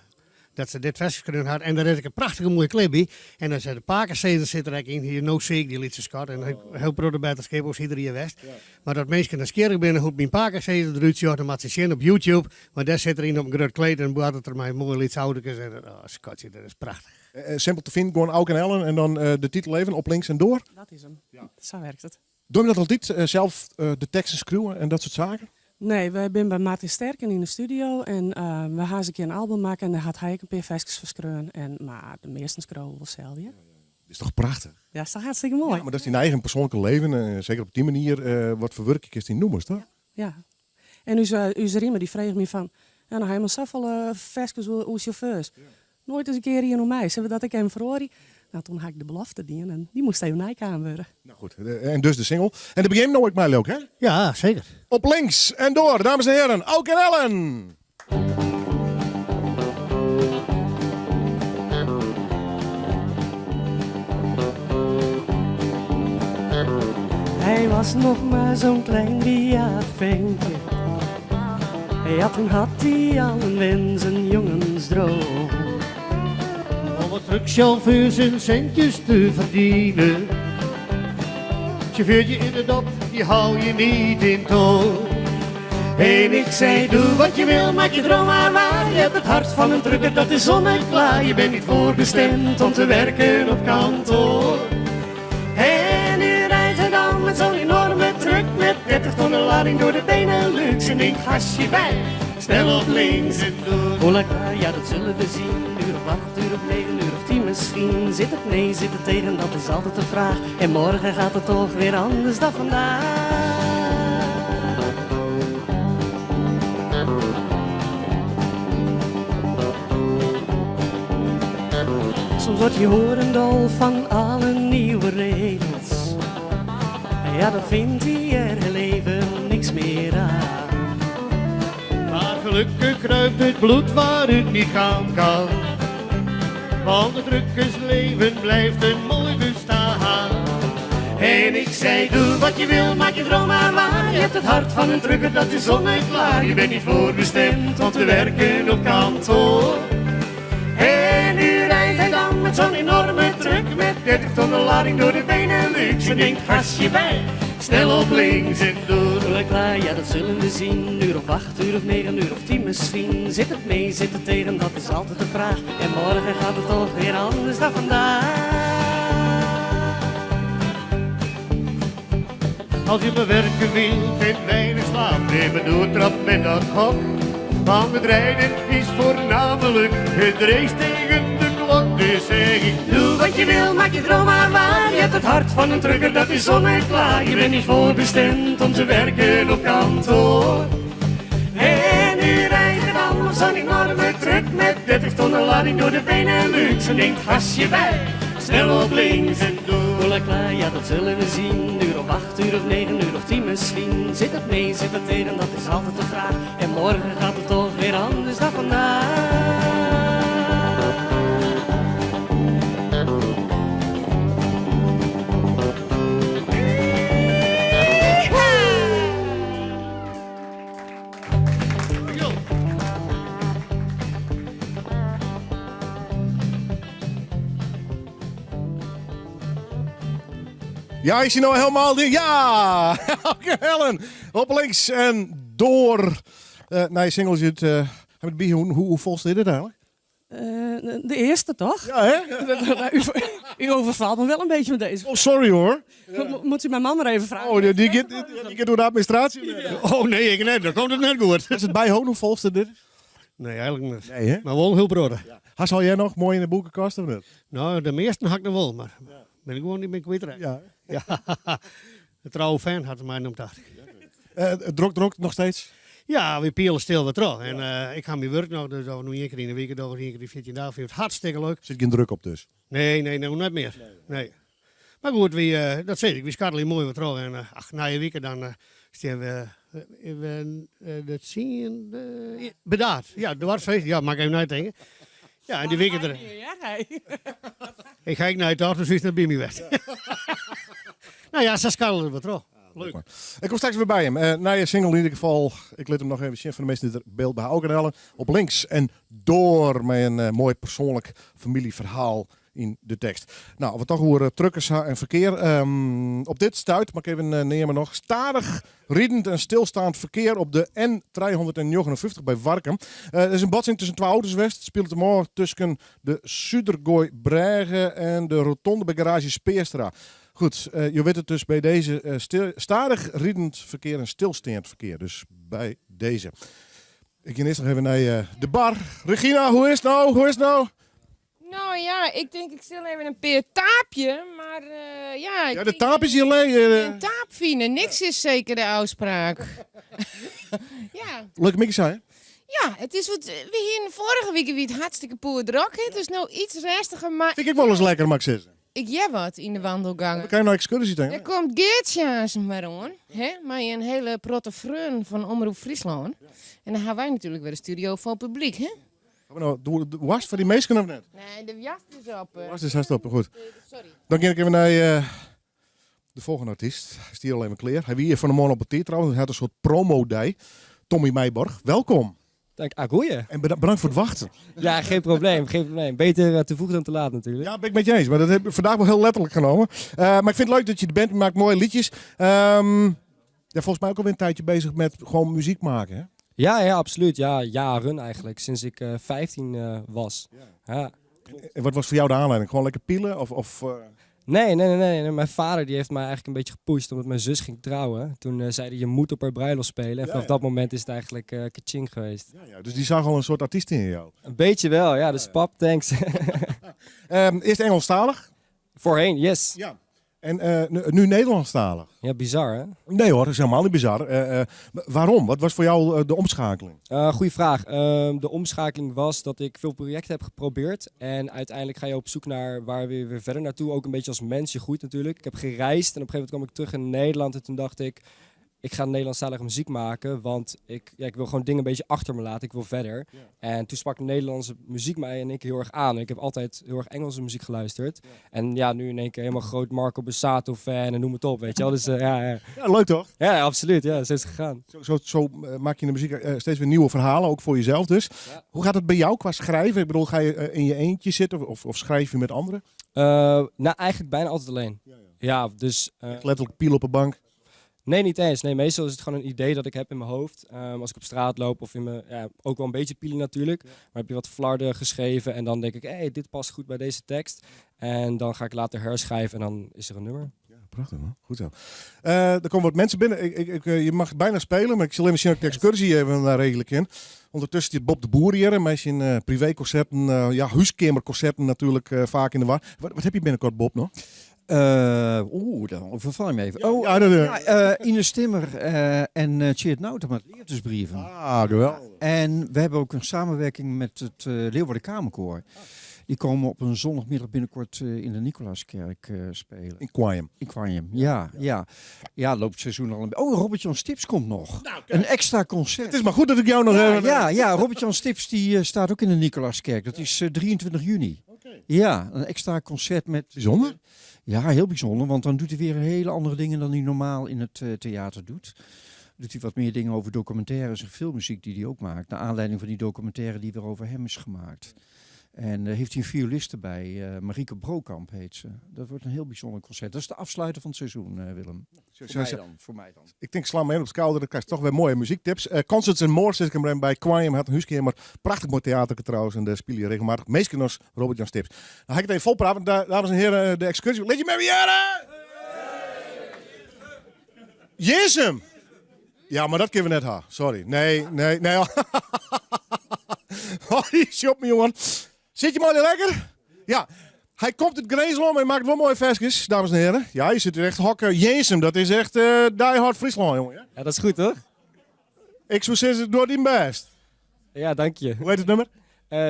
dat se dit ferske skreaun hat. En dêr is ek in prachtige moaie klip by. En dan sit de pakesizzer sit der ek yn. Hy is no siik, dy lytse skat. En in hiel protte betterskip oars hie er hjir west. Mar dat minsken nijsgjirrich binne hoe't myn pakesizzer derút sjocht, dan moat se sjen op YouTube. Want dêr sit er yn op in grut kleed en boartet er mei moaie lytse autokes. En oh, skatsje, dat is prachtich. Simpel te finen, gewoan Auke en Ellen en dan de titel even, Op links en door. Dat is 'm. Sa werkt it. Doe je dat altyd sels de teksten skriuwe en dat soart saken? Nee, wy binne by Martin Sterken yn de studio en we ha ris in kear in album makke en dêr hat hy ek in pear ferskes foar skreaun. En, mar de measten skriuwe we wol sels, ja. Dat is toch prachtich? Ja, is toch hartstikke moai. Ja, mar dat is dyn eigen persoanlike leven en seker op dy manier wat ferwurkje kinst yn nûmers, toch? Ja. En ús, ús Riemer dy frege my fan, ja, no ha jim al safolle ferskes oer sjauffeurs. Noait ris in kear ien oer my. Sille we dat ek even feroarje? Nou, toen ha ik de belofte dien en dy moast even neikaam wurde. Nou goed, en dus de single. En de begjin no ek mei leau ik, hè? Ja, zeker. Op links en door, dames en heren, Auke en Ellen! Hij was nog maar zo'n klein driejarig ventje. Ja, toen had hij al een wens, een jongensdroom. Om als truckchauffeur zijn centjes te verdienen. Chauffeurtje in de dop, die hou je niet in toom. En ik zei, doe wat je wil, maak je droom maar waar. Je hebt het hart van een trucker, dat is zonneklaar. Je bent niet voorbestemd om te werken op kantoor. En nu rijdt hij dan met zo'n enorme truck met 30 tonnen lading door de Benelux. En ik gasje bij, snel op links en door. Hoe lang klaar, ja dat zullen we zien. Uur of 8, uur of 9, uur of 10 misschien. Zit het mee, zit het tegen, dat is altijd de vraag. En morgen gaat het toch weer anders dan vandaag. Soms word je horendol van alle nieuwe regels. Ja, dan vindt hij er heel even niks meer aan. Maar gelukkig kruipt het bloed waar het niet gaan kan. Want het truckersleven blijft een mooi bestaan. En ik zei, doe wat je wil, maak je droom maar waar. Je hebt het hart van een trucker, dat is zonneklaar. Je bent niet voorbestemd om te werken op kantoor. En nu rijdt hij dan met zo'n enorme truck met 30 tonnen lading door de Benelux. En denkt, gasje bij, snel op links en door. Hoe klaar, ja dat zullen we zien. Uur of 8, uur of 9, uur of 10 misschien. Zit het mee, zit het tegen, dat is altijd de vraag. En morgen gaat het toch weer anders dan vandaag. Als je maar werken wilt en weinig slaapt, neem een doortrap met dat hok. Want het rijden is voornamelijk het race tegen de klok. Dus zeg ik, doe wat je wil, maak je droom maar waar. Je hebt het hart van een trucker, dat is zonneklaar. Je bent niet voorbestemd om te werken op kantoor. En nu rijdt een allemaal zo'n enorme truck met 30 tonnen lading door de Benelux. En denkt, gasje bij, snel op links en door. Klaar, ja dat zullen we zien. Uur of 8, uur of 9, uur of 10 misschien. Zit het mee, zit het tegen, dat is altijd de vraag. En morgen gaat het toch weer anders dan vandaag. Ja, is hij nou helemaal... Ja! Oké, Helen. Op links en door. Naar je singles uit... hoe, hoe vol zit dit eigenlijk? De eerste toch? Ja, hè? U overvalt me wel een beetje met deze. Oh, sorry hoor. Moet u mijn man maar even vragen. Oh, die gaat door de administratie. Ja. Oh nee, ik net. Dan komt het net goed. Is het bij hoe vol zit dit? Nee, eigenlijk niet. Nee, hè? Maar wel heel broden. Ja. Has al jij nog mooi in de boekenkast of niet? Nou, de meesten had ik nog wel, maar ben ik gewoon niet meer kwijt. Ja. Ja. De trouwe fan had mij noemd, dacht ik. Drok, drok nog steeds? Ja, we pielen stil wat terug. En ik ga mijn werk nog, dus over nu één keer in de week, over één keer in 14 dagen. Vind ik het hartstikke leuk. Zit geen druk op dus? Nee, nee, nou net meer. Nee. Maar goed, dat zeg ik, we scharrelen mooi wat terug. En ach, na je week dan staan we, dat zien bedaard. Ja, de dwarsfeest. Ja, mag ik even nadenken. Ja, en die week er. Ik ga ik naar het auto, dus naar Bimi werd. Nou ja, ze scharrelen wat terug. Leuk. Ik kom straks weer bij hem. Na je single in ieder geval. Ik liet hem nog even zien van de mensen die er beeld bij ook halen. Op links en door met een mooi persoonlijk familieverhaal in de tekst. Nou, wat toch horen truckers en verkeer. Op dit stuit, maar ik even nemen nog. Stadig riedend en stilstaand verkeer op de N359 bij Warkum. Er is een botsing tussen twee auto's west. Het speelt morgen tussen de Sudergooi-Brege en de rotonde bij garage Speerstra. Goed, je weet het dus bij deze stadig riedend verkeer en stilstaand verkeer. Dus bij deze. Ik ga eerst nog even naar de bar. Regina, hoe is het nou? Hoe is het nou? Nou ja, ik denk ik stil even een peer taapje, maar ja... Ja, de taap is hier alleen. Een taap vinden, niks is zeker de afspraak. Ja. Leuk mikken zijn. Ja, het is wat... We hier vorige week wie het hartstikke poer drok. Het is nou iets rustiger, maar... Vind ik wel eens lekker, Max. Ik jij wat in de wandelgangen. Dan kan je nou excursie tegen. Daar komt Geertje maar aan, hè? Maar een hele protte freun van Omroep Friesland. En dan gaan wij natuurlijk weer de studio vol publiek, hè? Nou, de was voor die meesten of net? Nee, de jas is op. De was is haast op, goed. Sorry. Dan ga ik even naar de volgende artiest. Hij is hier al even klaar. Hij wie hier van de morgen op het tier trouwens. Hij had een soort promo-day. Tommy Meiborg, welkom. Dank, ah, goeie. En bedankt voor het wachten. Ja, geen probleem, geen probleem. Beter te vroeg dan te laat natuurlijk. Ja, ben ik met je eens. Maar dat heb ik vandaag wel heel letterlijk genomen. Maar ik vind het leuk dat je er bent. Je maakt mooie liedjes. Ja, volgens mij ook alweer een tijdje bezig met gewoon muziek maken, hè? Ja, ja, absoluut. Ja, jaren eigenlijk. Sinds ik 15 was. Ja. Ja. En wat was voor jou de aanleiding? Gewoon lekker pielen? Of, Nee. Mijn vader die heeft mij eigenlijk een beetje gepusht omdat mijn zus ging trouwen. Toen zei hij, je moet op haar bruiloft spelen. En vanaf dat moment is het eigenlijk kaching geweest. Ja, dus die zag al een soort artiest in jou? Een beetje wel, ja. Dus pap, thanks. Eerst Engelstalig? Voorheen, yes. Ja. En nu Nederlandstalig? Ja, bizar hè? Nee hoor, dat is helemaal niet bizar. Waarom? Wat was voor jou de omschakeling? Goeie vraag. De omschakeling was dat ik veel projecten heb geprobeerd. En uiteindelijk ga je op zoek naar waar we weer verder naartoe. Ook een beetje als mens, je groeit natuurlijk. Ik heb gereisd en op een gegeven moment kwam ik terug in Nederland. En toen dacht ik, ik ga Nederlandstalige muziek maken. Want ik wil gewoon dingen een beetje achter me laten. Ik wil verder. Ja. En toen sprak Nederlandse muziek mij in één keer heel erg aan. En ik heb altijd heel erg Engelse muziek geluisterd. Ja. En ja, nu in één keer helemaal groot Marco Borsato fan en noem het op, weet je wel. Dus, ja. Ja, leuk toch? Ja, absoluut. Ja, zo is het gegaan. Zo maak je in de muziek steeds weer nieuwe verhalen, ook voor jezelf dus. Ja. Hoe gaat het bij jou qua schrijven? Ik bedoel, ga je in je eentje zitten of schrijf je met anderen? Nou, eigenlijk bijna altijd alleen. Ja, ja dus, echt letterlijk piel op een bank? Nee, niet eens. Nee, meestal is het gewoon een idee dat ik heb in mijn hoofd. Als ik op straat loop of in mijn... Ja, ook wel een beetje pielen natuurlijk. Ja. Maar heb je wat flarden geschreven en dan denk ik... Hé, hey, dit past goed bij deze tekst. En dan ga ik later herschrijven en dan is er een nummer. Ja, Prachtig man. Goed zo. Er komen wat mensen binnen. Ik, je mag bijna spelen, maar ik zal even zien of ik de excursie even regelen kan. Ondertussen zit Bob de Boer hier met zijn privéconcerten, ja, huiskamerconcerten natuurlijk vaak in de war. Wat heb je binnenkort, Bob, nog? Oeh, dan overval je me even. Oh, ja, dat, ja, Ines Timmer en Tjeerd Nauta met liefdesbrieven. Ah, geweldig. En we hebben ook een samenwerking met het Leeuwarden Kamerkoor. Die komen op een zondagmiddag binnenkort in de Nicolaaskerk spelen. In Quantum. In Quantum, ja, ja. Ja, loopt het seizoen al een be- Oh, Robert-Jan Stips komt nog. een extra concert. Het is maar goed dat ik jou nog Ja, even... ja, ja, Robert-Jan Stips die staat ook in de Nicolaaskerk. Dat is 23 juni. Ja, een extra concert met... Bijzonder? Ja, heel bijzonder, want dan doet hij weer hele andere dingen dan hij normaal in het theater doet. Doet hij wat meer dingen over documentaires en filmmuziek die hij ook maakt. Naar aanleiding van die documentaire die weer over hem is gemaakt. En heeft hij een violist erbij, Marieke Brokamp heet ze. Dat wordt een heel bijzonder concert. Dat is de afsluiter van het seizoen, Willem. Voor mij dan, voor mij dan. Ik denk, sla me in op het schouder, dan krijg je toch weer mooie muziektips. Concerts and More zit ik hem bij Quantum, had een huiskamer. Prachtig mooi theater trouwens, en daar speel je regelmatig. Meestal als Robert-Jan Stips. Dan ga ik het even volpraten, dames en heren, de excursie. Liedje Marianne! Jesem! Ja, maar dat kunnen we net ha. Sorry. Nee, nee, nee. Oh, die shop me, jongen. Zit je maar lekker? Ja. Hij komt uit Grijsland, maar hij maakt wel mooie versjes, dames en heren. Ja, je zit hier echt hokken. Jesem, dat is echt die hard Friesland, jongen. Ja, dat is goed, toch? Ik zou zeggen, door die best. Ja, dank je. Hoe heet het nummer?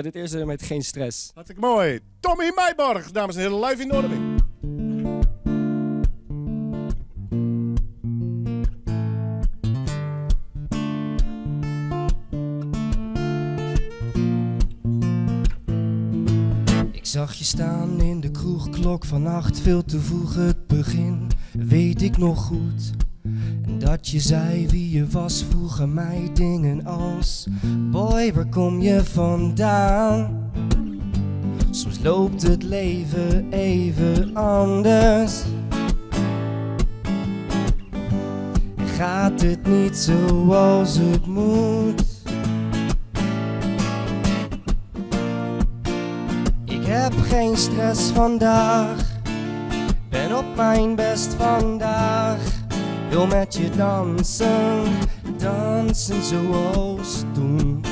Dit eerste nummer heet Geen Stress. Hartstikke mooi. Tommy Meiborg, dames en heren, live in Noardewyn. Ik zag je staan in de kroeg, klok van 8, veel te vroeg het begin, weet ik nog goed. En dat je zei wie je was, vroeg aan mij dingen als: boy, waar kom je vandaan? Soms loopt het leven even anders. En gaat het niet zoals het moet? Ik heb geen stress vandaag, ben op mijn best vandaag. Wil met je dansen, dansen zoals toen.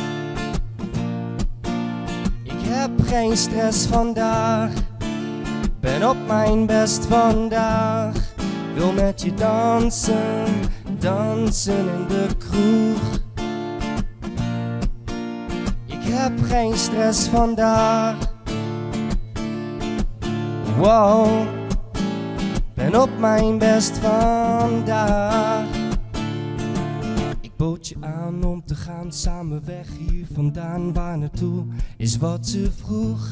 Ik heb geen stress vandaag, ben op mijn best vandaag. Wil met je dansen, dansen in de kroeg. Ik heb geen stress vandaag. Wow, ben op mijn best vandaag. Ik bood je aan om te gaan, samen weg hier vandaan. Waar naartoe is wat ze vroeg.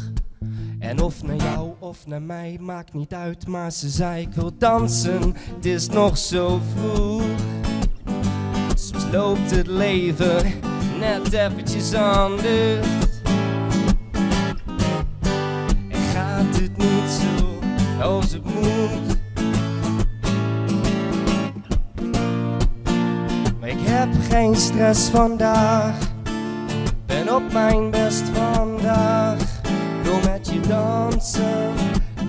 En of naar jou of naar mij, maakt niet uit. Maar ze zei ik wil dansen, het is nog zo vroeg. Soms loopt het leven net eventjes anders. En gaat het niet zo als het moet. Maar ik heb geen stress vandaag. Ben op mijn best vandaag. Wil met je dansen,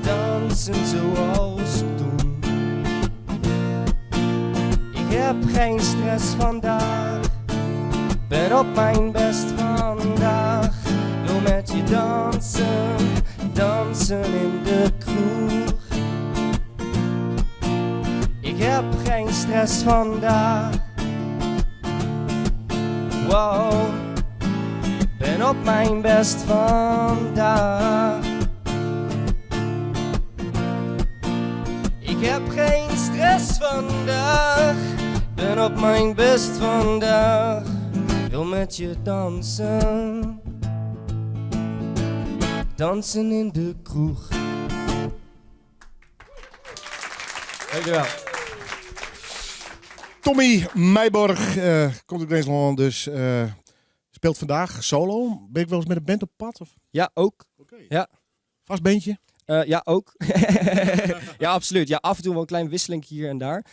dansen zoals toen. Ik heb geen stress vandaag. Ben op mijn best vandaag. Wil met je dansen, dansen in de kroeg. Ik heb geen stress vandaag. Wow, ben op mijn best vandaag. Ik heb geen stress vandaag. Ben op mijn best vandaag. Wil met je dansen. Dansen in de kroeg. Dankjewel. Tommy Meiborg komt uit Nederland, dus speelt vandaag solo. Ben ik wel eens met een band op pad? Of? Ja, ook. Oké. Ja. Vast bandje? Ja, ook. Ja, absoluut. Ja, af en toe wel een klein wisseling hier en daar.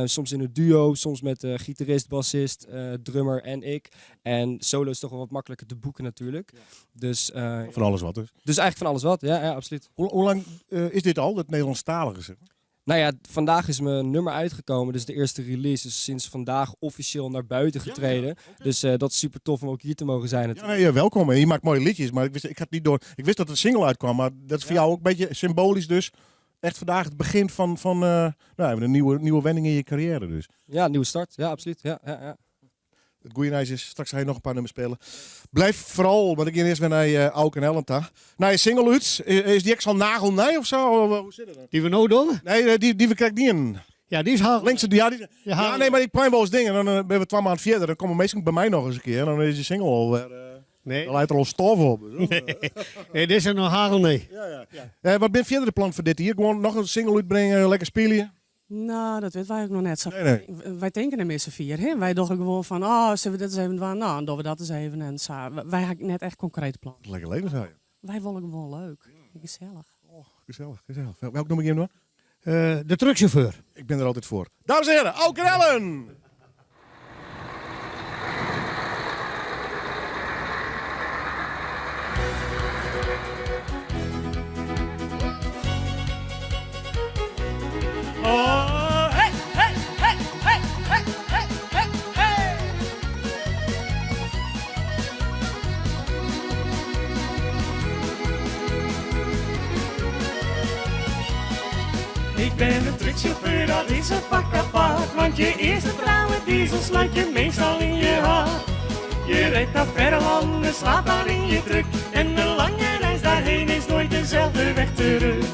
Soms in een duo, soms met gitarist, bassist, drummer en ik. En solo is toch wel wat makkelijker te boeken natuurlijk. Dus van alles wat dus. Dus eigenlijk van alles wat, ja, ja absoluut. Hoe lang is dit al, het Nederlandstalige? Zeg maar? Nou ja, vandaag is mijn nummer uitgekomen. Dus de eerste release is sinds vandaag officieel naar buiten getreden. Dus dat is super tof om ook hier te mogen zijn. Ja, nee, ja, welkom. En je maakt mooie liedjes, maar ik wist, ik had niet door. Ik wist dat er een single uitkwam, maar dat is voor jou ook een beetje symbolisch dus. Echt vandaag het begin van nou, even een nieuwe wending in je carrière dus. Ja, nieuwe start. Ja, absoluut. Ja. Het goede nieuws is, straks ga je nog een paar nummers spelen. Blijf vooral, want ik ging eerst weer naar Auke en Ellen ta. Naar je single uit, is die echt al nagelnij of zo? Of hoe zit het dan? Die we nou doen? Nee, die we krijgen niet in. Ja, die is hagel. Links, ja, die, Ja, ja, hagel. nee, maar ik plan wel eens dingen. En dan ben we 2 maanden verder. Dan komen meestal bij mij nog eens een keer. En dan is die single alweer, Nee. Dan leidt er al stof op. Dus, Nee. Nee, dit is er nog hagelnij. Ja, ja. Wat ben verder de plan voor dit hier? Gewoon nog een single uitbrengen, lekker spelen? Nou, dat weten wij ook nog net zo. Nee, nee. Wij denken er met z'n vier. Hè? Wij dachten gewoon van, oh, zullen we dit eens even doen? Nou, dan doen we dat eens even. En zo. Wij hebben net echt concrete plannen. Lekker leven, zei je. Wij willen gewoon leuk. Gezellig. Oh, gezellig, gezellig. Welk noem ik hem nog? De truckchauffeur. Ik ben er altijd voor. Dames en heren, Auke en Ellen! Oh, hey, hey, hey, hey, hey, hey, hey, hey. Ik ben een truckchauffeur, dat is een vak apart. Want je eerste trouwe diesel sluit je meestal in je hart. Je rijdt naar verre landen, slaapt daar in je truck. En de lange reis daarheen is nooit dezelfde weg terug.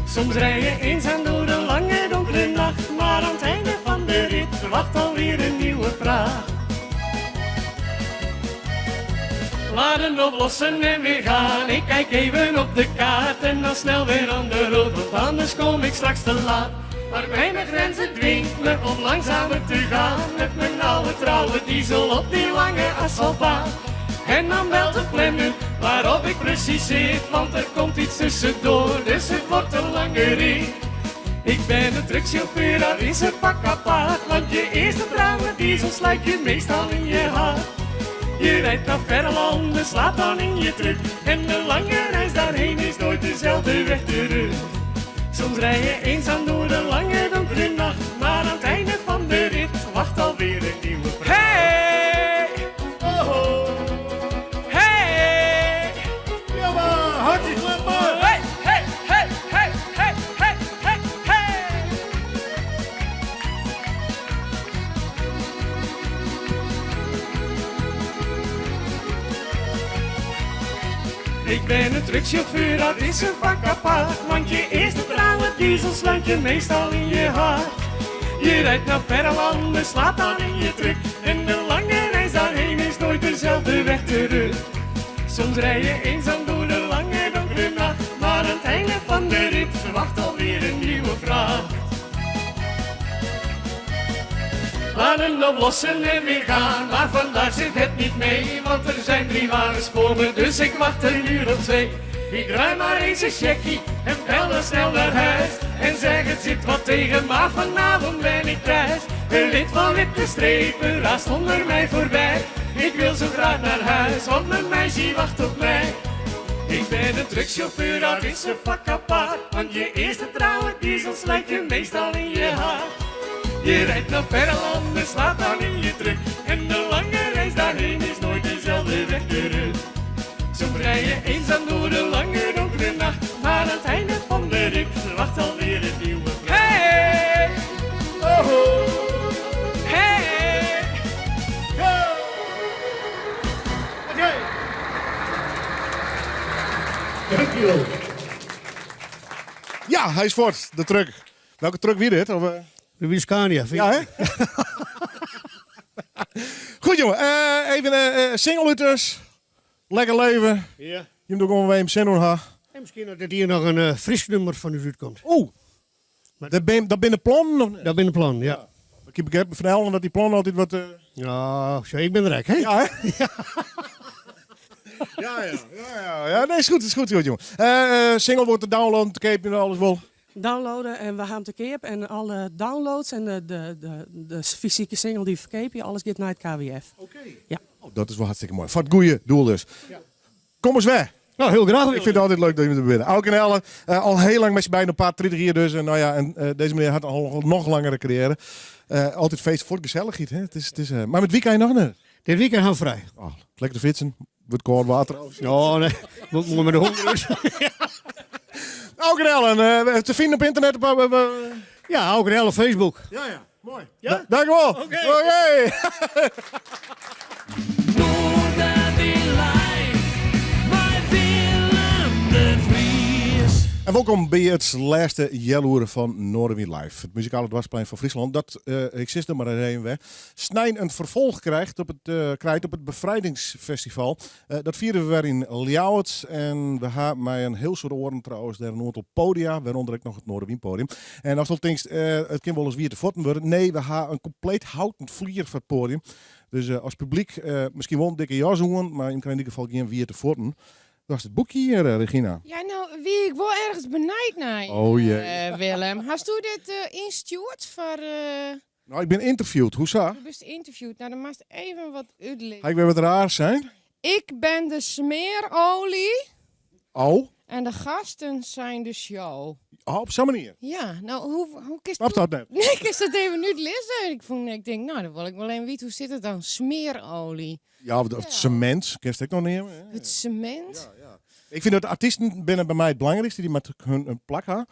Soms rij je eenzaam door de lange donkere nacht. Maar aan het einde van de rit wacht alweer een nieuwe vraag. Laden of lossen en weer gaan. Ik kijk even op de kaart en dan snel weer aan de rood, want anders kom ik straks te laat. Maar bij mijn grenzen dwingt me om langzamer te gaan. Met mijn oude trouwe diesel op die lange asfaltbaan. En dan belt de planner waarop ik precies zit, want er komt iets tussendoor, dus het wordt een lange rit. Ik ben een truckchauffeur, dat is een vak apart, want je eerste trouwe diesel sluit je meestal in je hart. Je rijdt naar verre landen, slaapt dan in je truck. En de lange reis daarheen is nooit dezelfde weg terug. Soms rij je eenzaam door de lange donkere nacht. Maar aan het einde van de rit wacht alweer een nieuwe vraag. Hey! Oh! Hey! Ja maar, hartje klappen! Hey, hey, hey, hey, hey, hey, hey, hey! Ik ben een truckchauffeur, dat is een vak apart. Want je eerste trouwe diesel sluit je meestal in je hart. Je rijdt naar verre landen, slaapt dan in je truck. En de lange reis daarheen is nooit dezelfde weg terug. Soms rij je eenzaam door de lange donkere nacht. Maar aan het einde van de rit wacht alweer een nieuwe vraag. Laden of lossen en weer gaan, maar vandaag zit het niet mee. Want er zijn 3 wagens voor me, dus ik wacht een uur of 2. Ik draai maar eens een checkie en bel dan snel naar huis. En zeg het zit wat tegen, maar vanavond ben ik thuis. Een lid van witte strepen raast onder mij voorbij. Ik wil zo graag naar huis, want mijn meisje wacht op mij. Ik ben een truckchauffeur, dat is een vak apart. Want je eerste trouwe diesel slijt je meestal in je hart. Je rijdt naar verre landen, slaat dan in je truck. En de lange reis daarheen is nooit dezelfde weg terug. Soms rij je eenzaam door de lange donkere nacht. Maar aan het einde van de rit wacht alweer een nieuwe vraag. Hey! Oh! Hey! Oké! Dankjewel. Ja, hij is voort, de truck. Welke truck wie dit? Of? De Scania. Vind Ja, je? hè? Goed, jongen. Even single dus. Lekker leven. Ja. Je moet ook gewoon weer zin in ha. En misschien dat er hier nog een fris nummer van u uitkomt. Oeh. Dat ben de plan? Of? Dat ben de plan, ja. Ik heb begrepen van Ellen dat die plan altijd wat... Ja, zo, ik ben rijk, hè? Ja, hè? Ja. Ja, ja, ja, ja, ja. Nee, is goed, is goed, goed, jongen. Single wordt te downloaden, te kopen en alles wel. Downloaden en we gaan te koop en alle downloads en de fysieke single die verkoop je, alles gaat naar het KWF. Oké. Ja. Oh, dat is wel hartstikke mooi. Voor het goede doel dus. Ja. Kom eens weg. Nou, hiel graach. Ik fyn it altyd leuk dat jim der binne. Auke en Ellen, eh, al hiel lang mei syn beiden op paad, 30 jier dus. En, nou ja, en eh, dizze menear hat al noch langere karriêre. Eh, altyd feest foar gesellichheid. Hè? It is, it is, eh, mar it wykein noch net? Dit wykein ha we frij. Oh, lekker te fytsen. Wurdt kâld waar trouwens. Oh, nee. Moet moai mei de hûn derút. Auke en Ellen, eh, te finen op ynternet? Op, eh, Ja, Auke en Ellen Facebook. Ja, ja. Moai. Ja? Dankjewol. Oké. Oké. Noardewyn live mei Willem de Vries. En wolkom by it lêste healoere fan Noardewyn Live, it muzikale doarpsplein fan Fryslân. Dat, eh, ik sis der mar even wer, snein in ferfolch krijgt op it, eh, krijt op it Befrijdingsfestival. Eh, dat fiere we wer yn Ljouwert en we ha mei in hiel soad oaren trouwens dêr in oantal podia, wêrûnder ek noch it Noardewynpodium. En ast al tinkst, eh, it kin wolris wiete fuotten wurde. Nee, we ha in kompleet houten flier foar it podium. Dus eh, as publyk eh, miskien wol in dikke jas oan, mar jim krije yn ieder gefal gjin wiete fuotten. Do hast it boekje hjir, eh, Regina. Ja, no wie ik wol ergens benijd nei, Oh jee. eh, Willem. Hasto dit eh, ynstjoerd foar... eh, Nou, ik bin ynterviewd. Hoe sa? Do bist ynterviewd. Nou, dan moatst even wat útlizze. Ha ik wer wat raars sein? Ik ben de smeerolie Oh? en de gasten zijn de show. Oh, op sa'n manier. Ja, nou, hoe, hoe kinst Snapt dat net? Nee, kinst dat even útlizze? Ik, fûn, ik tink, nou, dan wol ik wol even witte, hoe sit it dan? Smeerolie. Ja, of, of semint, kinst ek noch neame. hè? It semint? Ik fyn dat de artysten binne by my it belangrykste, dy moatte hun in plak ha.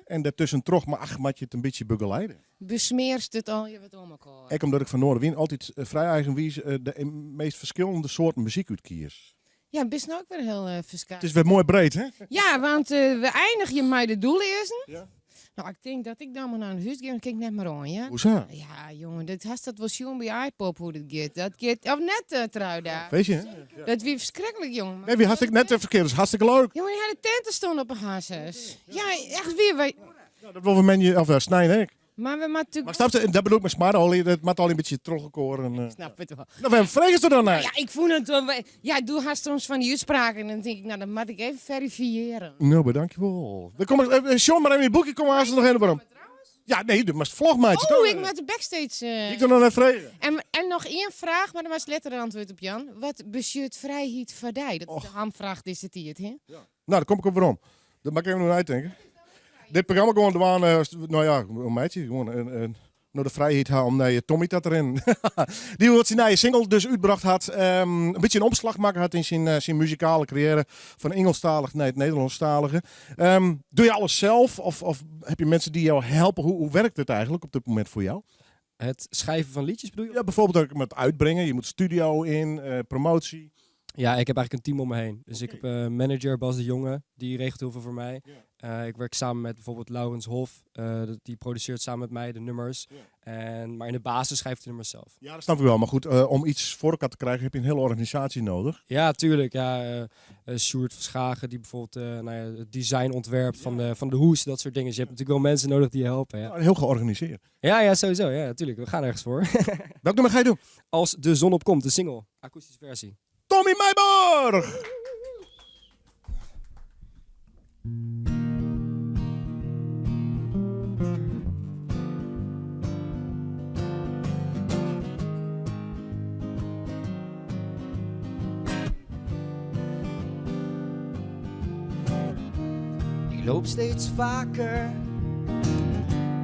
En dêrtuskentroch, mar ach, moat je it in bytsje begeleide. Besmearst it al je wat om elkoar. Ek omdat ik fan Noardewyn altyd eh, frij eigenwiis eh, de meast ferskillende soarten muzyk útkies. Ja, bist no ek wer hiel uh, ferskaat. It is wer moai breed, hè? Ja, want eh, we einigje mei de Doelleazen. Nou, ik tink dat ik dan mar nei hûs gean, dan kin ik net mear oan, ja? Hoesa? Ja, jonge, dat hast dat wol sjoen by Aaipop hoe dat giet. Dat giet, of net, uh, Truida? Weet je, hè? Dat wie ferskriklik, jonge. Nee, wie hartstikke net ferkeard, dat is hartstikke leuk. Jonge, dy hiele tinte stond op 'e harsens. Ja, echt wier. Wy... Ja, dat wolle we moandei, of uh, snein ek. Mar we moatte Mar snap je, dat bedoel ik mei smearoalje, dat moat al in bytsje troch elkoar. En, eh. Snap it wol. Nou, wêrom fregest do dan nei? Ja, ik fûn it wol- Ja, do hast soms fan dy útspraken en dan tink ik, nou, dat moat ik even ferifiearje. Nou, bedankjewol. Dan kom ik, eh, sjoch mar even yn it boekje, kom aanst noch even werom. Ja, nee, do moatst vlog meitsje, Oh, toch? ik moat de backstage... eh, Ik doe noch net frege. En, en noch ien fraach, mar dêr moatst letter in antwurd op jaan. Wat betsjut frijheid foar dy? Dat is de hamfraach dizze tiid, hè? Nou, dêr kom ik op werom. Dat moat ik even oer neitinke. Dit programma gewoan dwaan, eh, nou ja, in meitsje, gewoan in, no de frijheid ha om nei Tommy ta te rinnen. Dy't wat syn nije single dus útbrocht hat. Um, in bytsje in omslach makke hat yn syn, eh, syn muzikale karriêre fan Ingelsktalich nei it Nederlânsktalige. Um, doe je alles sels of, of ha je minsken dy't jo helpe? Hoe, hoe werkt it eigentlik op dit momint foar jo? Het schrijven van liedjes bedoel je? Ja, bijvoorbeeld ook met uitbrengen. Je moet studio in, eh, promotie. Ja, ik heb eigenlijk een team om me heen. Dus ik heb een manager, Bas de Jonge, die regelt heel veel voor mij. Eh, ik werk samen met bijvoorbeeld Laurens Hof, eh, die produceert samen met mij de nummers. En, maar in de basis schrijf ik de nummers zelf. Ja, dat snap ik wel. Maar goed, eh, om iets voor elkaar te krijgen heb je een hele organisatie nodig. Ja, tuurlijk. Ja, eh eh, Sjoerd Verschagen, die bijvoorbeeld eh, nou ja, het design ontwerpt van, de, van de hoes, dat soort dingen. Dus je hebt natuurlijk wel mensen nodig die je helpen. Ja. Nou, heel georganiseerd. Ja, ja, sowieso. Ja, tuurlijk. We gaan ergens voor. Welk nummer ga je doen? Als de zon opkomt, de single. Akoestische versie. Tommy Meiborg! Ik loop steeds vaker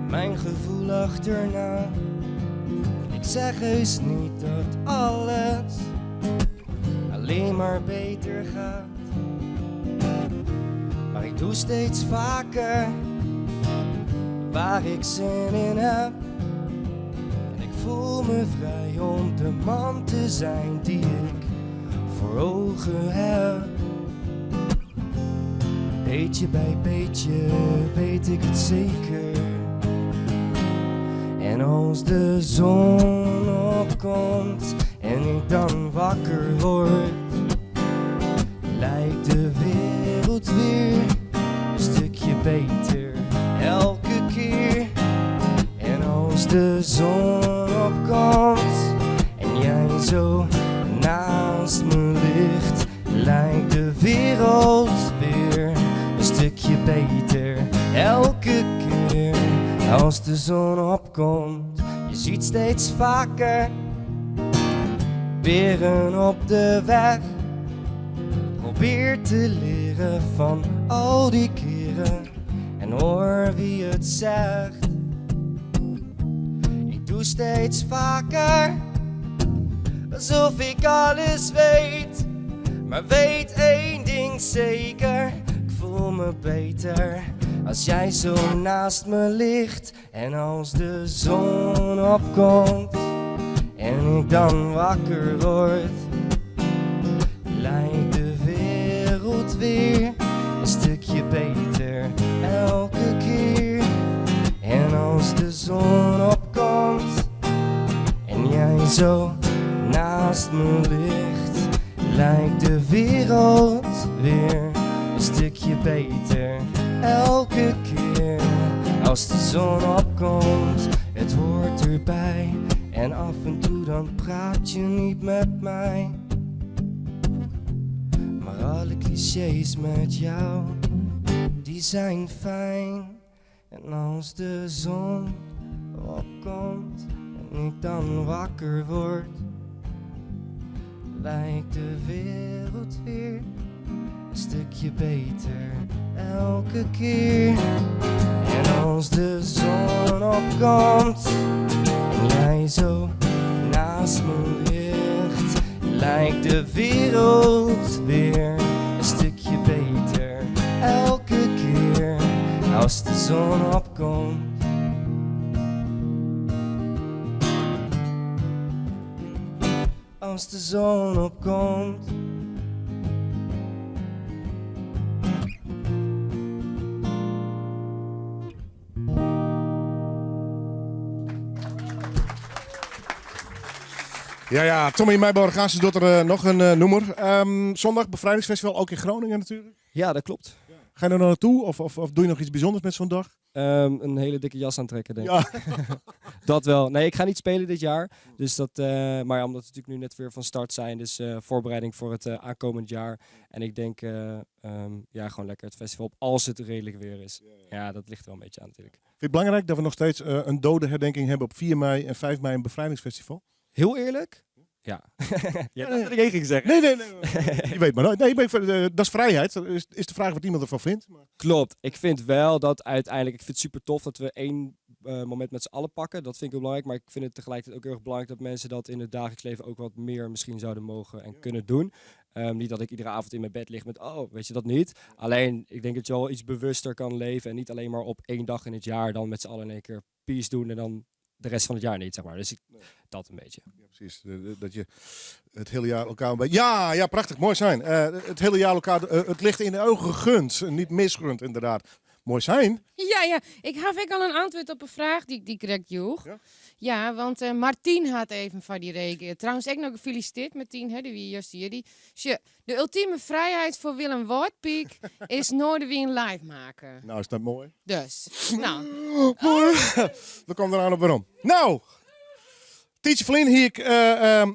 mijn gevoel achterna. Ik zeg heus niet dat alles alleen maar beter gaat. Maar ik doe steeds vaker waar ik zin in heb. En ik voel me vrij om de man te zijn die ik voor ogen heb. Beetje bij beetje weet ik het zeker. En als de zon opkomt en ik dan wakker word, lijkt de wereld weer een stukje beter elke keer. En als de zon opkomt en jij zo naast me ligt, lijkt de wereld weer een stukje beter elke keer. Als de zon opkomt, je ziet steeds vaker beren op de weg. Probeer te leren van al die keren. En hoor wie het zegt. Ik doe steeds vaker alsof ik alles weet. Maar weet één ding zeker, ik voel me beter als jij zo naast me ligt. En als de zon opkomt en ik dan wakker word, lijkt de wereld weer een stukje beter elke keer. En als de zon opkomt en jij zo naast me ligt, lijkt de wereld weer een stukje beter elke keer. Als de zon opkomt, het hoort erbij. En af en toe dan praat je niet met mij. Maar alle clichés met jou, die zijn fijn. En als de zon opkomt en ik dan wakker word, lijkt de wereld weer een stukje beter elke keer. En als de zon opkomt en jij zo naast me ligt, lijkt de wereld weer een stukje beter elke keer als de zon opkomt. Als de zon opkomt. Ja, ja, Tommy Meiborg, ze doet er eh, nog een eh, noemer. Zondag Bevrijdingsfestival, ook in Groningen natuurlijk. Ja, dat klopt. Ga je er nog naartoe of, of, of doe je nog iets bijzonders met zo'n dag? Een hele dikke jas aantrekken, denk Ja. ik. dat wel. Nee, ik ga niet spelen dit jaar. Dus dat, maar ja, omdat we natuurlijk nu net weer van start zijn. Dus voorbereiding voor het aankomend jaar. En ik denk, ja, gewoon lekker het festival op als het redelijk weer is. Ja, dat ligt er wel een beetje aan natuurlijk. Vind je het belangrijk dat we nog steeds een dodenherdenking hebben op 4 mei en 5 mei een bevrijdingsfestival? Heel eerlijk? Ja. Ja, dat ik één ging zeggen. Nee, nee, nee. Je weet maar nooit. Nee, maar dat is vrijheid. Dat is de vraag wat iemand ervan vindt. Maar... Klopt. Ik vind wel dat uiteindelijk... Ik vind het super tof dat we één moment met z'n allen pakken. Dat vind ik heel belangrijk. Maar ik vind het tegelijkertijd ook heel erg belangrijk dat mensen dat in het dagelijks leven ook wat meer misschien zouden mogen en kunnen doen. Niet dat ik iedere avond in mijn bed lig met, oh, weet je dat niet. Alleen, ik denk dat je wel iets bewuster kan leven en niet alleen maar op één dag in het jaar dan met z'n allen in één keer peace doen en dan de rest van het jaar niet, zeg maar. Dus ik, dat een beetje. Ja, precies. Dat je het hele jaar elkaar een beetje... Ja, ja, prachtig. Mooi zijn. Het hele jaar elkaar het licht in de ogen gunt. Niet misgunt, inderdaad. Mooi zijn. Ja, ja. Ik heb ook al een antwoord op een vraag die ik direct joeg. Ja? Ja, want Martien had even van die reageerd. Trouwens, ik nog gefeliciteerd Martien, hè, die wie juist hier. Die, de ultieme vrijheid voor Willem Woordpiek is Noardewyn live maken. Nou, is dat mooi? Dus, nou. Mooi. We komen eraan op waarom. Nou, Tietje Flynn hier.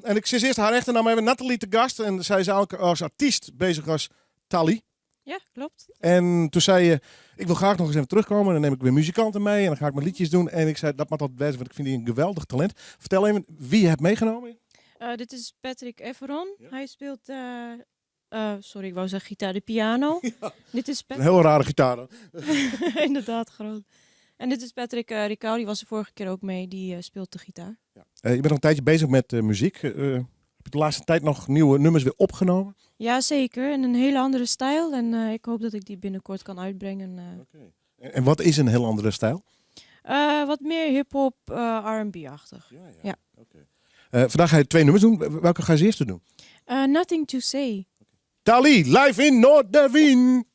En ik zit eerst haar echte naam even. Nathalie te gast. En zij is eigenlijk als artiest bezig als Tally. Ja, klopt. En toen zei je, ik wil graag nog eens even terugkomen. En dan neem ik weer muzikanten mee en dan ga ik mijn liedjes doen. En ik zei, dat mag altijd wijzen, want ik vind die een geweldig talent. Vertel even wie je hebt meegenomen. Dit is Patrick Everon. Hij speelt, sorry, ik wou zeggen gitaar, de piano. Dit is Een Patrick. heel rare gitaar. dan. Inderdaad, groot. En dit is Patrick Ricau, die was de vorige keer ook mee. Die speelt de gitaar. Ja. Je bent al een tijdje bezig met muziek. Heb je de laatste tijd nog nieuwe nummers weer opgenomen? Ja, zeker. En een hele andere stijl. En ik hoop dat ik die binnenkort kan uitbrengen. En wat is een heel andere stijl? Wat meer hip-hop, R en B-achtig. Ja, ja. Ja. Oké. Vandaag ga je 2 nummers doen. Welke ga je als eerste doen? Nothing to Say. Tally, live in Noardewyn.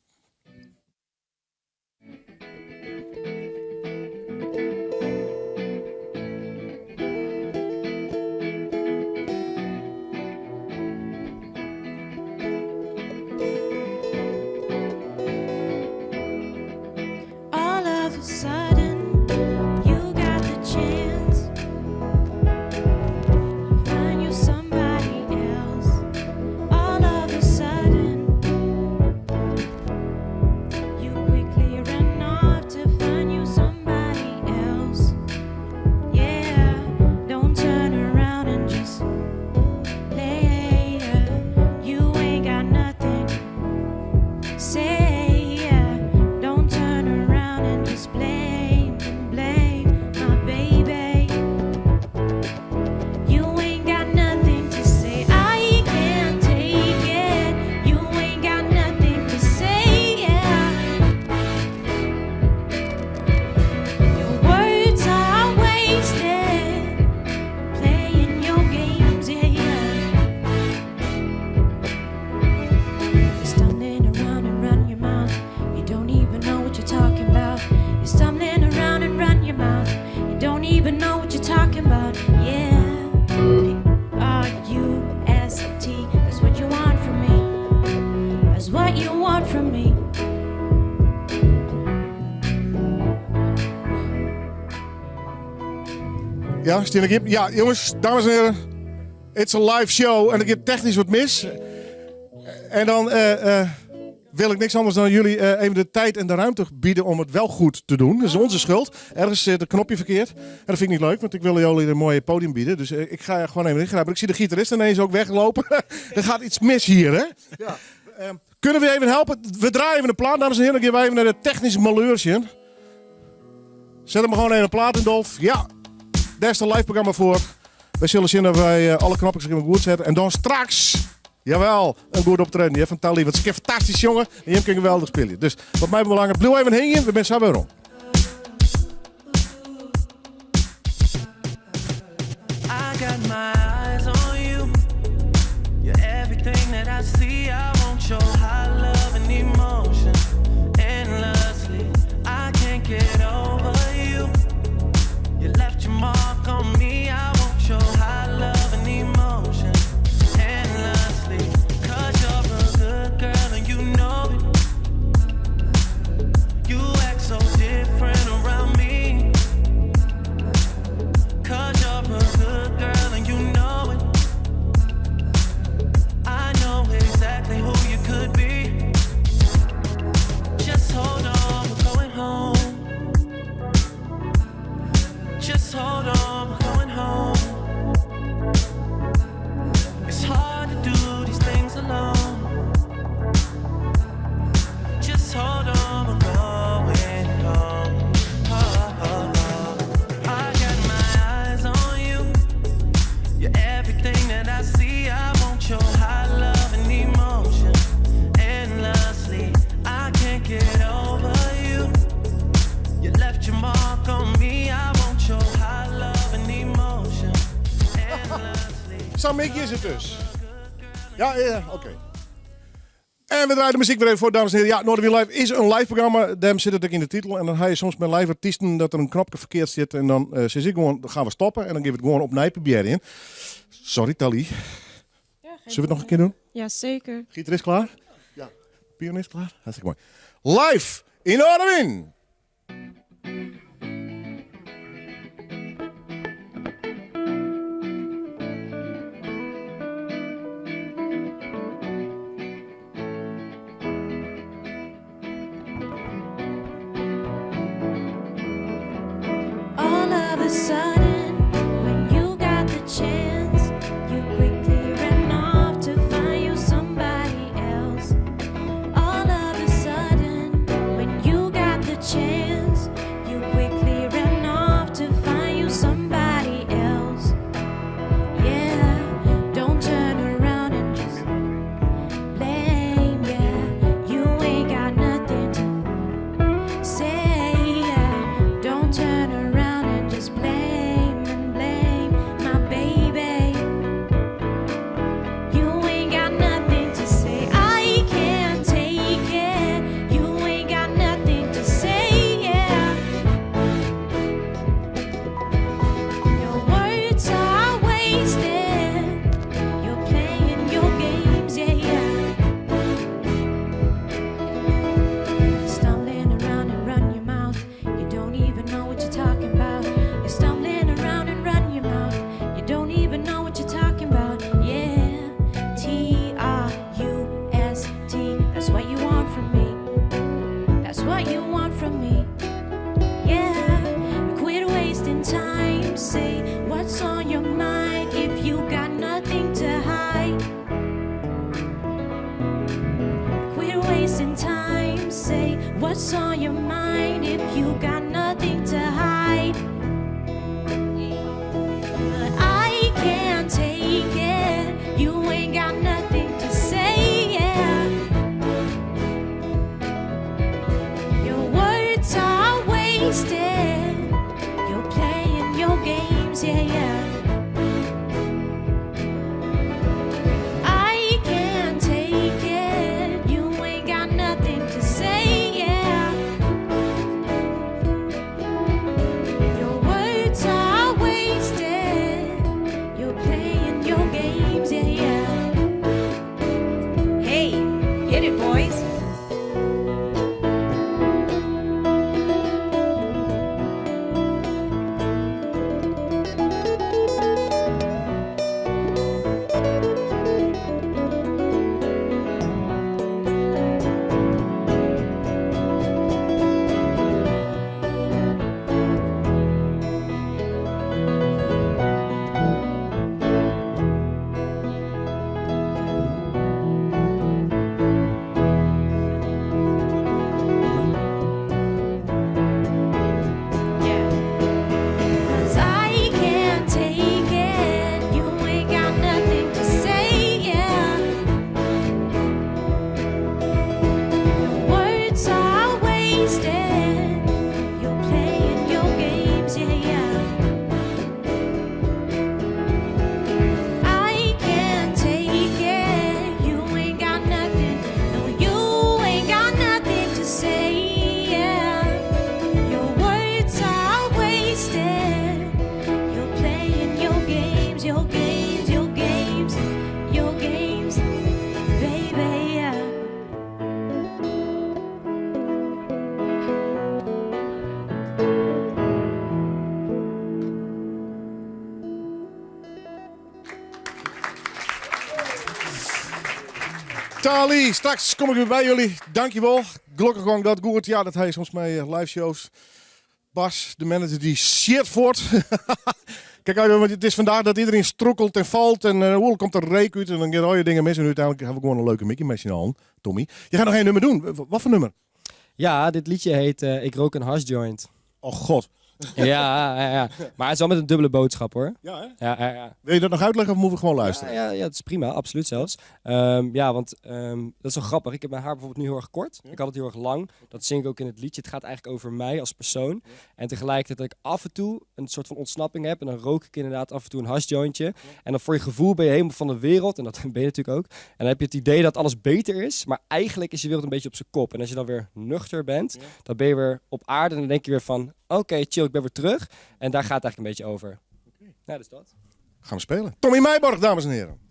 All of a sudden, you got the chance. Find you somebody else. All of a sudden, That's what you want from me. Ja, stean ik Ja, jongens, dames en heren. It's a live show en er gaat technisch wat mis. En dan wil ik niks anders dan jullie even de tijd en de ruimte bieden om het wel goed te doen. Dat is onze schuld. Ergens zit een knopje verkeerd. En dat vind ik niet leuk, want ik wil jullie een mooie podium bieden. Dus ik ga gewoon even ingrijpen. Ik zie de gitarist ineens ook weglopen. Er gaat iets mis hier, hè? Ja. Kunnen we even helpen? We draaien even de plaat, dames en heren. Dan gaan wij even naar de technische malheursje. Zet hem gewoon even een plaat in, Dolf. Ja, daar is het live programma voor. Wij zullen zien dat wij alle knopjes even goed zetten. En dan straks, jawel, een goed optreden. Ja, van Tally. Want ze is fantastisch, jongen. En je kunt geweldig spelen. Dus wat mij belangrijk, blijf even heen. We zijn zo weer om. I got my eyes on you. You're everything that I see. I want your high love and emotion endlessly. I can't get over you. You left your mark on me. I want your high love and emotion endlessly. 'Cause you're a good girl and you know it. You act so different around me. 'Cause you're a good girl and you know it. I know exactly who you could be. Just hold on, we're going home. Just hold on, we're going home. It's hard to do these things alone. Just hold on, we're going home. Oh, oh, oh. I got my eyes on you. You're everything that I see. I want your high love and emotion endlessly. I can't get over you. You left your mark on me. I want your high love and emotion endlessly. Sam Mickey is het dus. Ja, oké. En we draaien de muziek weer even voor, dames en heren. Ja, Noardewyn Live is een live programma. Daarom zit het ook in de titel. En dan ga je soms met live artiesten dat er een knopje verkeerd zit. En dan zeg ik gewoon, dan gaan we stoppen. En dan geef ik het gewoon opnij proberen in. Sorry, Tally. Ja, geen Zullen we het nog een keer doen? Ja, zeker. Gitarist klaar? Ja. Pianist klaar? Hartstikke mooi. Live in Noardewyn! All of a sudden, when you got the chance, you quickly ran off to find you somebody else. All of a sudden, when you got the chance, you quickly ran off to find you somebody else. Yeah, don't turn around and just blame. Yeah, you ain't got nothing to say. Yeah, don't turn around and just blame and blame my baby. You ain't got nothing to say. I can't take it. You ain't got nothing to say. Yeah. Your words are wasted. You're playing your games, yeah. Stumbling around and run your mouth. You don't even know what you're talking about. You're stumbling around and run your mouth. You don't even know what you're talking about. Yeah. Trust. That's what you want from me. That's what you want from me. Yeah. Quit wasting time. Say what's on your mind if you got nothing to hide. Quit wasting time. Say what's on your mind if you got nothing to hide. But I can't take it. You ain't got nothing to say. Yeah. Your words are wasted. You're playing your games, yeah. I can't take it. You ain't got nothing to say, yeah. Hit it, boys. Cause I can't take it. You ain't got nothing to say, yeah. Your words are wasted. You're playing your games, yeah, yeah. I can't take it. You ain't got nothing. No, you ain't got nothing to say, yeah. Your words are wasted. You're playing your games, your games, your games, your games, baby. Yeah. Tali, straks kom ik weer bij jullie. Dankjewel. Gelokkich gong dat goed. Ja, dat hij soms met live shows. Bas, de manager, die shit voort. Kijk uit, want het is vandaag dat iedereen strokkelt en valt. En hoe komt er reek uit en dan gaan al je dingen mis. En uiteindelijk hebben we gewoon een leuke Mickey met z'n allen. Tommy, je gaat nog één nummer doen. Wat voor nummer? Ja, dit liedje heet Ik rook een hashjoint. Oh god. Ja, ja, ja. Maar het is wel met een dubbele boodschap hoor. Ja, hè? Ja, ja, ja. Wil je dat nog uitleggen of moeten we gewoon luisteren? Ja, ja, ja, dat is prima, absoluut zelfs. Ja, want dat is wel grappig. Ik heb mijn haar bijvoorbeeld nu heel erg kort. Ik had het heel erg lang. Dat zing ik ook in het liedje. Het gaat eigenlijk over mij als persoon. En tegelijkertijd dat ik af en toe een soort van ontsnapping heb. En dan rook ik inderdaad af en toe een hashjointje. En dan voor je gevoel ben je helemaal van de wereld. En dat ben je natuurlijk ook. En dan heb je het idee dat alles beter is. Maar eigenlijk is je wereld een beetje op zijn kop. En als je dan weer nuchter bent, dan ben je weer op aarde. En dan denk je weer van, oké, chill, ik ben weer terug. En daar gaat het eigenlijk een beetje over. Ja, dus dat. Gaan we spelen. Tommy Meiborg, dames en heren.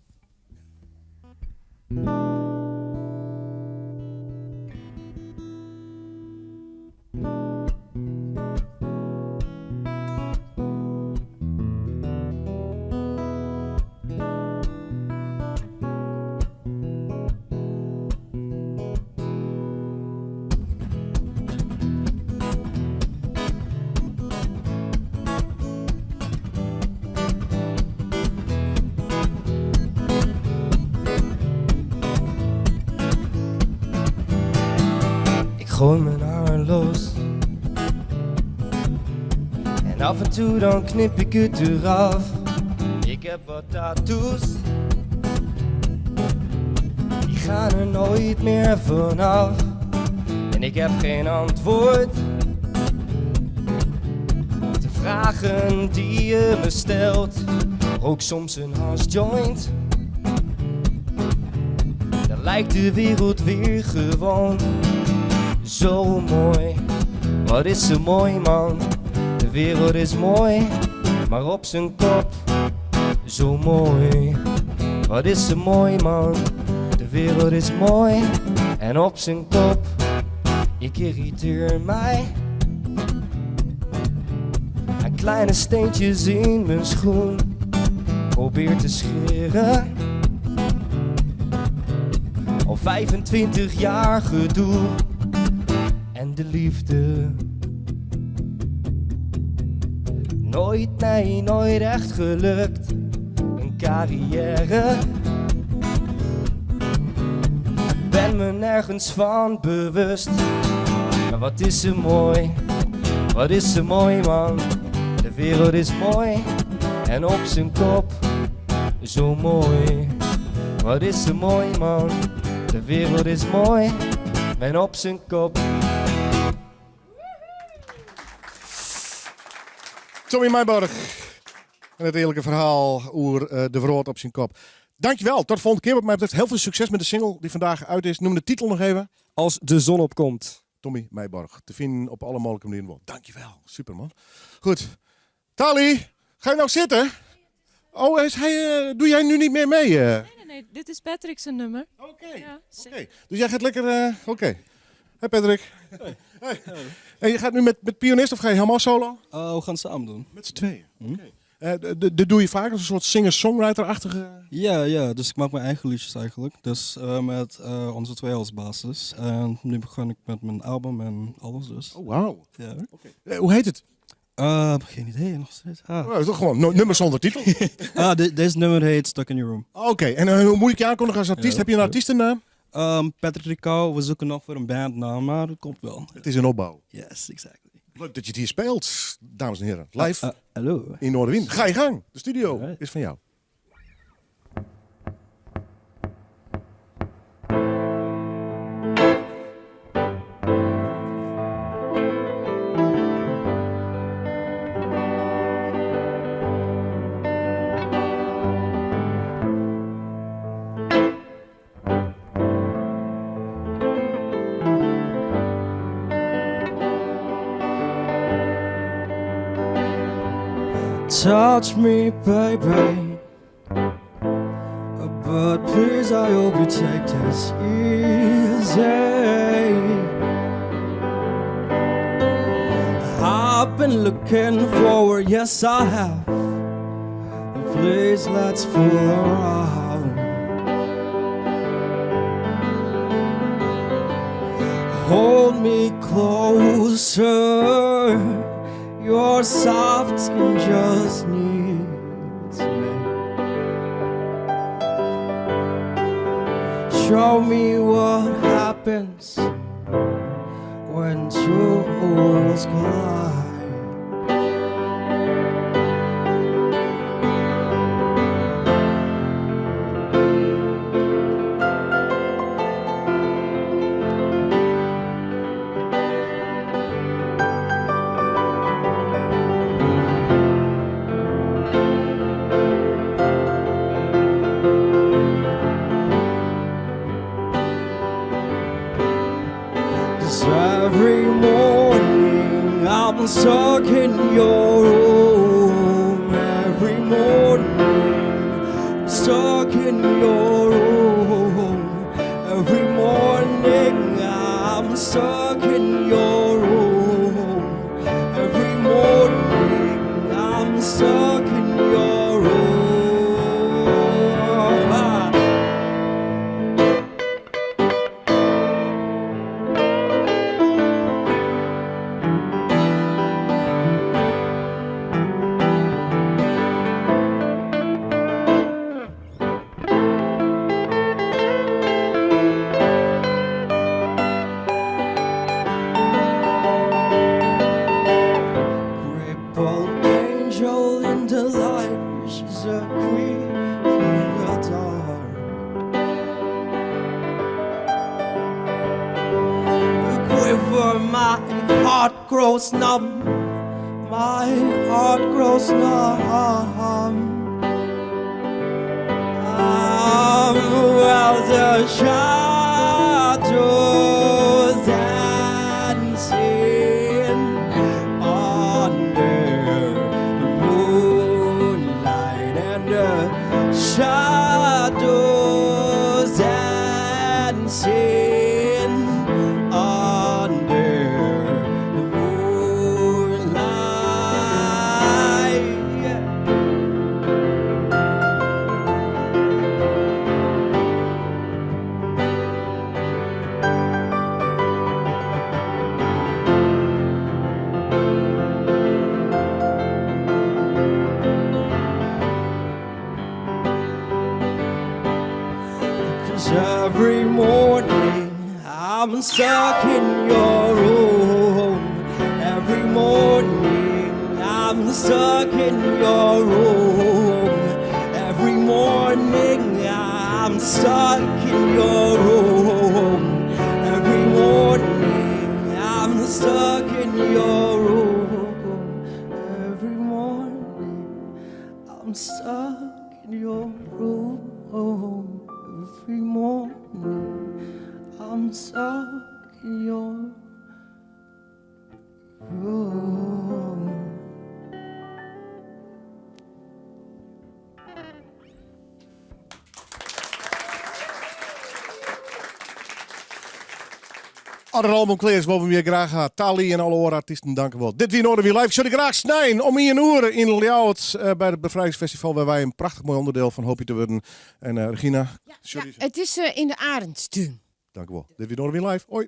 Ik gooi mijn haar los. En af en toe dan knip ik het eraf. Ik heb wat tattoos. Die gaan er nooit meer vanaf. En ik heb geen antwoord op de vragen die je me stelt. Rook soms een joint. Dan lijkt de wereld weer gewoon zo mooi. Wat is ze mooi man, de wereld is mooi, maar op zijn kop zo mooi. Wat is ze mooi man, de wereld is mooi en op zijn kop. Ik irriteer mij aan kleine steentjes in mijn schoen. Probeer te scheren. Al 25 jaar gedoe en de liefde. Nooit, nee, nooit echt gelukt. Een carrière. Ben me nergens van bewust. Maar wat is ze mooi, wat is ze mooi man. De wereld is mooi en op zijn kop zo mooi. Wat is ze mooi man, de wereld is mooi en op zijn kop. Tommy Meiborg. En het eerlijke verhaal oer de wroot op zijn kop. Dankjewel, tot de volgende keer wat mij betreft. Heel veel succes met de single die vandaag uit is. Noem de titel nog even. Als de zon opkomt. Tommy Meiborg. Te vinden op alle mogelijke manieren. Dankjewel, superman. Goed. Tali, ga je nou zitten? Oh, is hij, doe jij nu niet meer mee? Nee, nee, dit is Patrick zijn nummer. Oké. Ja, Oké. Dus jij gaat lekker... Oké. Hey Patrick. Hey. En je gaat nu met pianist of ga je helemaal solo? We gaan het samen doen. Met z'n tweeën? Oké. Dat doe je vaak als een soort singer-songwriter-achtige... Ja, dus ik maak mijn eigen liedjes eigenlijk. Dus met onze twee als basis. En nu begon ik met mijn album en alles dus. Oh, wauw. Ja. Oké. Hoe heet het? Geen idee, nog steeds. Ah. Oh, dat is toch gewoon nummer zonder titel? Ah, deze nummer heet Stuck in Your Room. Oké, en hoe moet ik je aankondigen als artiest? Ja. Heb je een artiestennaam? Patrick Ricau, we zoeken nog voor een bandnaam, maar dat komt wel. Het is een opbouw. Yes, exactly. Leuk dat je het hier speelt, dames en heren. Live Hallo. in Noardewyn. Ga je gang, de studio is van jou. Touch me, baby. But please, I hope you take this easy. I've been looking forward, yes, I have. Please, let's fool around. Hold me closer. Your soft skin just needs me. Show me what happens when two worlds collide. Cause every morning I'm stuck in your room. Every morning I'm stuck in your room. Every morning I'm stuck in your room. Every morning I'm stuck in your room. Ah. Crippled angel in the light, she's a queen in the dark. Quiver, my heart grows numb, my heart grows numb. Well, the shadows dancing under the moonlight and the shadows dancing under the moonlight. Yeah. Cause every morning I'm stuck in your room. Every morning I'm stuck in your room. Every morning I'm stuck in your room. Every morning I'm stuck in your room. Every morning I'm stuck in your room. Every morning I'm stuck in your room. As it album klear is, wolle we him hjir graach ha. Tali en alle oare artysten, dank u wol. Dit wie Noardewyn Live. Ik sjoch dy graach snein om ien oere yn Ljouwert eh, by it Befrijdingsfestival, wêr't wy in prachtich moai onderdeel fan hoopje te wurden. En eh, Regina, Ja, it is eh, yn de Arendstún. dank u wol. Dit wie Noardewyn Live. Hoi.